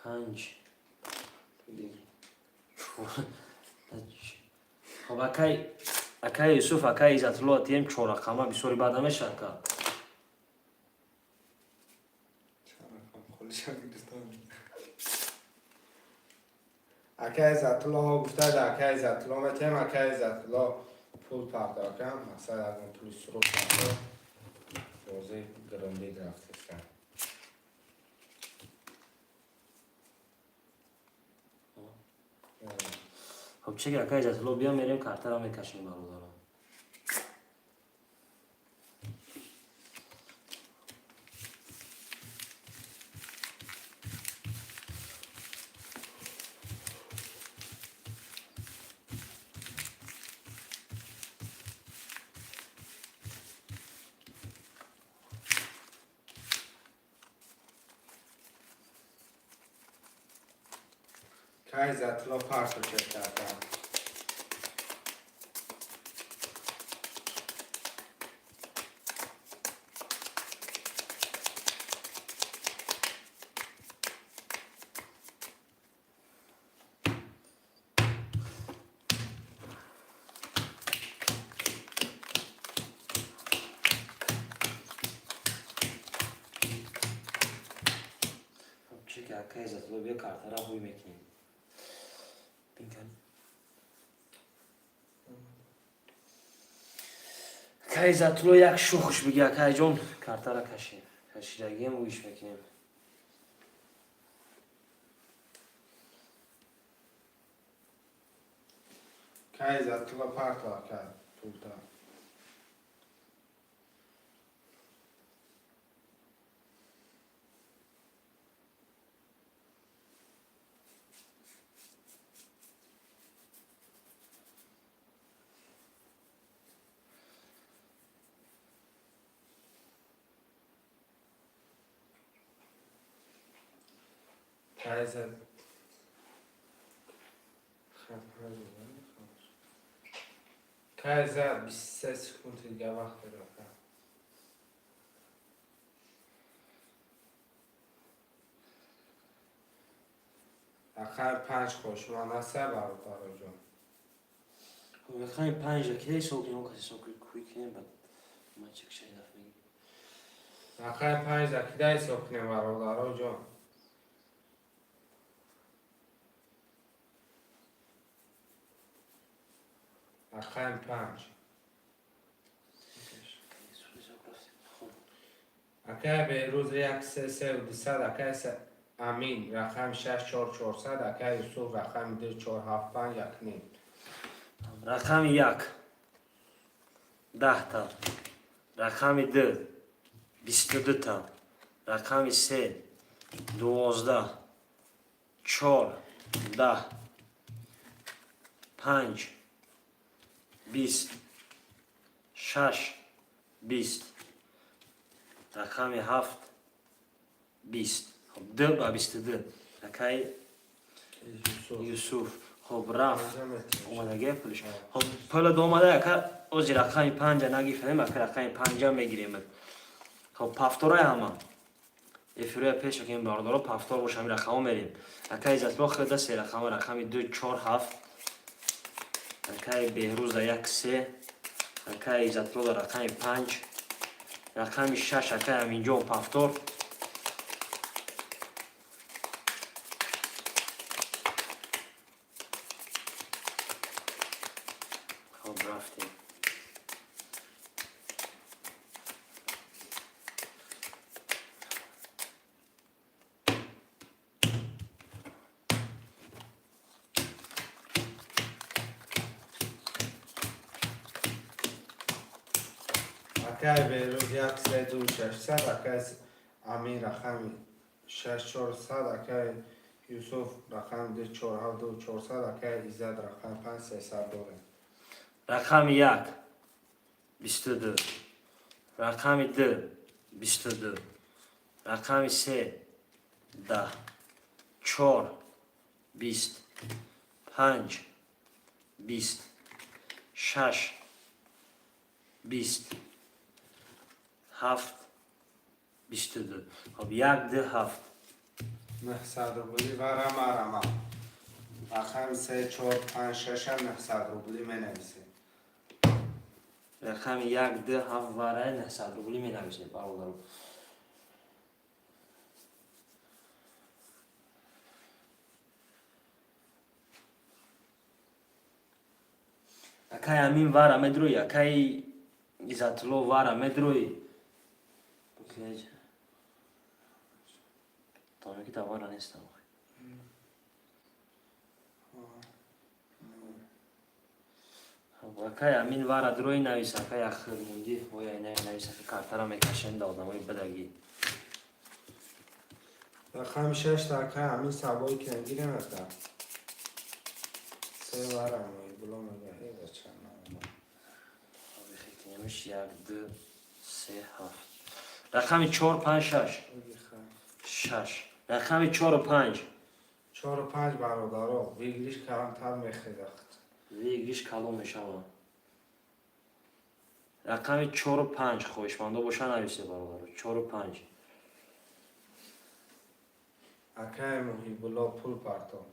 Панҷ. Хоб, акай Юсуф, акай Иззатулло, атием чоррақама бисёри бад намешавад, ака? Чанд рақам холиша гирифтам. Акай Иззатулло ҳо гуфтад, акай Иззатулло метиҳем, акай Иззатулло пул пардохт кардам, мақсад ягон пули сурух пардохт. Бозӣ гирондид рафтеста. Хоб, чеки акай Иззатулло биё, мерем, картара мекашем, бародарон. Акай Иззатулло парто чек кардам. Хоб, чеки акай Иззатулло биё, картара ҳуй мекунем. Бинкан. Акай Иззатулло як шухш биги, акайҷон, картара каши. Кашидагием, ӯиш мекунем. Акай Иззатулло парто, акай пулта. Акай Иззат. Хаб, Кай зад, 23 секунд дига вақт дорад. Рақами 5 хошманд аст, бародароҷон. Рақами 5 ки ҳисоб кунем, касе ҳисоб кӯй кунем, баъд ман чек шайдаф мегирем. Рақами 5 кида ҳисоб кунем, бародароҷон? Рақами 5. Акай Беҳрӯз 1 3 3 200, акай Амин рақами 6 4 400, акай Юсуф рақами 2 4 7 5 1 ним. Рақами 1 10та, рақами 2 22та, рақами 3 12, 4 10, 5 20, 6 20, рақами 7 20. Хоб, 2 ба 22, акай Юсуф. Хоб, рафт, омадагия пулиш. Хоб, пула омада, ака. Ози рақами 5-а нагирифтем, ака, рақами 5-а мегирем. Хоб, повтор ай ҳама эфироя пеш кунем, бародаро, повтор боша, ҳами рақамо мерем. Акай Иззатулло хелда се рақама: рақами 2, 4, 7. Акай Беҳрӯза 1, 3, акай Иззатулло рақами 5, рақами 6, акай Аминҷон, повтор. Хоб, рафтем. Акай Беҳрӯз 1 3 2 600, акай Амин рақами 6 400, акай Юсуф рақами 2 4 7 2 400, акай Иззат рақами 5 300 дорем. Рақами 1 22, рақами 2 22, рақами 3 10, 4 20, 5 20, 6 20, 7 22. Хоб, 1, 2, 7. 900 рубли ва рама рама. Рақами 3 4 5 6 900 рубли менависем. Рақами 1, 2, 7 вараи 900 рубли менависем, бародаро. Акай Амин, вара медрои, акай Иззатулло, вара медрои. Ки вара нестам. Акай Амин, вара дрои, навис, акай ахир мунди, оя навис, ака, картара мекашем да одамои бадагӣ. Рақами 6, акай Амин, сабои кенгирем, ака. Се вара було мега э бача. Як, ду, се, ҳафт. Рақами чор, панҷ, шаш. Шаш. Рақами чору панҷ. Чору панҷ, бародаро, выигрыш калонтар мехезад. Выигрыш калон мешавад. Рақами чору панҷ, хоҳишмандо боша, нависе, бародаро, чору панҷ. Акай Муҳибулло, пул парто.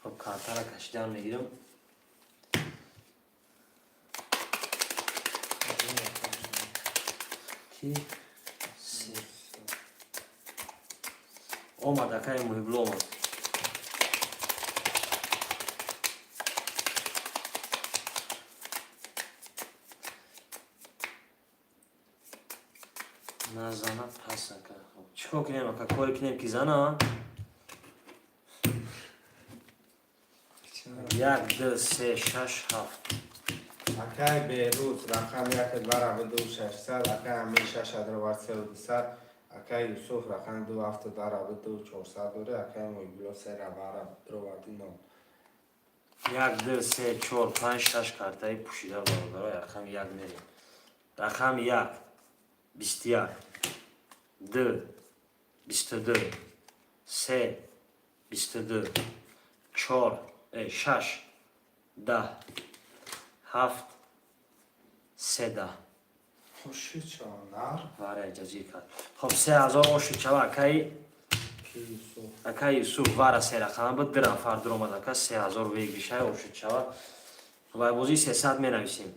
Хоб, картара кашидан мегирам. Ки се омад, акаи Муҳибулло, омад. Назана пас, ака. Чӣ кор кунем, ака? Коре кунем, ки зана. Як, ду, се, шаш, ҳафт. Акай Беҳрӯз рақам як варави ду шашсад, акай Амин шаш адровар сеу дусад, акай Юсуф рақами ду ҳафту дарави ду чорсад дорӣ, акай Муҳибулло се равара дроварди нол. Як, ду, се, чор, панҷ, шаш картаи пӯшида, бародаро. Рақами як мерем. Рақами як 21, ду 22, се 22. Чор, шаш, 10, ҳафт, се, 10. Оши чава нар. Вара ҷазир кард. Хоб, 3000 оши чава, акаи Ки Юсуф. Акаи Юсуф, вара се рақама буд, ду нафар дуромад, ака, 3000 выигрыш ай оши чава. Вай бозии 300 менависем.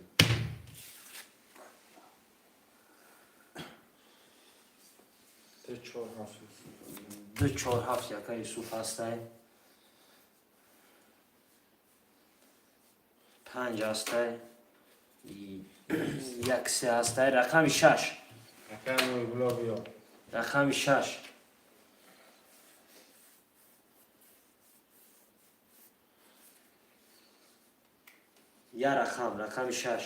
Ду чор ҳафт. Ду чор ҳафт, ака Юсуф ҳастай. Панҷ ҳастай. Як се ҳастай. Рақами шаш. Ака Муҳибулло, биё. Рақами шаш. Я рақам, рақами шаш.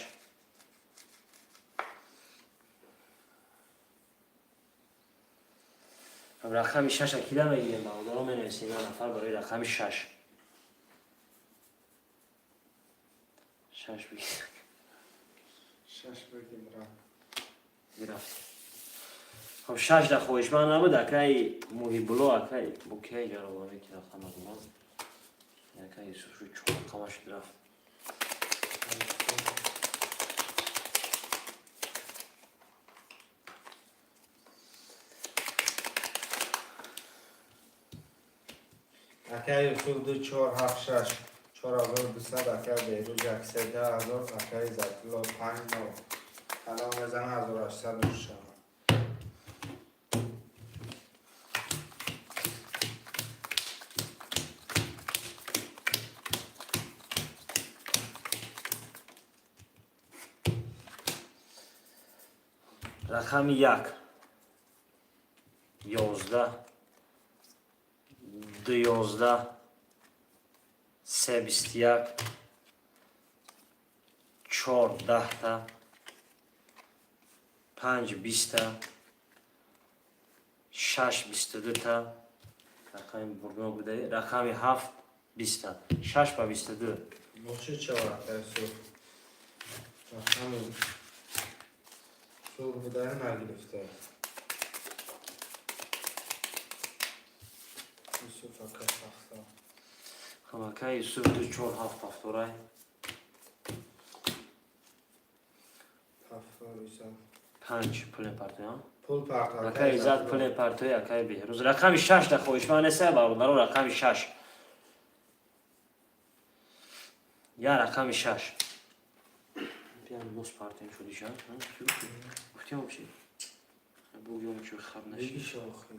Рақами шаша кида мегирем, бародаро, менависем я нафар барои рақами шаш. Шаш бигир. Шаш бигир, брат. Гирафт. Хоб, шаш да хоҳишманд набуд, акаи Муҳибулло, акаи букияи ҷаробаме ки рафтам аз ман. Акаи Юсуф шуд, чор рақама шуд, рафт. Ака Юсуф, ду чор ҳафт шаш, 4200. Ака Беҳрӯз, як се, 10,000. Ака Иззатулло, панҷ нол. Калом мезана, 1800 мешавад. Рақами як, 11, ду, 11, се, 21, чор, 10-та, панҷ, 20-та, шаш, 22-та. Рақами бурдно буда, рақами ҳафт, 20-та. Шаш ба 22. Боши чава, ака Юсуф. Рақами сур буда, нагирифта. Юсуф ака пахта. Хоб, ака Юсуф, ду чор ҳафт повтор ай. Повтор, Иззат. Панҷ пуле партоям. Пул парто. Ака Иззат, пуле партои, акаи Беҳрӯз. Рақами шаш да хоҳишманд неста, бародаро, рақами шаш. Я рақами шаш. Биям нос партоем шудиша. Гуфтем чи? Бугём чи хаб нашид. Бигиш охир.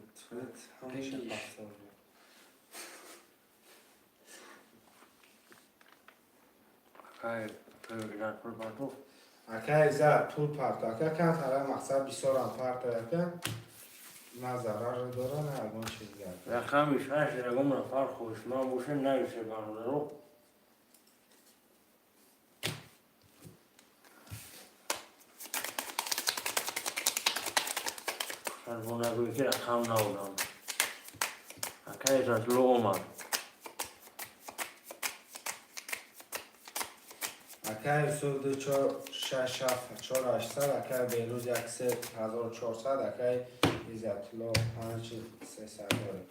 Ҳамеша Бигиш. повтор. Акаи Иззат пул партов. Ака Иззат, пул парто. Ака, камтара мақсад бисёрам парто, ака. На зарар дора, на ягон чиз дигар. Рақами шаш ягон нафар хоҳишманд боша, нависе, бародаро. Шарбо нагӯӣ ки рақам наодам. Ака Иззатулло омад. Ака Юсуф, ду чор шаш ҳафт, 4800. Ака Беҳрӯз, як се, 1400. Акаи Иззатулло, панҷ 300 дорем.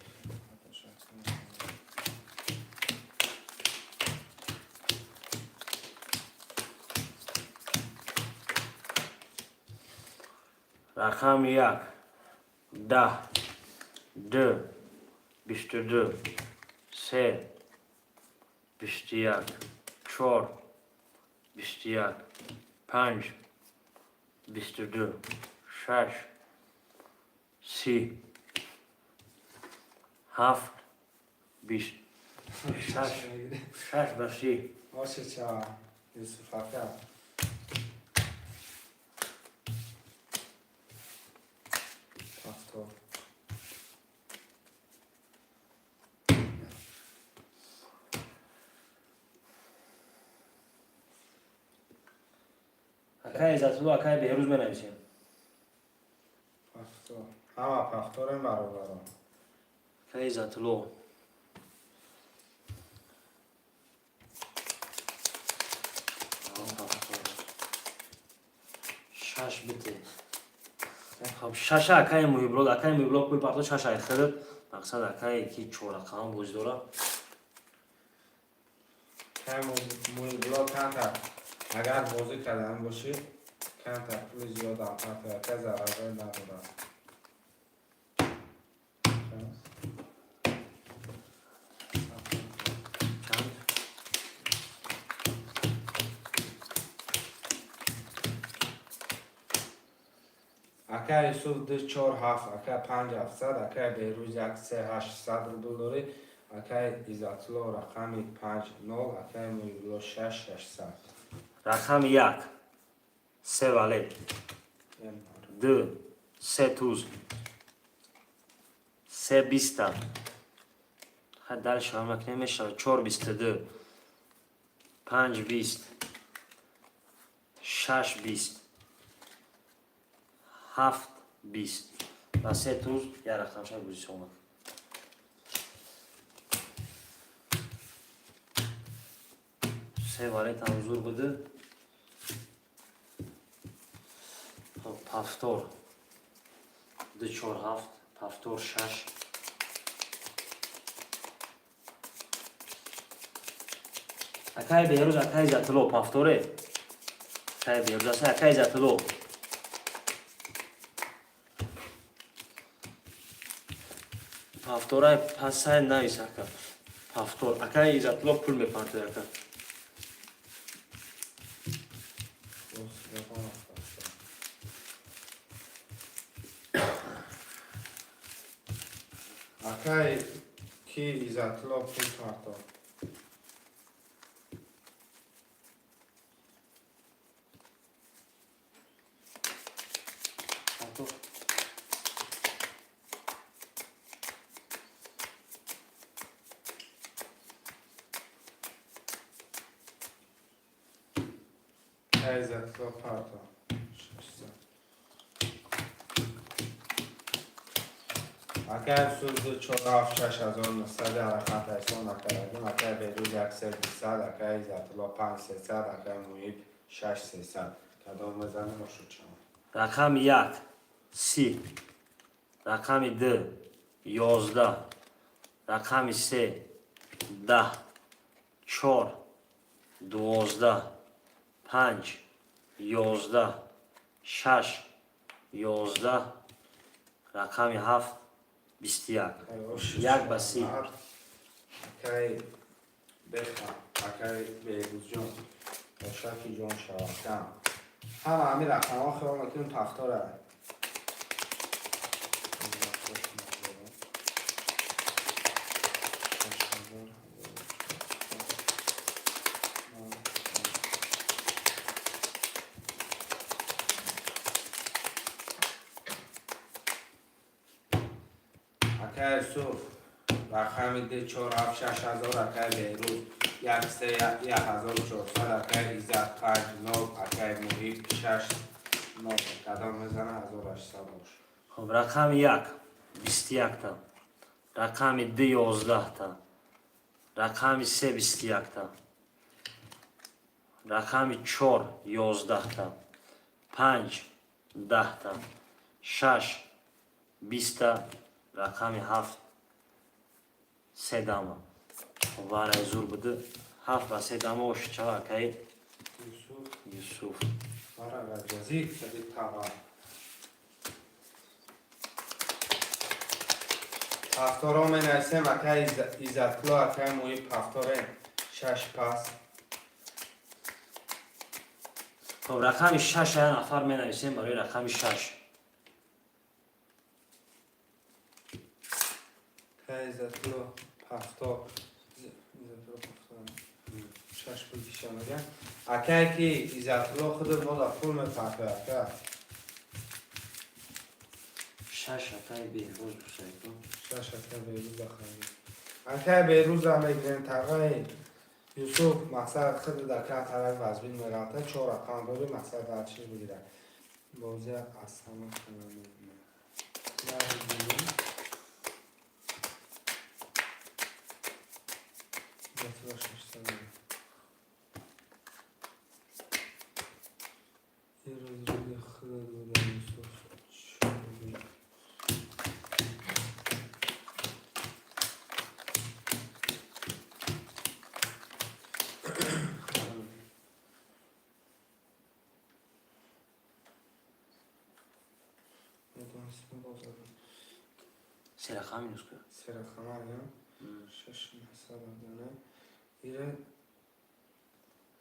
Рақами як, 10, ду, 22, се, 21, чор, 21, панҷ, 22, шаш, 30, ҳафт, 20, шаш, шаш ба 30. Оши чава, Юсуф ака. Повтор. Акаи Иззатулло, акаи Беҳрӯз, менависем. Повтор. Ҳама повтор ем, бародарон. Акаи Иззатулло. Шаш бите. Хоб, шаша акаи Муҳибулло, акаи Муҳибулло пул парто, шаша айхирид. Мақсад акае ки чор рақам бозӣ дора. Акай Муҳибулло, камтар агар бозӣ кардан бошӣ, камтар пули зиёдам партоя, ака, зарарҳое надорад. Чанд? Ака Юсуф, ду чор ҳафт, ака, панҷ ҳафтсад, акай Беҳрӯз, як се ҳаштсад рубл дорӣ, акай Иззатулло, рақами панҷ нол, акай Муҳибулло, шаш шашсад. Рақами як, се валет, ду, се туз, се биста. Ха, дальше ҳамакне мешавад. Чор 22, панҷ 20, шаш 20, ҳафт 20 ва се туз. Як рақамша гузисомад. Се валет ҳам зур буду. Хоб, повтор. Ду, чор, ҳафт, повтор, шаш. Акай Беҳрӯз, акай Иззатулло, повторе. Акай Беҳрӯз аста, акай Иззатулло. Повторай пасай навис, ака. Повтор. Акай Иззатулло пул мепартояд, ака. Боз ягон вақт. Акай ки Иззатулло пул партофт. Повтор. Акай Иззатулло партофт. 600. Акай Юсуф, ду чор ҳафт, 6900 ҳаракат ҳайсон накардагим, акай Беҳрӯз, як се дусад, акай Иззатулло, панҷ сесад, акай Муҳиб, шаш сесад. Кадом мезанем, ошуд шавад. Рақами як 30, рақами ду 11, рақами се 10, чор 12, панҷ 11, шаш 11, рақами ҳафт 21. Як ба 30. Акай беха, акай Беҳрӯзҷон, ошаки ҷон шавакам. Ҳама ҳамин рақамҳо хиёл мекунем повтора. Акай Юсуф, рақами ду чор ҳафт, 6000, акай Беҳрӯз, як се 1400, акай Иззат, панҷ нол, акай Муҳиб, шаш нол. Кадом мезана, 1800 бош. Хоб, рақами як 21-та, рақами ду 11-та, рақами се 21-та, рақами чор 11-та, панҷ 10-та, шаш 20-та, рақами ҳафт се дама. Варай зур буду. Ҳафт ба се дама ошуд шава, акаи Юсуф. Юсуф. Вара гаҷазик сади тава. Повторо менависем, акай Иззатулло, акай Муҳиб, повторе, шаш пас. Хоб, рақами шаш я нафар менависем барои рақами шаш. Акай Иззатулло, повтор. Иззатулло, повтор. Шаш пул киша мегам. Акай ки Иззатулло худат мода пул мепартояд, ака. Шаш акаи Беҳрӯз бусайко. Шаш акай Беҳрӯз ахари. Акай Беҳрӯза мегирем, тағаи Юсуф, мақсад худ дар кан тарак вазбин меғалта, чор рақам дори, мақсад дар чиз бигирад. Бозия аз ҳама хона мебинад. Иззатулло 600. Ин рӯз рӯзи худат буда, Юсуф. Чӣ мегӯӣ? Се рақам минус кун. Се рақама шаш нӯҳсад дона ира.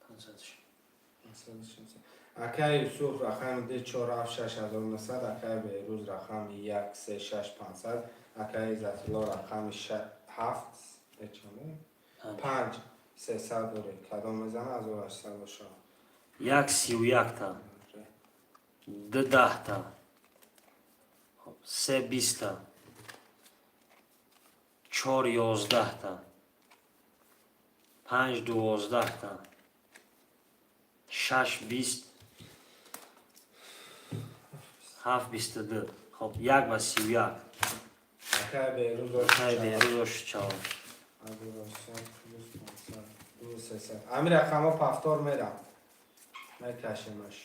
500. Акай Юсуф, рақами ду, чор, ҳафт, 6900. Акай Беҳрӯз, рақами як, се, шаш, 500. Акай Иззатулло, рақами ҳафт, панҷ, 300 доред. Кадом мезана, 1800 бошад. Як 31-та, ду 10-та, се 20-та, чор 11-та, панҷ 12-та, шаш 20, ҳафт 22. Хоб, як ба 31. Акай Беҳрӯз. Акай Беҳрӯз, ошчаво. Ами рақамҳо повтор мерам, мекашемаш.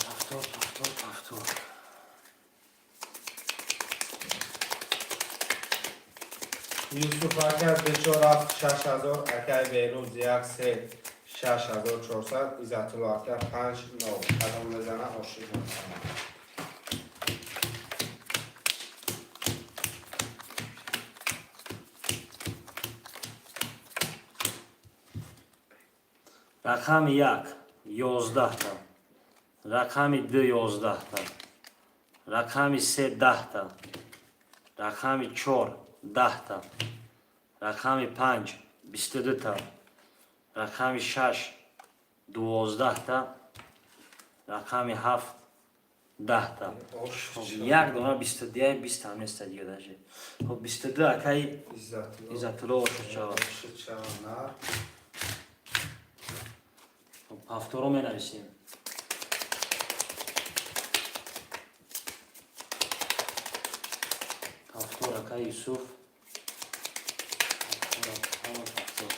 Повтор, повтор, повтор. Юсуф ака, ду, чор, ҳафт, 6000. Акай Беҳрӯз, як, се, 6400. Иззатулло ака, панҷ, нол. Кадом мезана, ошиқ мешавам. Рақами як 11-та, рақами ду 11-та, рақами се 10-та, рақами чор 10-та, рақами панҷ 22-та, рақами шаш 12-та, рақами ҳафт 10-та. Як дона 22-я, 20 ҳам неста дига даже. Хоб, 22, акаи Иззатулло, ошучава. Ошучава. Повторо менависем. Повтор, акаи Юсуф. Ҳама повтор.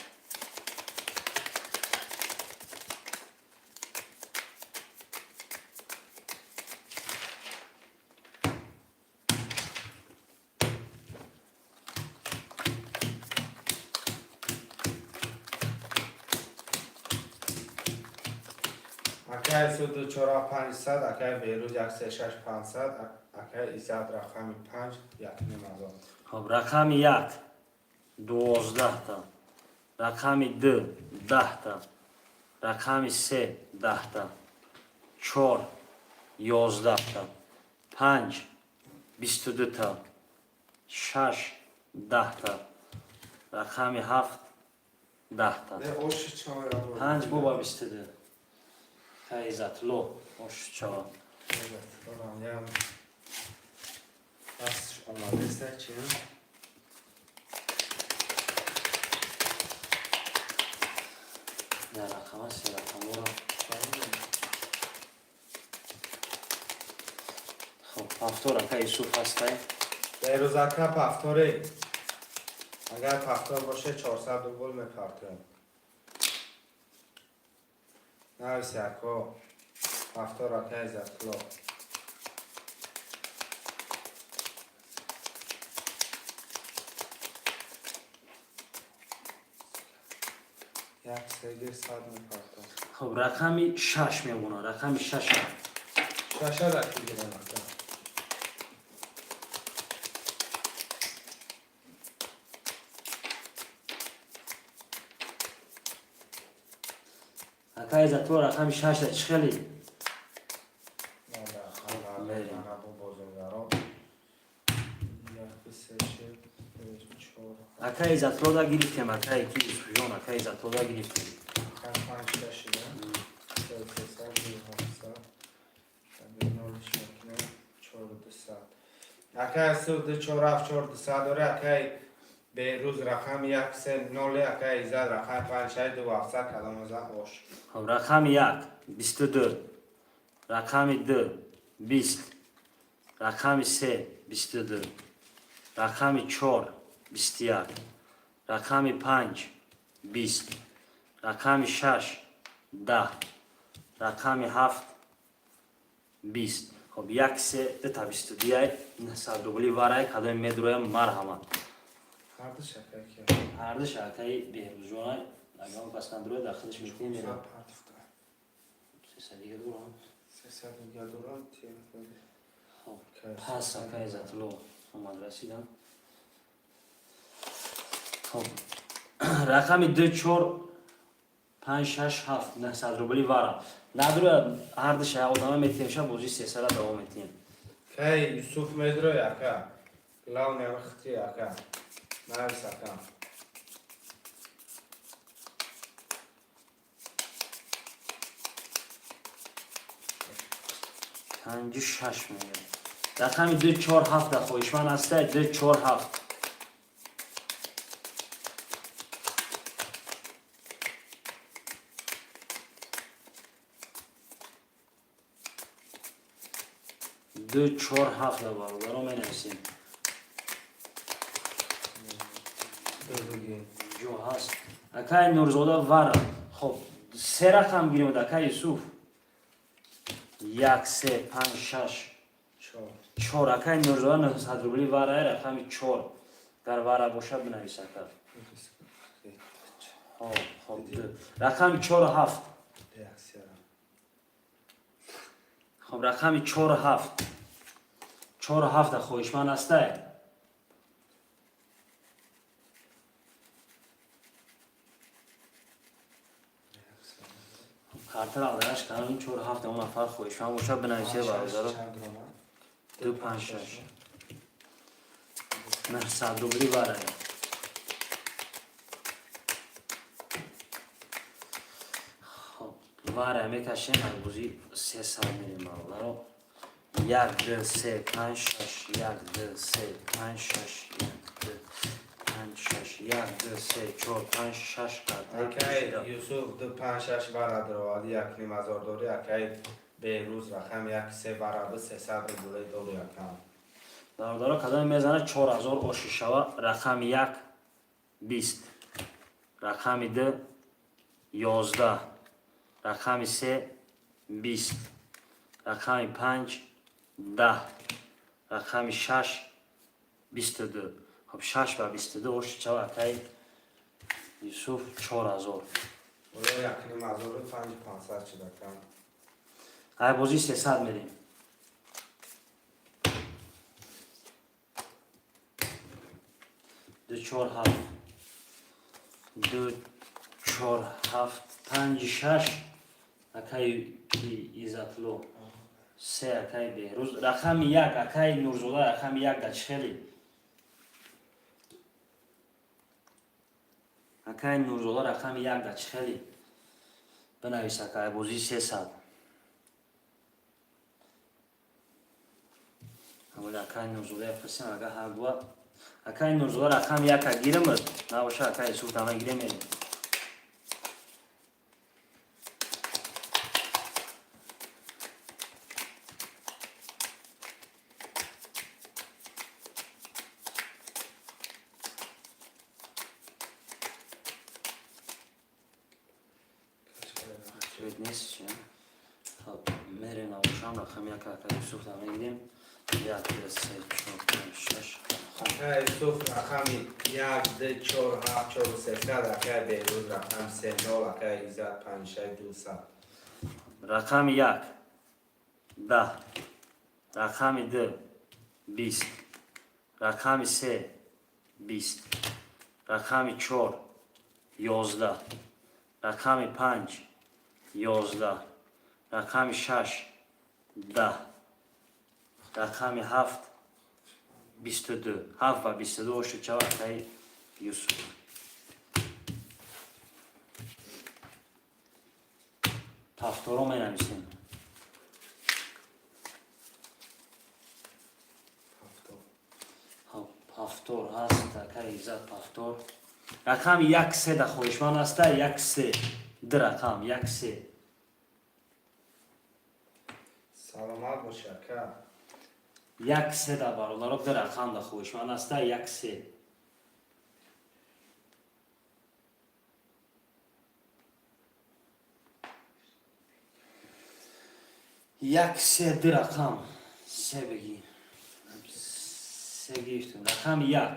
Акай Юсуф, ду, чор, ҳафт, 500. Акай Беҳрӯз, як, се, шаш, 500. Акай Иззат, рақами панҷ, 1500. Хоб, рақами як 12-та, рақами ду 10-та, рақами се 10-та, чор 11-та, панҷ 22-та, шаш 10-та, рақами ҳафт 10-та. Панҷ боба 22. Акаи Иззатулло, ошучава. Ям дастш омадеста чи? На рақама, се рақаморо. Хоб, повтор, ака Юсуф ҳастай. Беҳрӯз ака, повторе. Агар повтор боше, 400 рубл мепартоем. Нависи, ако повтор, ака Иззатулло. Як сегир сад мепартоем. Хоб, рақами шаш мемонад, рақами шаш. Шаша даки гирем, ака. Ака Иззатулло, рақами шашда чӣ хеле? Мерем. Бозингаро як, се, шел, чор. Ака Иззатуллода гирифтем, акаи ки Юсуфҷон, ака Иззатуллода гирифтем. Панҷ, шашида, се, сесад, ду, ҳафтсад, нолиш мекунем, чор, 200. Акай Юсуф, ду, чор, ҳафт, чор, 200 дора. Акай Беҳрӯз, рақами як, се, ноле. Акай Иззат, рақами панҷ, шаш, ду, ҳафтсад. Кадомоза ош. Хоб, рақами як 22, рақами ду 20, рақами се 22, рақами чор 21, рақами панҷ 20, рақами шаш 10, рақами ҳафт 20. Хоб, як, се, дута 22-яй, 100 рубли варай. Кадоми медроям, марҳамат. Ҳардуш акай ки? Ҳардуш акаи Беҳрӯзҷонай. Агар он кас надроя, дар худаш метиҳем, мерам. Сесадига дорам. 300 нигаҳ дорам. Хоб, пас ака Иззатулло омад, расидан. Хоб, рақами 2, 4, 5, 6, 7, 900 рубли вара надруя ҳардуша одама метиҳем, ша бозии сесара давом метиҳем. Кай Юсуф медрой, ака? Главный вақти, ака, навис, ака. Панҷу шаш мегӯяд. Рақами ду, чор, ҳафт да хоҳишманд ҳастай? Ду, чор, ҳафт. Ду, чор, ҳафт да, бародаро, менависем. Ҷо ҳаст, акай Нурзода, вара. Хоб, се рақам гирем, акай Юсуф: як, се, панҷ, шаш, чор. Акай Нурзода, 900 рубли вара, рақами чор. Гар вара бошад, бинавис, ака. Хоб, рақами чору ҳафт. Хоб, рақами чору ҳафт, чору ҳафта хоҳишманд ҳастай? Картара алдараш кардам. Чору ҳафта он нафар хоҳишманд бошад, бинависе, бародаро. Ду, панҷ, шаш, 900 рубли варай. Хоб, вара мекашем, арбузи 300 мерем, бародаро. Як, ду, се, панҷ, шаш, як, ду, се, панҷ, шаш, як, ду, панҷ, шаш, як, ду, се, чор, панҷ, шаш. Акай Юсуф, ду, панҷ, шаш вара дароварди, 1,5 ҳазор дори. Акай Беҳрӯз, рақам як, се вара бу, 300 рубле дори, акам. Бародаро, кадоме мезана, 4000 оши шава. Рақами як 20, рақами ду 11, рақами се 20, рақами панҷ 10, рақами шаш 22. Хоб, шаш ба 22 оши шава, акай Юсуф, 4000. Оё 1,5 ҳазору панҷ пансад шуд, акам. Ай бозии 300 мерем. Ду, чор, ҳафт, ду, чор, ҳафт, панҷи шаш, акаи Иззатло. Се, акаи Беҳрӯз. Рақами як, акаи Нурзода, рақами як да чӣ хеле? Акаи Нурзода, рақами як да чӣ хеле? Бинавис, акаи, бозии 300. Аввал акаи Нурзода пурсем, ага ҳагва. Акаи Нурзода, рақами яка гиримад, набоша, акаи Юсуф дама гирем, мерем. Ответ нест чи? Хоб, мерем, набошам, рақами яка акаи Юсуф дама гирем. Як, ду, се, чор, панҷ, шаш. Акай Юсуф, рақами як, ду, чор, ҳафт, чору сесад. Акай Беҳрӯз, рақами се, нол. Акай Иззат, панҷ, шаш, 200. Рақами як 10, рақами ду 20, рақами се 20, рақами чор 11, рақами панҷ 11, рақами шаш 10, рақами ҳафт 22. Ҳафт ва 22 оши чава, акаи Юсуф. Ҳафторо менависем. Ҳафтор ҳаст, акаи Иззат, ҳафтор. Рақами як, се да хоҳишманд ҳаста? Як, се, ду рақам, як, се. Саломат боши, ака. Як, се да, бародаро, ду рақам да хоҳишманд ҳаста? Як, се. Як, се, ду рақам. Се бигӣ, се гирифтем. Рақами як.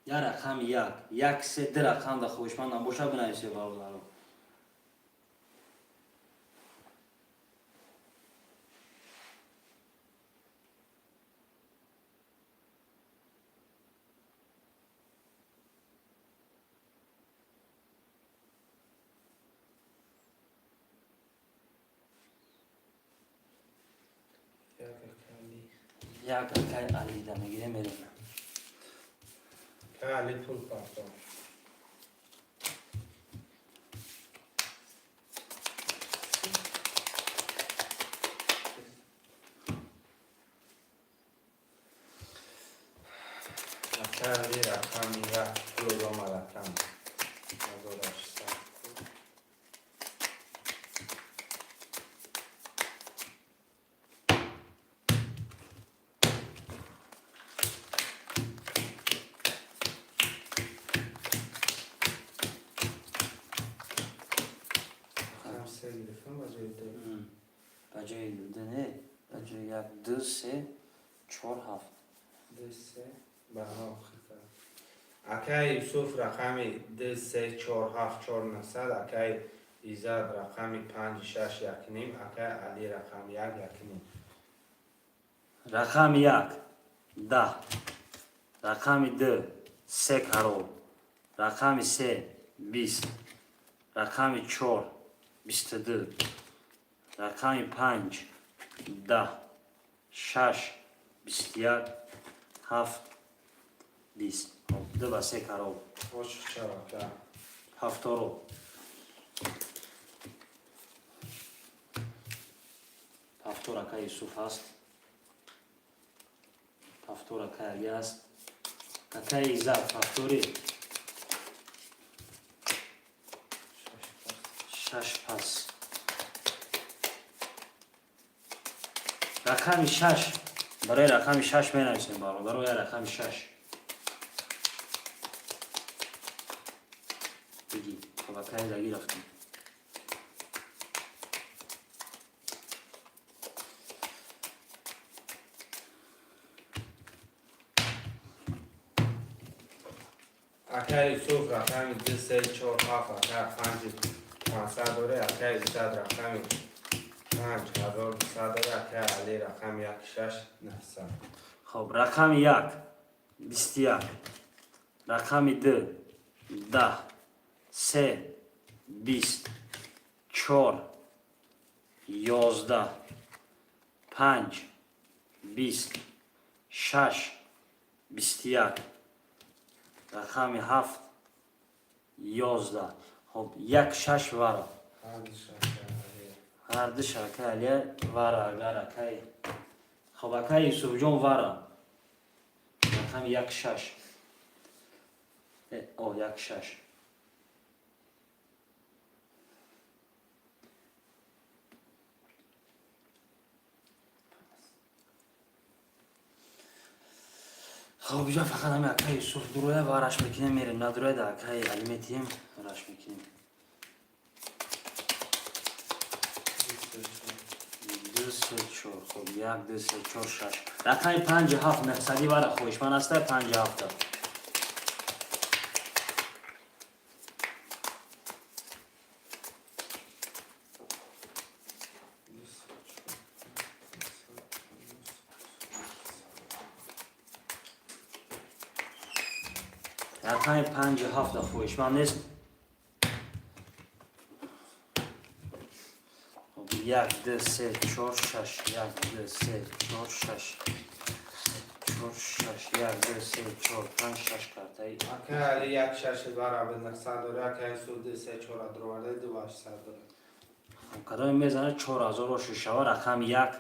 Я рақами як, як, се, ду рақам да хоҳишманд набошад, бинависе, бародаро. Як акай Алида мегирем, мерем. Али пул партон. Акай рақами як пул дома рақам. 1800. Рақам се гирифтам ба ҷои ду. Ба ҷои ду не, ба ҷои як, ду, се, чор, ҳафт. Ду, се, ба охир. Акай Юсуф рақами ду, се, чор, ҳафт, чор, наҳсад, акай Иззат рақами панҷ, шаш, як ним, акай Али рақами як, як ним. Рақами як 10, рақами ду се карол, рақами се 20, рақами чор 22, рақами панҷ 10, шаш 21, ҳафт 20. Хоб, ду ба се карол. Оч чаро, ака. Ҳафторо. Ҳафтор акай Юсуф ҳаст, ҳафтор акай Али ҳаст, акай Иззат ҳафтори. Шаш пас. Шаш пас. Рақами шаш, барои рақами шаш менависем, бародаро, я рақами шаш биги. Хоб, акай Даги рафтем. Акай Юсуф рақами ду, се, чор, ҳафт, акай панҷи пансад доре, акай Иззат рақами панҷ ҳазор дусад доре, акай Али рақами як, шаш, наҳсад. Хоб, рақами як 21, рақами ду 10, се 20, чор 11, панҷ 20, шаш 21, рақами ҳафт 11. Хоб, як шаш вара. Ҳарду шакай Али. Ҳарду шакай Алия вара, агар акай. Хоб, акай Юсуфҷон вара. Рақами як шаш. О, як шаш. Хоб, иҷа фақат ҳами акай Юсуф дуроя, вараш мекунем, мерем. Надуроя да акай Али метиҳем, вараш мекунем. Ду, се, чор. Хоб, як, ду, се, чор, шаш. Рақами панҷ ҳафт нақсадӣ вара хоҳишманд аста панҷ ҳафта. Ду, се, чор, панҷ, Рақами панҷи ҳафта хоҳишманд нест. Хоб, як, ду, се, чор, шаш, як, ду, се, чор, шаш, чор, шаш, як, ду, се, чор, панҷ, шаш картаи. Акай Али як шаш вара ба наҳсад доре, акай Юсуф ду, се, чор адроварда, ду ҳаштсад доре. Хоб, кадоме мезанад 4000 шишава? Рақами як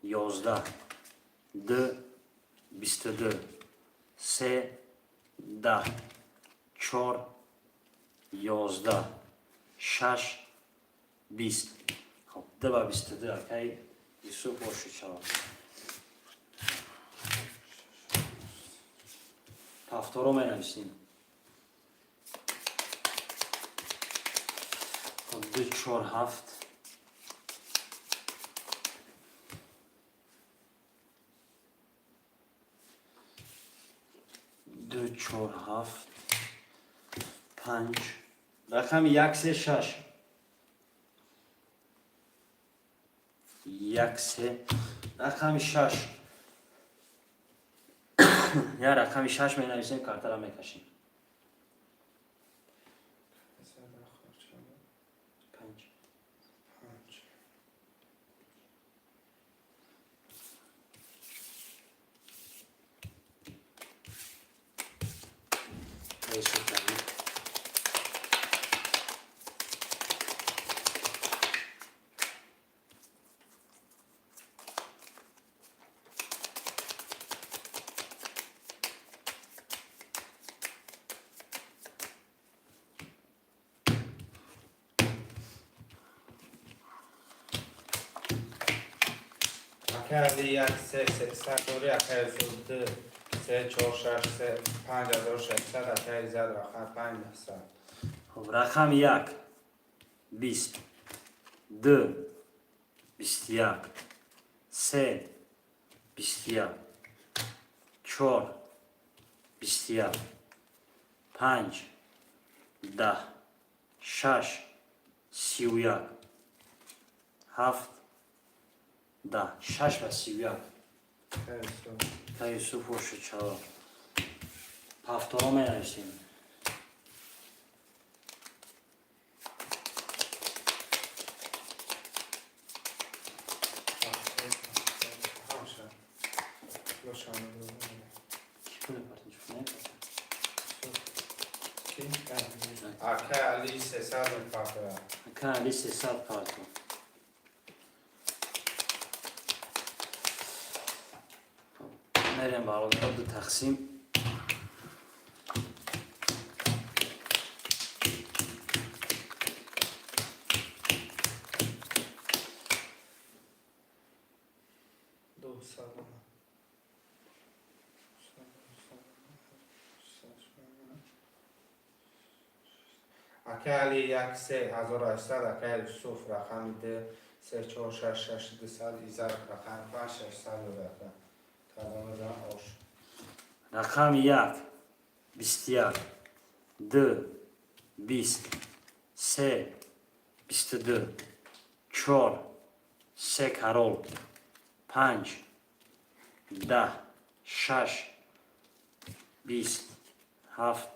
11, ду 22, се 10, чор 11, шаш 20. Хоб, ду ба 22 акай Юсуф ошишава. Ҳафторо менависем. Хоб, ду, чор, ҳафт. Ду, чор, ҳафт, панҷ. Рақами як, се, шаш. Як, се. Рақами шаш. Я рақами шаш менависем, картара мекашем. Панҷ. Панҷ. Ака Юсуф табрик. Акай Али як се сесад дори, акай Юсуф ду се чор шаш се 5600, акай Иззат рақам 5 900. Хуб, рақами як 20, ду 21, се 21, чор 21, панҷ 10, шаш 31, ҳафт 10, шаш ва 31. Акай Юсуф. Ака Юсуф, оши чаро повторо менависем. Ҳамша. Лошам. Ки пул мепартем? Чӣ пул намепартем? Ки? Акай Али 300 мепартояд. Ака Али 300 парто. Мерем, бародаро, ду тақсим. Ду салом. Акай Али як се 1800, акай Юсуф рақами ду се чор шаш шаш 200, Иззат рақами панҷ 600 дори, ака. Кадомазан ош. Рақами як 21, ду 20, се 22, чор се карол, панҷ 10, шаш 20, ҳафт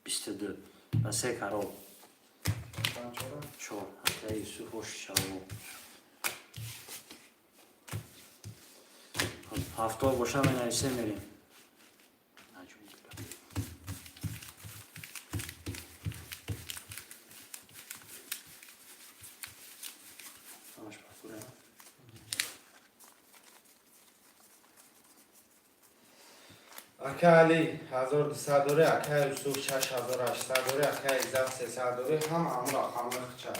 22 ва се карол. Панҷ чора? Чор. Акай Юсуф, оши чаво. Повтор боша, менависем, мерем. Наҷум. Ҳамаш повторе. Акай Али 1200 дори, акай Юсуф 6800 дори, акай Иззат 300 дори, ҳам аму рақамҳои хича.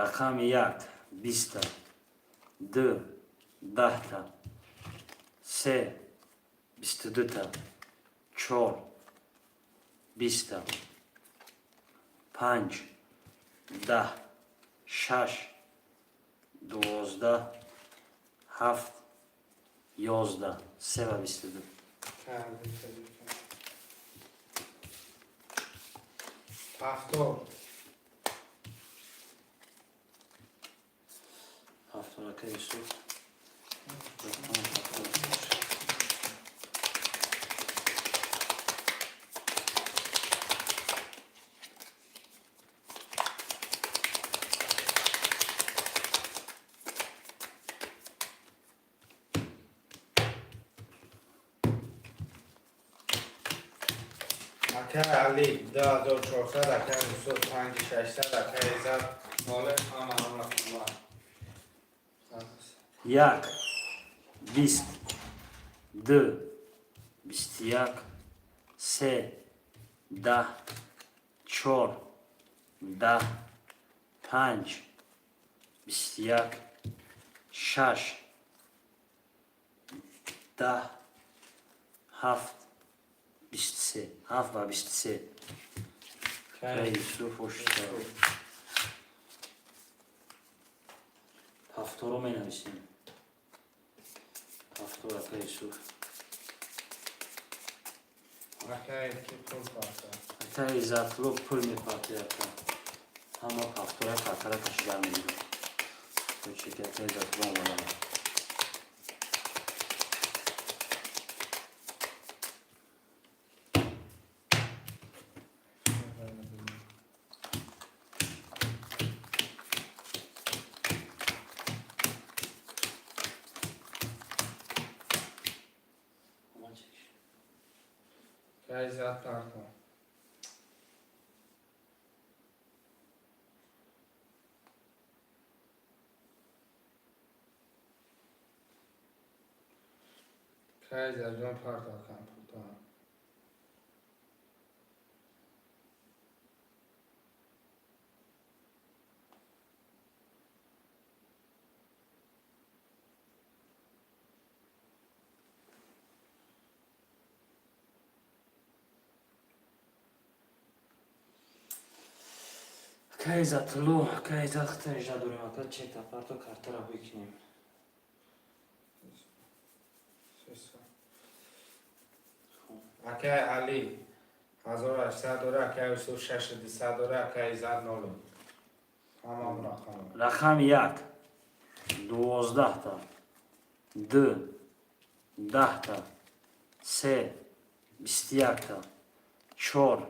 Рақами як 20-та, ду 10-та, се 22-та, чор 20-та, панҷ 10, шаш 12, ҳафт 11, се ва 22. Кай Али. Повтор. Повтор, ака Юсуф. Рақами повтор. Акай Али 2400, акай Юсуф 5600, акай Иззат моле ҳама ҳам рақамҳо. Як 20, ду 21, се 10, чор 10, панҷ 21, шаш 10, ҳафт 23, ҳафт ва 23. Акай Юсуф, оши. Повторо менависем. Повтор, ака Юсуф. Акай ки пул парта. Акай Иззатулло пул мепартояд, ака. Ҳама повтора картара кашида мегирад. Чеки акай Иззатулло омадам. Кай Иззат, парто. Кай Иззатҷон, парто компютер. Акай Иззатулло, акай Иззат, хитан ижда дорем, ака, чекта парто, картара бикунем. Акай Али 1800 дора, акай Юсуф 6200 дора, акай Иззат ноль. Ҳамам рақам. Рақами як 12-та, ду 10-та, се 21-та, чор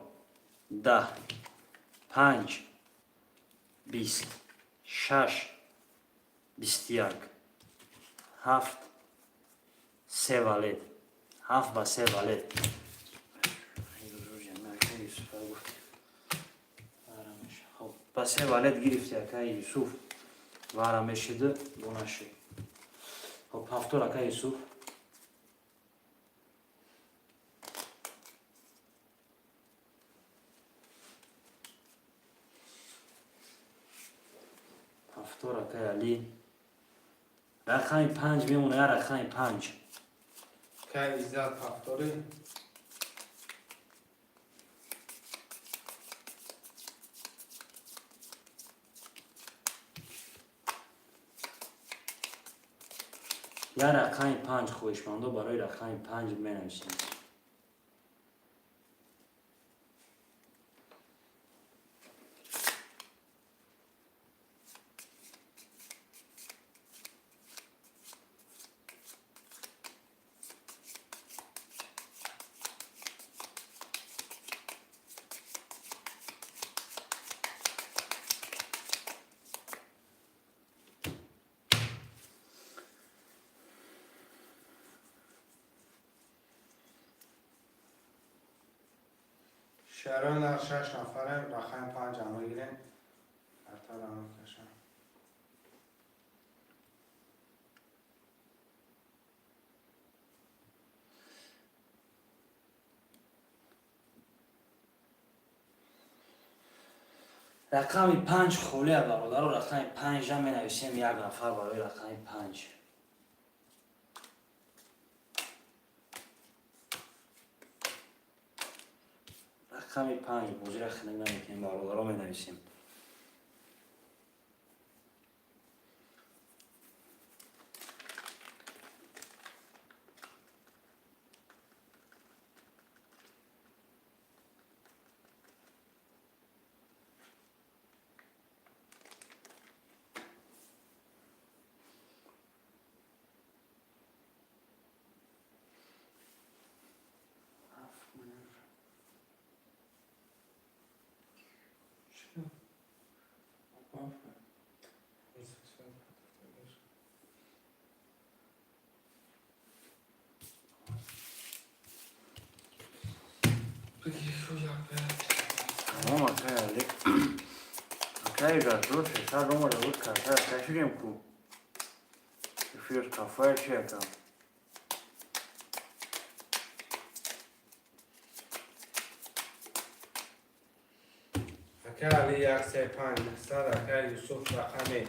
10, панҷ 20, шаш 21, ҳафт се валет, ҳафт ба се валет. Хоб, ба се валет гирифти, акаи Юсуф, вара мешиду бонаши. Хоб, ҳафтор, акаи Юсуф. Ҳафтор, акаи Али. Рақами панҷ мемона, я рақами панҷ. Кай Иззат, ҳафтори. Я рақами панҷ, хоҳишмандо барои рақами панҷ менависем. Шарои нар шаш нафарем, рақами панҷам мегирем. Картара мекашам. Рақами панҷ холия, бародаро. Рақами панҷа менависем, як нафар барои рақами панҷ. Рақами панҷ, бозира хинак намекунем, бародаро, менависем. Тамом, акай Али. Акай Иззатулло, 600 омада буд, картара кашидем ку. Эфир кафая чи, ака? Акай Али як се панҷ нӯҳсад, акай Юсуф рақами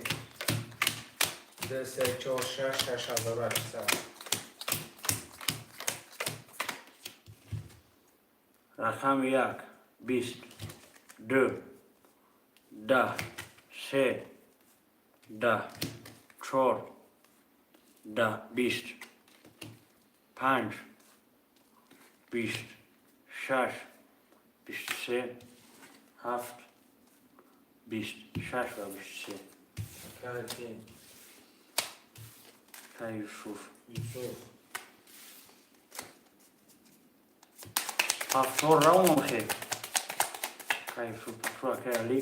ду се чор шаш 6800. Рақами як 20, ду 10, се 10, чор 10, 20, панҷ 20, шаш 23, ҳафт 20, шаш ва 23. Акай ки? Акай Юсуф. Юсуф. Ҳафтор равон хе. Акай Юсуф, ҳафтор, акай Али.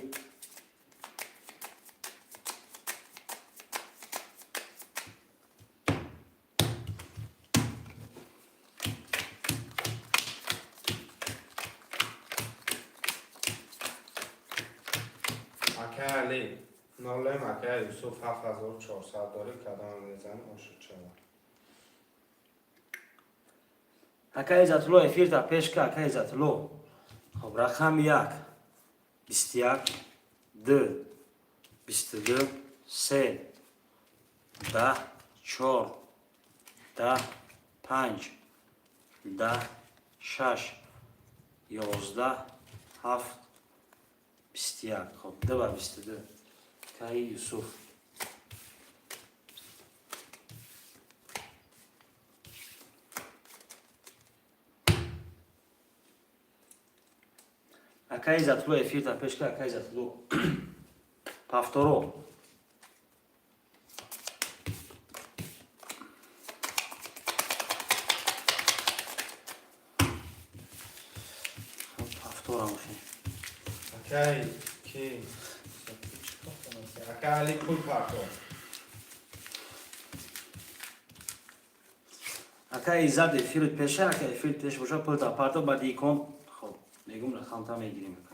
Акай Али нолем, акай Юсуф 7400 дорӣ, кадом мезани, ошуд шавад. Акай Иззатулло, эфирта пеш ка, акай Иззатулло. Хоб, рақами як 21, ду 22, се 10, чор 10, панҷ 10, шаш 11, ҳафт 21. Хоб, ду ба 22, акаи Юсуф. Акай Иззатулло, эфирта пеш ка, акай Иззатулло. Повторо. Хоб, повторам оши. Акай ки? Акай Али, пул парто. Акай Иззат, эфирит пеша, ака эфирит пеш боша, пулта парто, баъди икон. Хоб, мегум, рақамта мегирем, ака.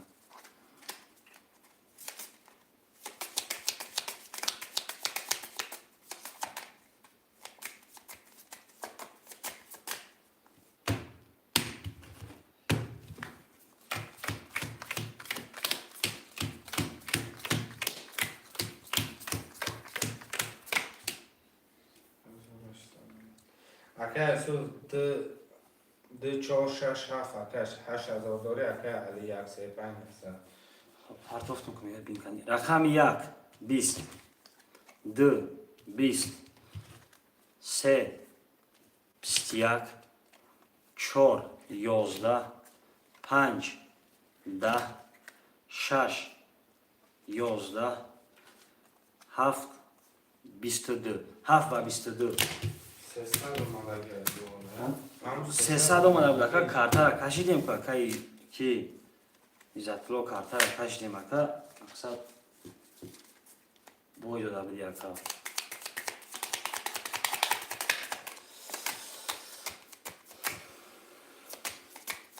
Акай Юсуф ду чор шаш ҳафт, акай 8000 дорӣ, акай Али як се панҷ 900. Хоб, партофтон кун, бин кани. Рақами як 20, ду 20, се 21, чор 11, панҷ 10, шаш 11, ҳафт 22. Ҳафт ба 22. 300 омадаги. 300 омада буд, ака, картара кашидем ку, акаи ки Иззатулло, картара кашидем, ака, мақсад бой дода буди, ака.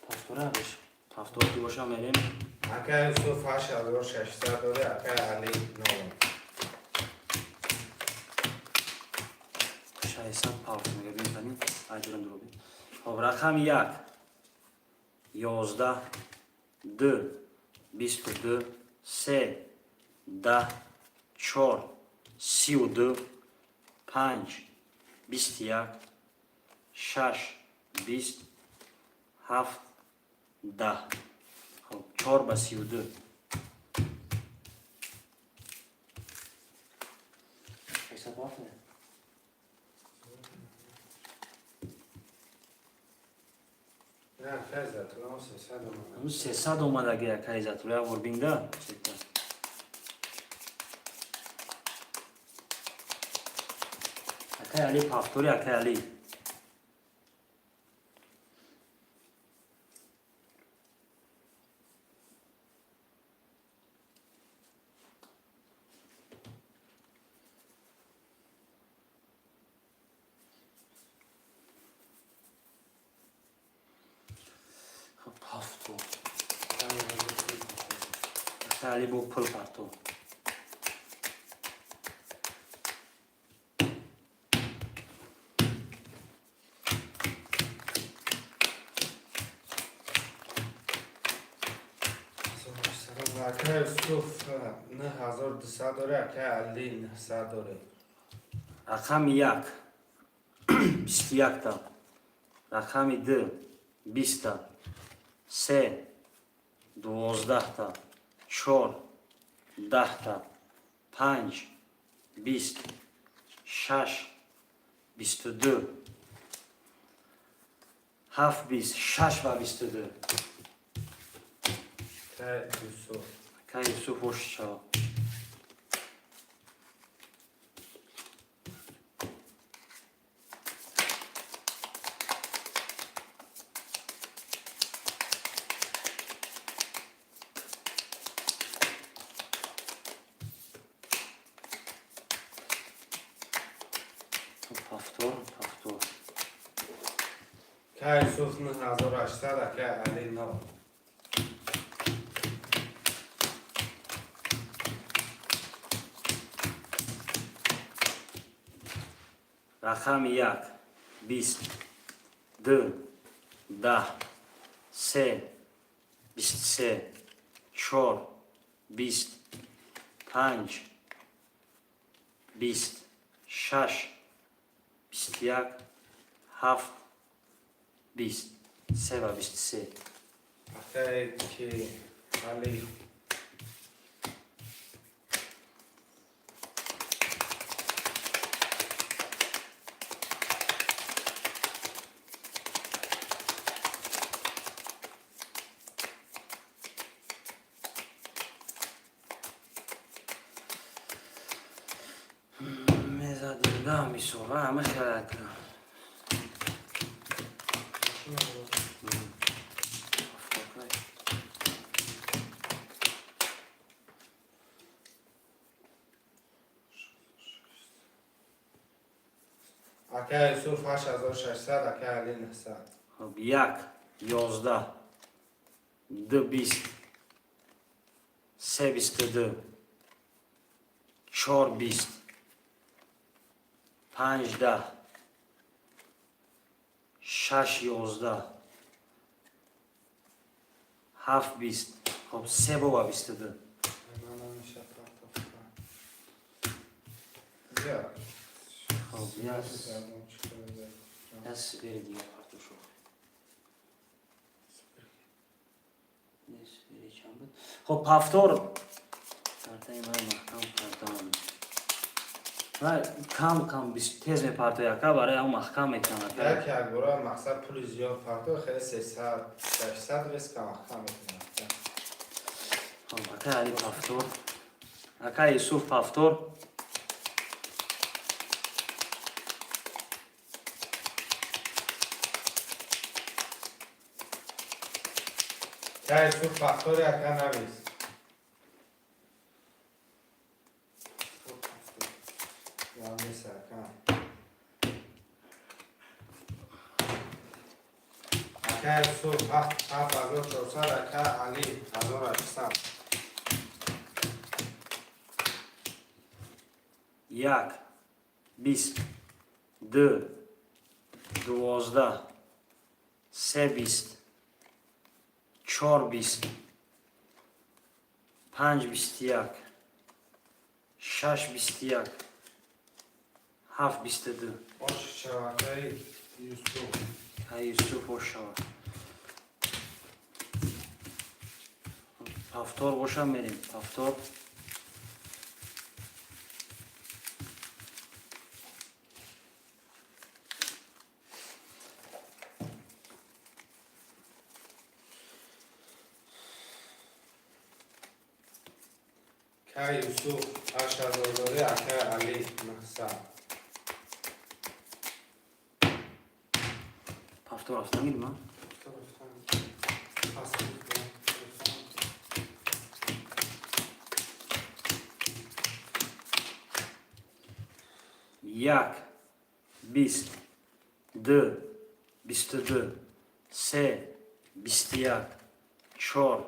Повтора беш, повтор ки боша, мерем. Акай Юсуф 8600 дорӣ, акай Али нол. 600 пафт мега, бин кани, айдурам дуроби. Хоб, рақами як 11, ду 22, се 10, чор 32, панҷ 21, шаш 20, ҳафт 10. Хоб, чор ба 32. 600 пафт не? Не, акай Иззатулло 300 омада. Ҳамун 300 омадаги, акай Иззатулло, як бор бинда. Сета. Акай Али, повтори, акай Али. Хоб, повтор. Акай Али бо пул парто. Акай Юсуф 9200 дорӣ, акай Али 900 дорӣ. Рақами як 21-та, рақами ду 20-та, се 12-та, чор 10-та, панҷ 20, шаш 22, ҳафт 20, шаш ба 22. Акай Юсуф. Акай Юсуф, хош шава. Повтор, повтор. Акай Юсуф 9800, акай Али нол. Рақами як, 20, ду, 10, се, 23, чор, 20, панҷ, 20, шаш, 21, ҳафт, 20, се ва 23. Акай ки Али. Мезадим да мисол, ҳама хелак. Акай Юсуф 8600, акай Али 900. Хоб, як, 11, ду, 20, се, 22, чор, 20, панҷ, 10, шаш, 11, ҳафт, 20. Хоб, се бова 22. Ман намеша партофта. Зиёд. Хоб, Зиёд, чӣ кор зиёд. Як супери дигар партошо. Не, супери чанд буд? Хоб, повтор. Картаи ман маҳкам кардам. Ва кам кам тез мепартояд, ака, барои ҳам маҳкам мекунам, ака. Як як бора мақсад пули зиёд парто, хеле 300, 600 резко маҳкам мекунад. Хоб, акай Али повтор. Акай Юсуф повтор. Акай Юсуф повтори, ака навис. Навис, ака. Ака Юсуф 7400, ака Али 1800. Як, 20, ду, 12, се, 20, чор, 20, панҷ, 21, шаш, 21, ҳафт, 22. Ош шава, акай Юсуф. Акай Юсуф ош шава. Повтор боша, мерем. Повтор. Акай Юсуф 8000 дори, акай Али 900. Повтор рафтан гирим, а? Повтор рафтан. Пас мекунам. Як, 20, ду, 22, се, 21, чор,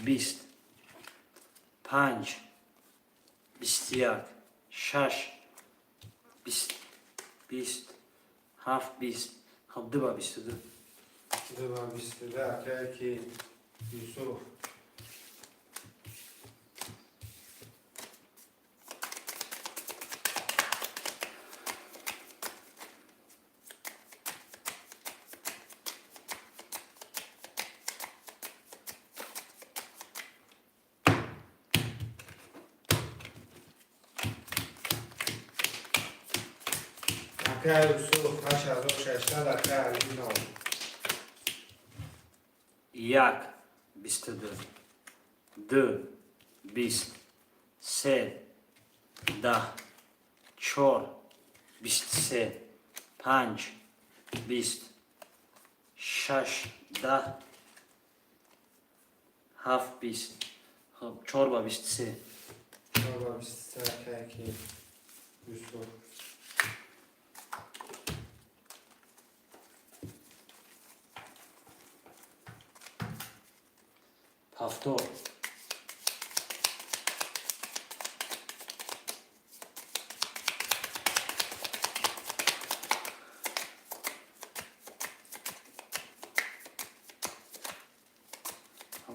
20, панҷ, 21, шаш, 20, 20, ҳафт, 20. Хоб, ду ба 22. Ду ба 22, акай ки Юсуф. Акай Юсуф 8600, акай Али 9. Як, 22, ду, 20, се, 10, чор, 23, панҷ, 20, шаш, 10, ҳафт, 20. Хоб, чор ба 23. Чор ба 23, акай ки Юсуф. Повтор.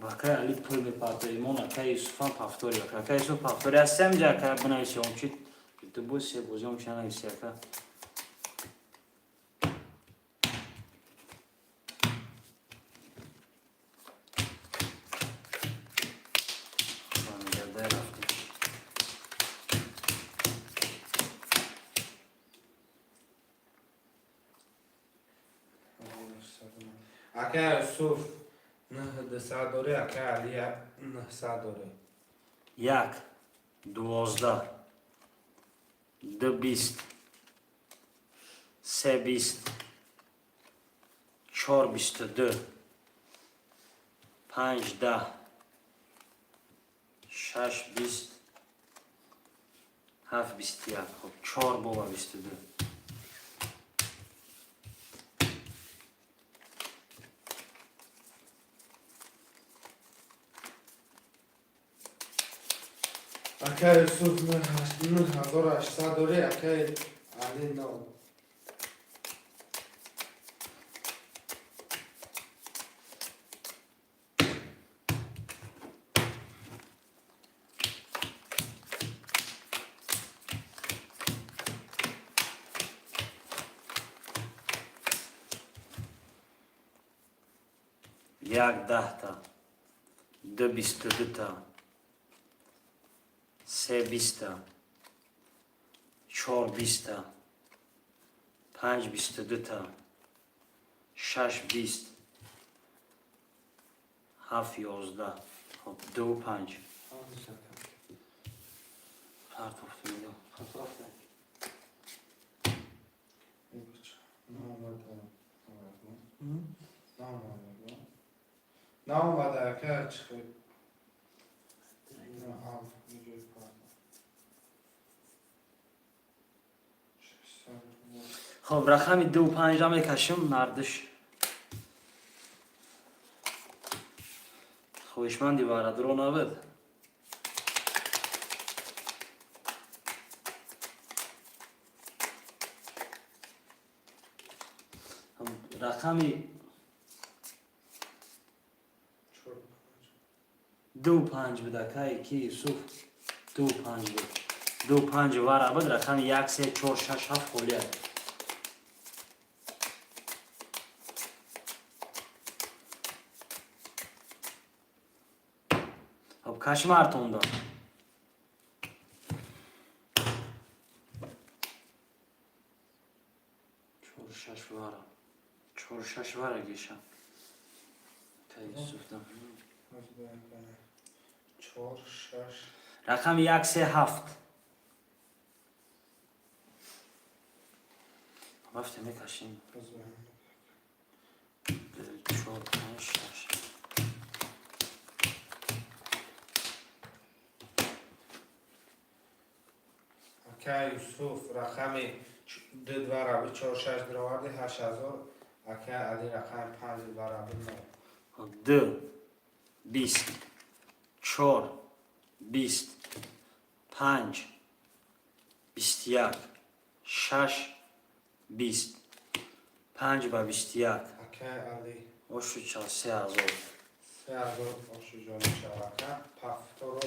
Акай Али пул мепартоимон, акай Юсуфам повтори. Акай Юсуф повтори ҳастем ҷа, ака, бинависи омчи. Ду боз се бози омчи нанависи, ака. Бармегардай рафтем. Акай Юсуф 9200 дорӣ, акай Али 900 дорӣ. 1 12, 2 20, 3 20, 4 22, 5 10, 6 20, 7 21. Хоб, 4 бова 22. Акай Юсуф 9800 дорӣ, акай Али 9. 1 10-та, 2 22-та, 3 20-та, 4 20-та, 5 22-та, 6 20, 7 11. Хоб, 2 5. Партофтем. Партофтем. Наомада. Наомада, ака, чихел. Наам, иҷои парда. 600. Хоб, рақами 2 5-ра мекашем, нардиш. Хоҳишманди варадро набуд. Рақами 4 5. 2 5 буд, акай ки Юсуф, 2 5 буд. 2 5 вара буд, рақами 1 3 4 6 7 холия. Хоб, кашмартонда. Чор шаш вара. Чор шаш вара геша. Акай Юсуфда. 4 6. Рақами 1 3 7. Рафте мекашем. 2 4 5 6. Акай Юсуф рақами 2 вараби 4 6 дароварди, 8000. Акай Али рақами 5 вараби 9. 2 20, 4 20, 5 21, 6 20, 5 ба 21. Акай Али. Ошу чал 3000. 3000 ошу ҷони шава, ака. Повторо.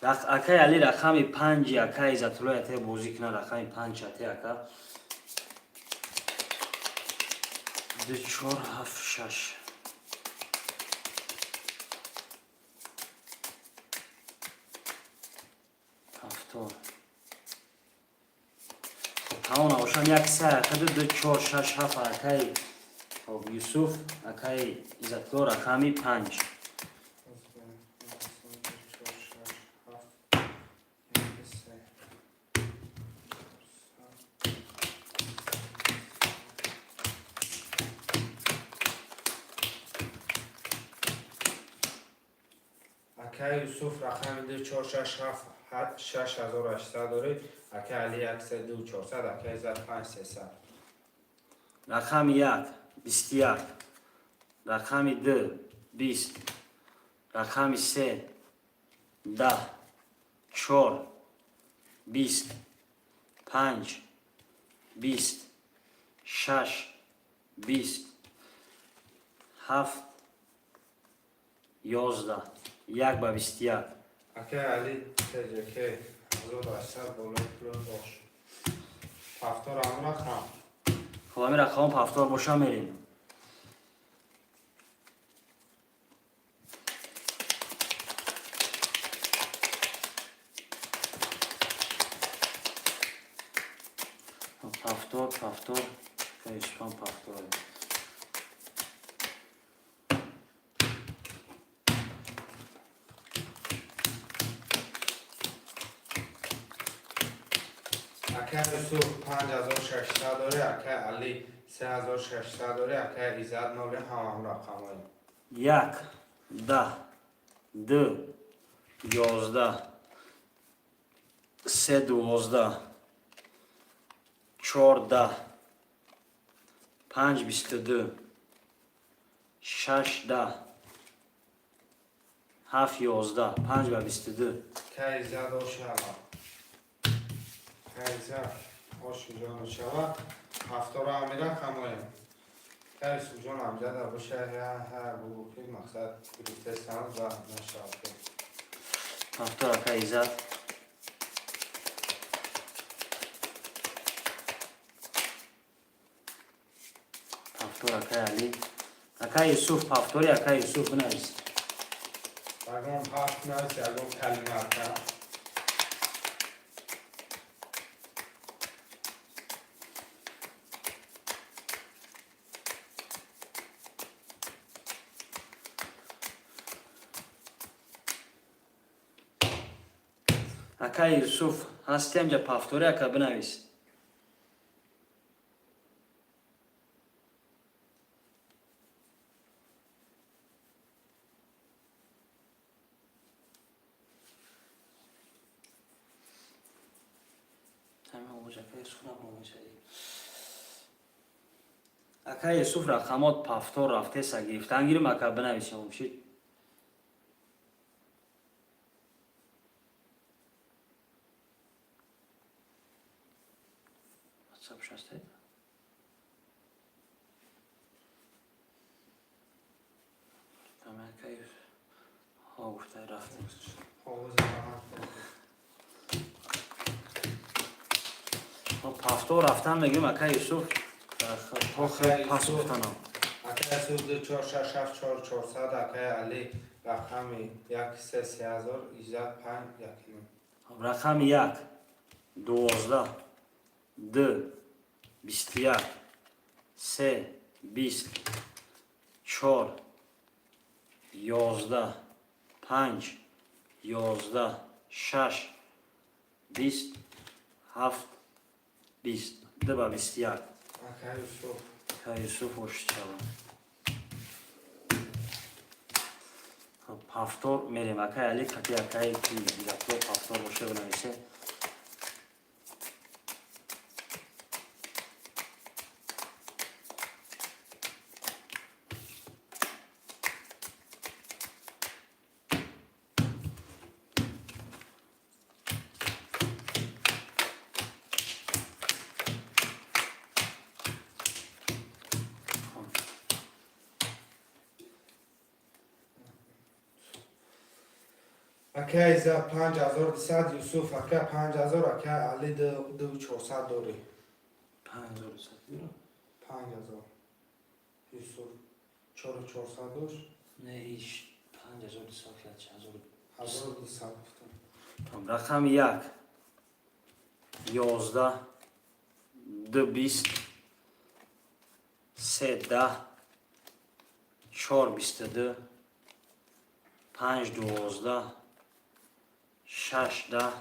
Акай Али рақами 5-и акай Иззатулло ате бозӣ кунад, рақами 5 ате, ака. 2 4 7 6. Повтор. Тамом набошам, 1 3 ҳаракат, 2 4 6 7, акай хоб Юсуф, акай Иззатулло рақами 5. 4 6 7 1 3. Акай Юсуф рақами 2 4 6 7 6800 дорӣ, акай Али 1 3 2 400, акай Иззат 5 300. Рақами 1 21, рақами 2 20, рақами 3 10, 4 20, 5 20, 6 20, 7. 11, 1 ба 21. Акай Али ТЖК 1800 болои пуло бош. Повтор ҳамон рақам. Хоб, ҳамин рақамҳо повтор боша, мерем. Повтор, повтор, Юсуфам повтор. Акай Юсуф 5600 дори, акай Али 3600 дори, акай Иззат ноли, ҳамам рақамҳои. Як, 10, 2, 11, 3, 12, 4, 10, 5, 22, 6, 10, 7, 11, 5 ба 22. Акай Иззат ошава. Акай Иззат оши ҷону шава. Повтора ҳами рақамҳоем. Акай Юсуфҷон амҷада боша, ҳа ҳа бугу ки мақсад гирифтесам ва нашавад. Повтор, акай Иззат. Повтор, акай Али. Акай Юсуф, повтори, акай Юсуф, бинавис. Ягон ҳарф навис, ягон калима, ака. Акай Юсуф, ҳасти ҳамҷа? Повтори, ака, бинавис. Ҳамин овоз, акай Юсуф набромесади. Акай Юсуф, рақамот повтор рафтеса, гирифтан гирим, ака, бинавис омшид. WhatsApp шастед. Акай ҳо гуфта рафтем. Овози раҳат. Хоб, повтор рафтан мегирим, акай Юсуф. Акай Пас Юсуф. гуфтанам. Акай Юсуф 2 4 6 7 4 400, акай Али рақами 1 3 3000, Иззат 5 1 9. Хоб, рақами 1, 12, 2, 21, 3, 20, 4, 11, 5, 11, 6, 20, 7, 20, 2 ба 21. Акай Юсуф. Акай Юсуф, ошчава. Хоб, повтор мерем. Акай Али кати акай ки Иззатулло повтор боша, бинависе. Акай Иззат 5200, Юсуф ака 5000, акай Али 2 400 дори. 5200. 5000. Юсуф 4 400 дошт. Не, иш 5200 ҳазор. 1200 гуфтам. Рақами 1, 11, 2, 20, 3, 10, 4, 22, 5, 12, 6, 10,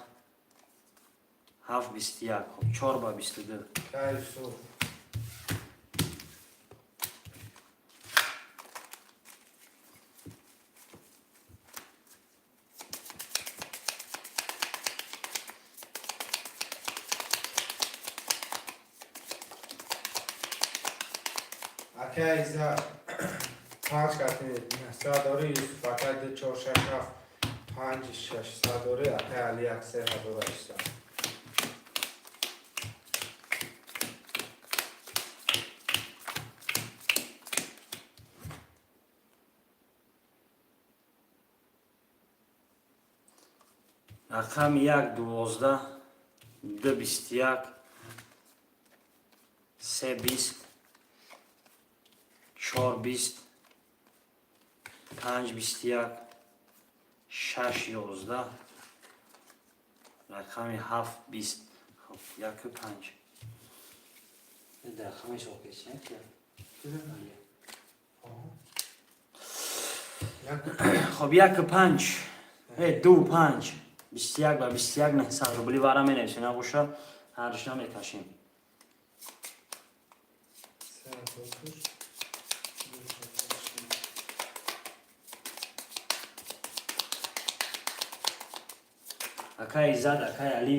7, 21. Хоб, 4 ба 22. Акай Юсуф. Акай Иззат 5 кати 900 дори, Юсуф акай 2 4 6 7 5 600 дори, акай Али 1 3 1800. Рақами як 12, ду 21, се 20, чор 20, панҷ 21, шаш 11, рақами ҳафт 20. Хоб, яку панҷ. Рақами ҳисоб. Хоб, яку панҷ, ду панҷ, 21 ба 21, 900 рубли вара менависем, набоша ҳарш намекашем. Акай Иззат, акай Али.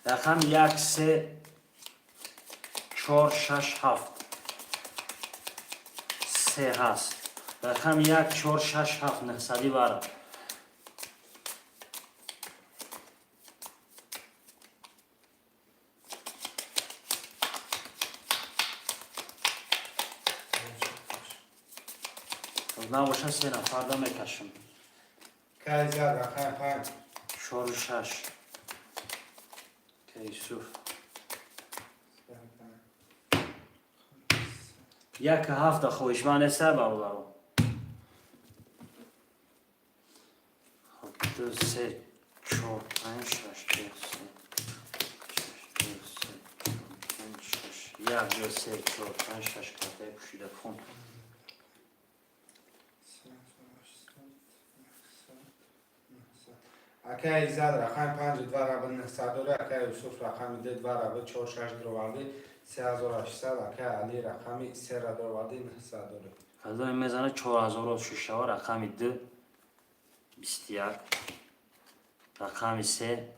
Рақам як, се, чор, шаш, ҳафт. Се ҳаст. Рақами як, чор, шаш, ҳафт, нӯҳсади вара. Набоша се нафарда мекашам. Кайзар, рақами панҷ. Чору шаш. Юсуф. Як ҳафта хоҳишманд неста, бародаро? Хоб, ду, се, чор, панҷ, шаш, ду, се, шаш, ду, се, чор, панҷ, шаш. Як, ду, се, чор, панҷ, шаш картаи пӯшида хун. Акай Иззат, рақами панҷ, два раба нӯҳсад дорӣ. Акай Юсуф, рақами ду, два раба чор шаш дуровардӣ, 3800. Акай Али, рақами сера дуровардӣ, 900 дорӣ. Кадоме мезана 4000 шишава? Рақами ду 21, рақами се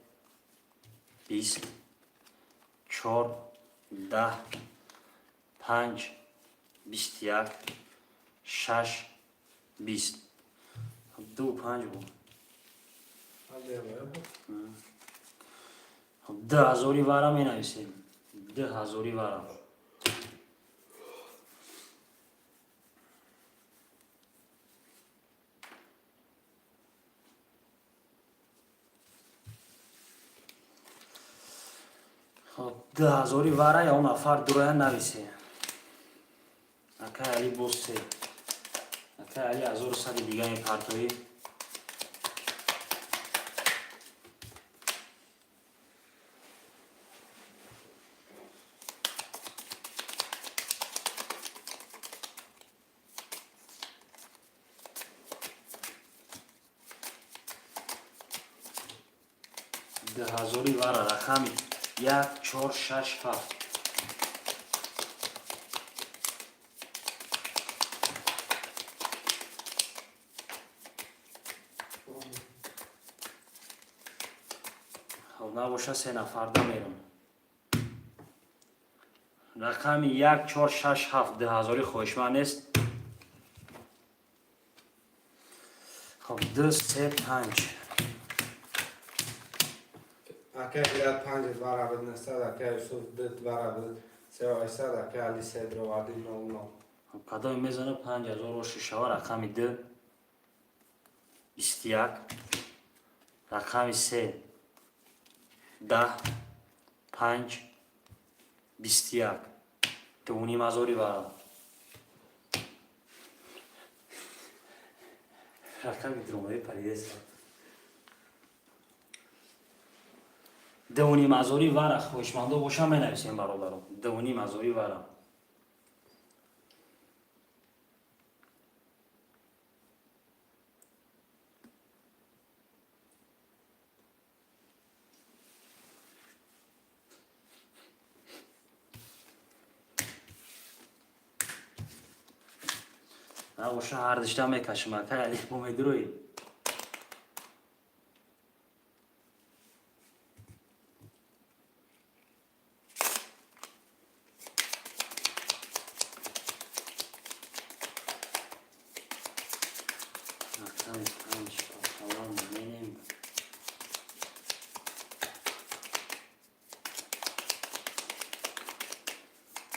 20, чор 10, панҷ 21, шаш 20. Ду панҷ буд. 2000-и вара менависем. 2000-и вара. Хоб, 2000-и вара ё нафар дуроя нависе. Акай Али боз се. Акай Али 1100 дига мепартоӣ. 2000-и вара, рақами як, чор, шаш, ҳафт. Хоб, набоша се нафарда мерам. Рақами як, чор, шаш, ҳафт, 2000-и хоҳишманд нест? Хоб, ду, се, панҷ. Акай Билад панҷ, два раба 900, акай Юсуф ду, два раба 3800, акай Али се дуровардӣ, нол нол. Хоб, кадоме мезана 5000 шишава? Рақами ду 21, рақами се 10, панҷ 21, 2500-и вара. Рақами дромаи паридеса. 2500-и вара хоҳишмандо боша менависем, бародаро. 2500-и вара. Набоша ҳардишта мекашим. Акай Али, бо медуроӣ? Рақами панҷ пополам менем.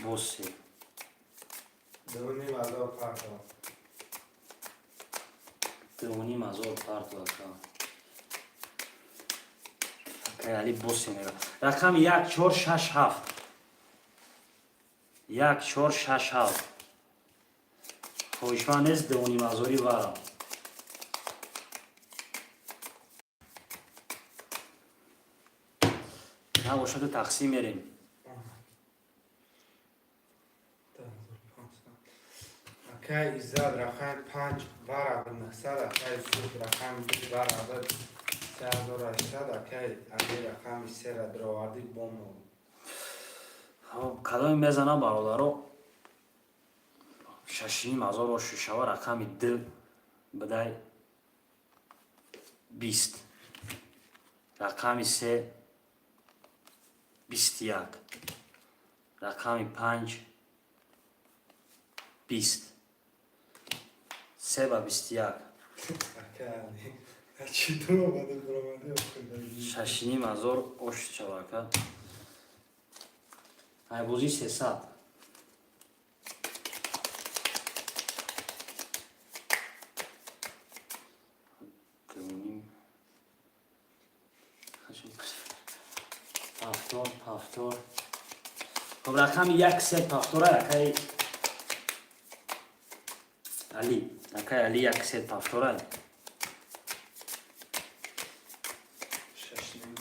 Боз се. 2500 парто. 2500 парто, ака. Акай Али босе мега. Рақами 1, 4, 6, 7. 1, 4, 6, 7. Хоҳишманд нест 2500-и вара. Набошаду тақсим мерем. Акай Иззат рақами 5 вара 900, акай Юсуф рақами 2 вара 3800, акай Али рақами 3-ра даровардӣ бо мо. Хоб, кадоме мезанам, бародаро, 6500 ошишава. Рақами д бидай 20, рақами се 21, рақами панҷ 20, се ба 21. Акай Али чӣ дуромади буромади охирдаги. 6500 ошишава, ака. Айбозӣ 300. Дувним 70, 70. Хоб, рақами як се повтора, акай Али, акай Али, як се повтора. Шашним.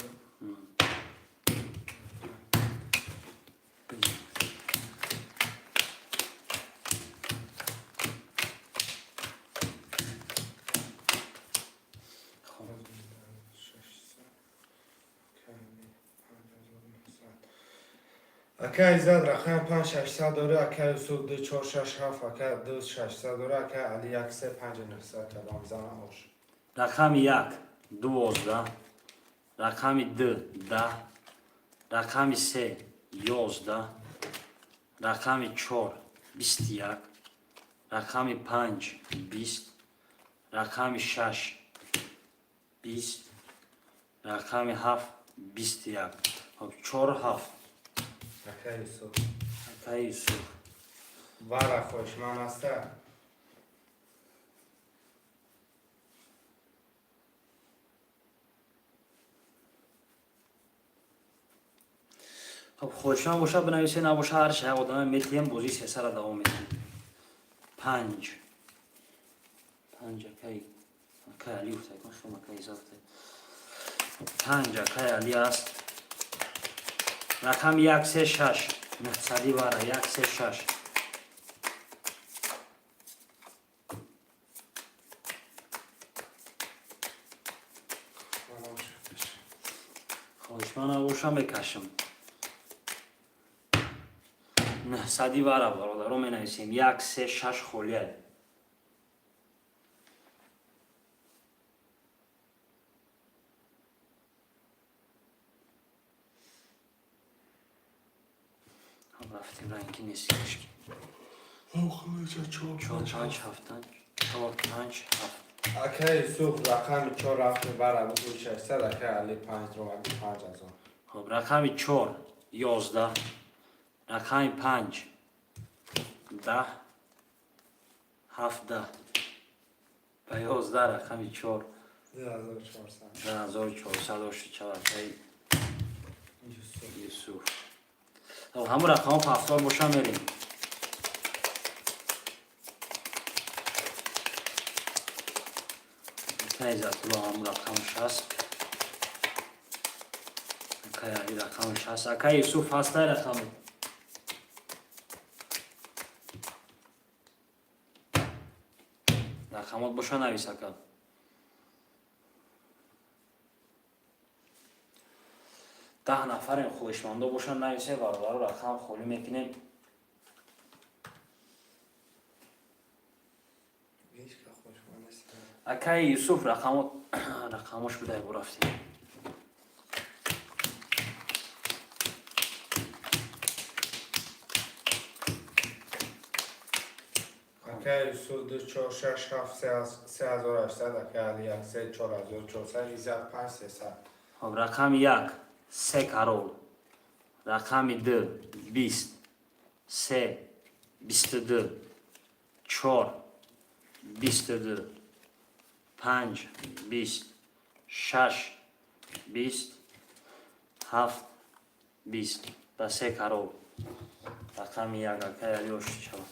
Хоб. 600. Акай Али 5900. Акай Иззат рақами 5 600 дора, акай Юсуф 2 4 6 7, акай 2 600 дора, акай Али 1 3 5 900 кадом зана ош. Рақами як 12, рақами д 10, рақами се 11, рақами чор 21, рақами панҷ 20, рақами шаш 20, рақами ҳафт 21. Хоб, чор, ҳафт. Акай Юсуф. Акай Юсуф. Вара хоҳишманд аста. Хоб, хоҳишманд боша, бинависе, набоша, ҳар шай одама метиҳем, бозии сесара давом медиҳем. Панҷ, панҷ, акай Али гуфта, хел акай Иззат гуфта. Панҷ акай Али аст. Рақами як се шаш, нӯҳсади вара, як се шаш. Манам шаш. Хоҳишманд набоша, мекашам. Нӯҳсади вара, бародаро, менависем. Як се шаш холия. Хоб, рафтем, ранги нест кашки. Чор. Чор панҷ ҳафтан, чор панҷ ҳафт. Акай Юсуф рақами 4 рафти вара буд 600, акай Али 5 роварди 5000. Хоб, рақами чор 11, рақами панҷ 10, ҳафт 10 ба 11, рақами чор. 2400. 2400 ошичава, акаи Юсуф. Юсуф. Хоб, ҳамун рақамҳо повтор боша, мерем. Акай Иззатулло ҳамун рақамаш ҳаст, акай Али рақамаш ҳаст, акай Юсуф ҳастай рақаме. Рақамот боша, навис, ака. 10 нафарем, хоҳишмандо бошанд, нависе, бародаро, рақам холӣ мекунем. Ҳеҷ ка хоҳишманд нест. Акаи Юсуф, рақамот, рақамош бидай, бурафтем. Акай Юсуф 2 4 6 7 3800, акай Али 1 3 4400, Иззат 5 300. Хоб, рақами як се карол, рақами д 20, се 22. Чор, 22, панҷ, 20, шаш, 20, ҳафт, 20. Ба се карол. Рақами як, акай Али, ошти шавад.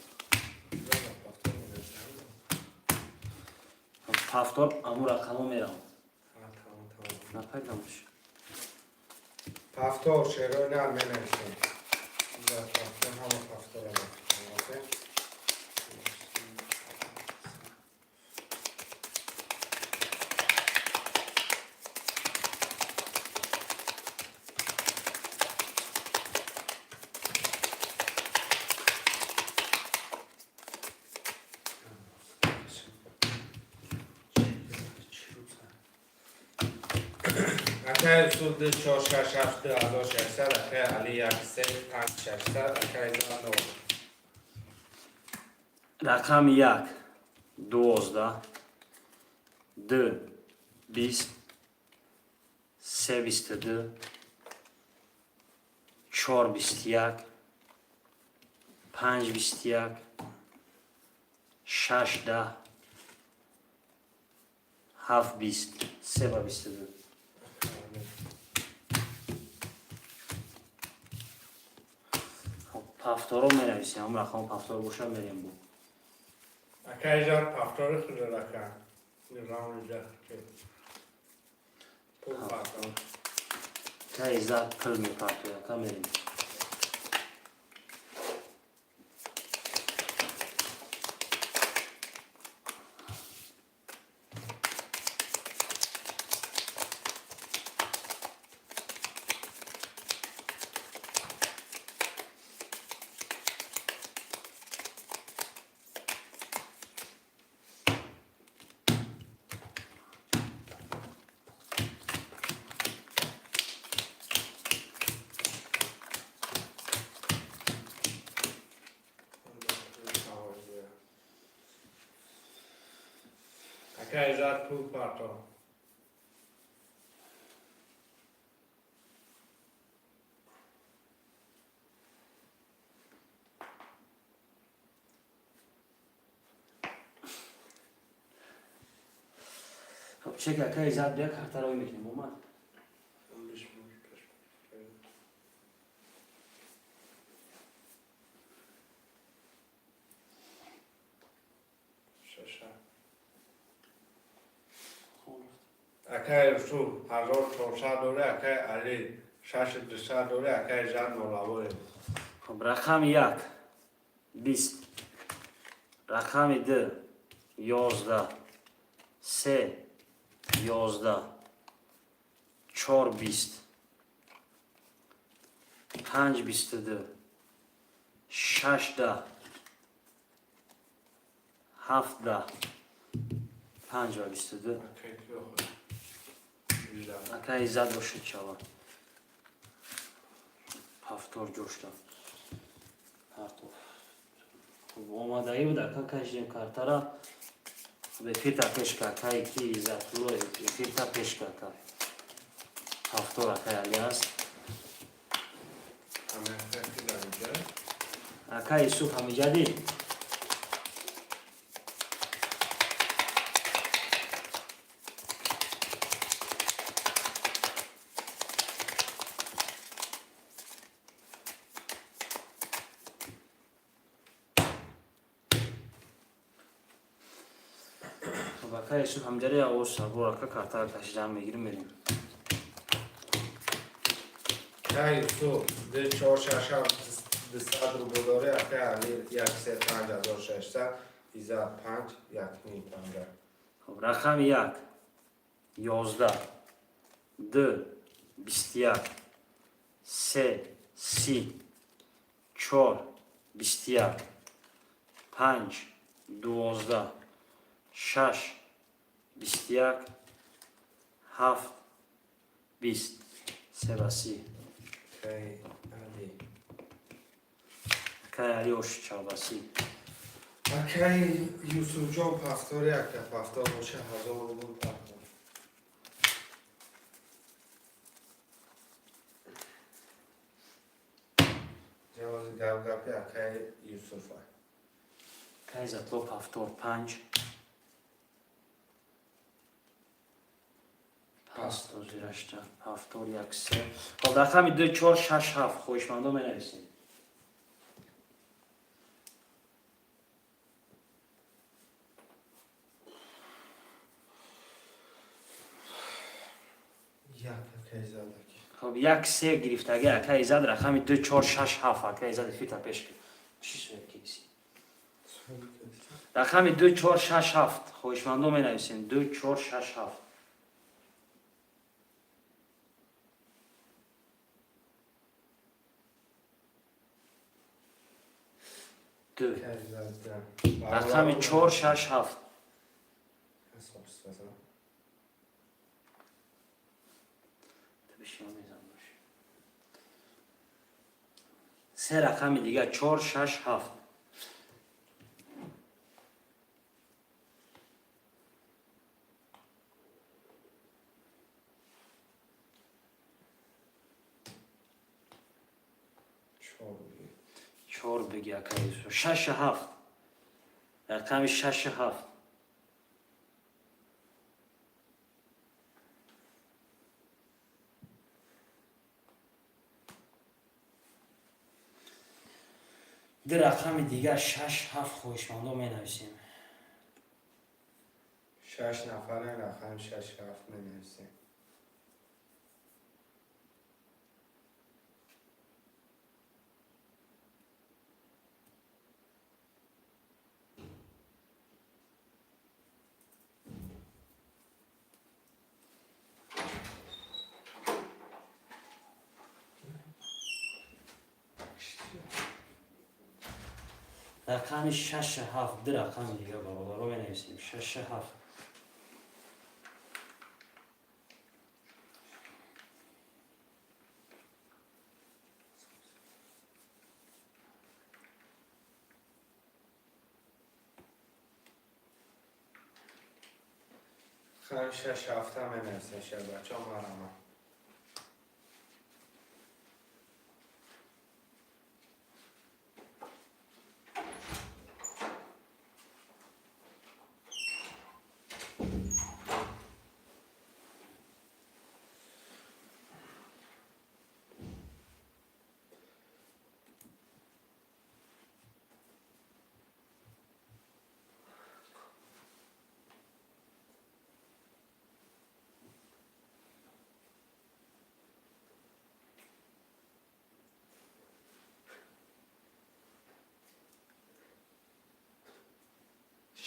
Повтор аму рақамо меравад. Напайдамш. Повтор шерои нар менависем. Повтор, ҳама повтора. Акай Юсуф ду чор шаш ҳафт 2600, акай Али як се панҷ 600, акай Иззат нол. Рақами як, 12, ду, 20, се, 22, чор, 21, панҷ, 21, шаш, 10, ҳафт, 20. Се ба 22. Повторо менависем, ҳам рақам повтор боша, мерем бо. Акай Иззат, повтори худро, ака низом иҷа пул партон. Акай Иззат пул мепартояд, ака, мерем. Акай Иззат, пул партон. Хоб, чек, акай Иззат, бия, картаро мекунем, омад. Шаша. Акай Юсуф 1400 дорӣ, акай Али шаши дусад дорӣ, акай Иззат нолавое. Хоб, рақами як, 20, рақами ду, 11, се, 11, чор, 20, панҷ, 22, шаш, 10, ҳафт, 10. Панҷ ва 22. Акай ки охир? Иззат. Акай Иззат бошад, шава. Повтор ҷошта. Партов. Хоб, омадаги буд, ака, кашидем картара. Эфирта пеш ка, акай ки Иззатулло, эфирта пеш ка, ака. Повтор акай Али аст. Ҳама ки дар инҷа? Акай Юсуф, ҳамиҷадӣ? Хоб, акай Юсуф ҳамиҷадӣ, овоз сабур, ака, картара кашидан мегирим, мерем. Акай Юсуф ду чор шаш ҳафт 200 рубл дорӣ, акай Али як се панҷ 1600, Иззат панҷ як ним панҷа. Хоб, рақами як, 11, ду, 21, се, 30, чор, 21, панҷ, 12, шаш, 21, ҳафт, 20. Се ба 30. Акай Али. Акай Али, ош чалбасӣ. Акай Юсуфҷон, повтори, ака, повтор боша, 1000 рубл партон. Ҷавози гап гапи акай Юсуфа. Кай Иззатулло, повтор панҷ. Паст озирашта. Повтор як, се. Хоб, рақами ду, чор, шаш, ҳафт, хоҳишмандо менависем. Як, акай Иззат. Хоб, як, се гирифтаги ака Иззат, рақами ду, чор, шаш, ҳафт. Ака Иззат, фита пеш ки. Чӣ суяд киси? Рақами ду, чор, шаш, ҳафт, хоҳишмандо менависем. Ду, чор, шаш, ҳафт. Ду. Рақами чор, шаш, ҳафт. Се рақами дигар: чор, шаш, ҳафт. Чор биги, ака Юсуф. Шашу ҳафт, рақами шашу ҳафт. Ду рақами дигар: шаш, ҳафт, хоҳишмандо менависем. Шаш нафара, рақами шаш, ҳафт менависем. Рақами шашу ҳафт, ду рақами дигар, бародаро, менависем: шашу ҳафт. Рақами шаш, ҳафта менависем, шербачо, марама.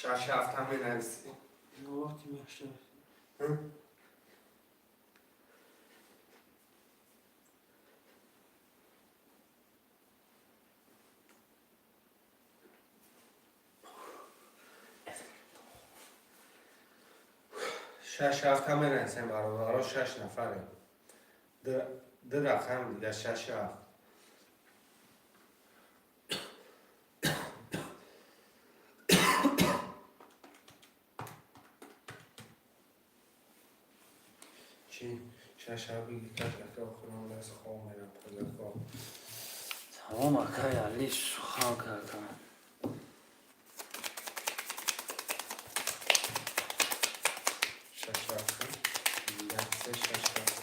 Шаш, ҳафта менависем. Вақти мешта. Шаш, ҳафта менависем, бародаро, шаш нафарем. Ду рақам дигар: шаш, ҳафт. Чӣ, шаш, ҳафт биги, какака охирон даст хоб мерам, позако. Тамом, акай Али, сухан кардам. Шаш, ҳафт, як, се, шаш, ҳафт.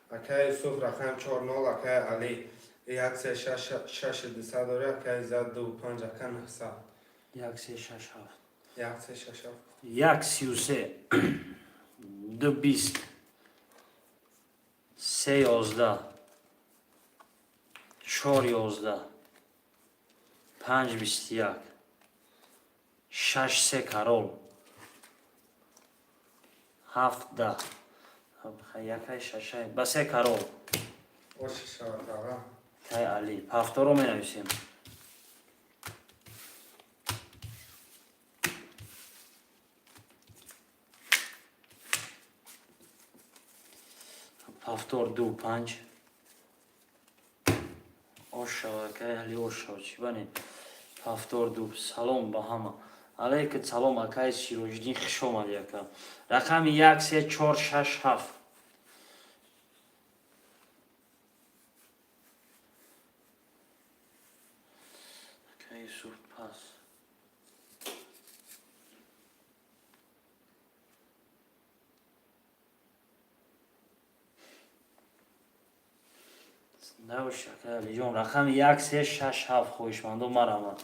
Акай Юсуф, рақам чор, нол, акай Али, як, се, шаш, шашу дусад дори, акай Иззат, ду, панҷ, ака 900. Як, се, шаш, ҳафт. Як, се, шаш, ҳафт. Як, 33, ду, 20, се, 11, чор, 11, панҷ, 21, шаш, се карол, ҳафт, 10. Якай, шашай ба се карол. Оши шавад, аға. Кай Али, повторо менависем. Повтор ду панҷ. Ошава, акай Али, ошава, чӣ бане? Повтор ду. Салом ба ҳама. Алейкум салом, акай Сироҷиддин, хуш омадӣ, ака. Рақами як, се, чор, шаш, ҳафт. Акай Юсуф, пас. Зинда бошӣ, акай Алиҷон. Рақами як, се, шаш, ҳафт, хоҳишмандо, марамад.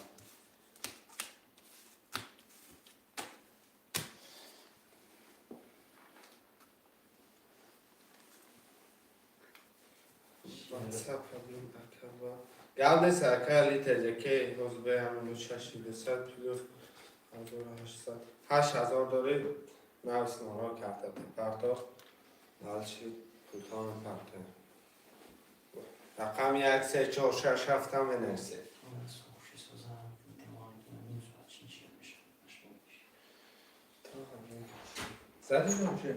WhatsApp проблем акаба. Гап нест, ака Али теҷаке, ҳозир беҳам шаши дусад плюс 1800, 8000 дорӣ, навис номро карта партох, дальше пултон парте. Рақами як, се, чор, шаш, ҳафтам менависед. Задӣ ше?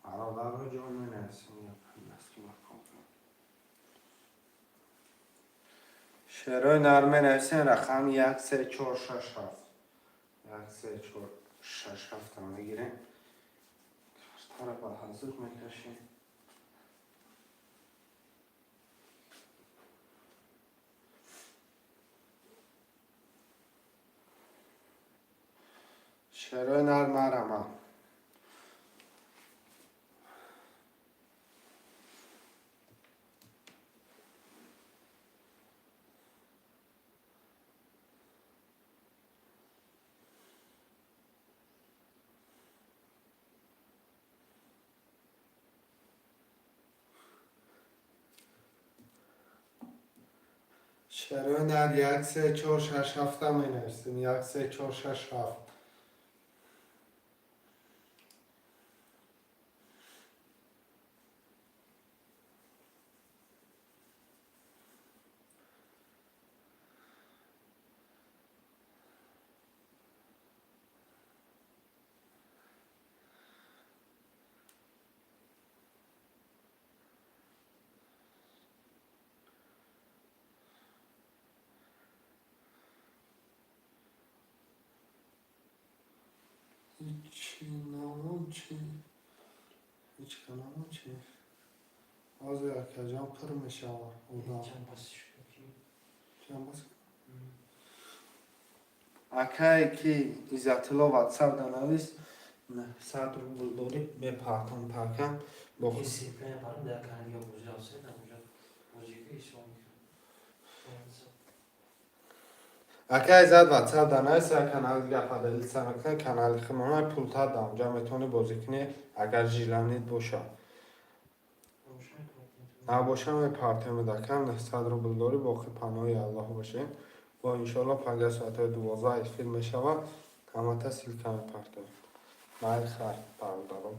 Бародаро, ҷон, менависем. Шерои нар менависем, рақами як, се, чор, шаш, ҳафт. Як, се, чор, шаш, ҳафтам мегирем. Картара ба ҳазур мекашем. Шерои нар, марама. Шерои нар, як, се, чор, шаш, ҳафтам менависем. Як, се, чор, шаш, ҳафт. Ҳичи намон чи? Ҳеҷ каломон чи? Ҳозир, акаҷон, пур мешавад одам. Чанд бас? Акае ки Иззатулло, ватсап да навис, 900 рубл дорӣ, мепартам пакам. Бо Ин сипе барам дар каналига бозӣ афсед, ҳамонҷо бозига ҳисоб мекунам. Ака Иззат, ватсап да навис, як канали дига поделиться мекунем, канали химона пултар да онҷа метавонӣ бозӣ кунӣ, агар желание т бошад. Набоша, мепартем дакам. 900 рубл дорӣ, боқӣ паноҳи Аллоҳ бошем. Бо иншоалло панҷа соатҳои 12 эфир мешавад, ҳамата ссылка мепартем. Майли, хайр, бародарон.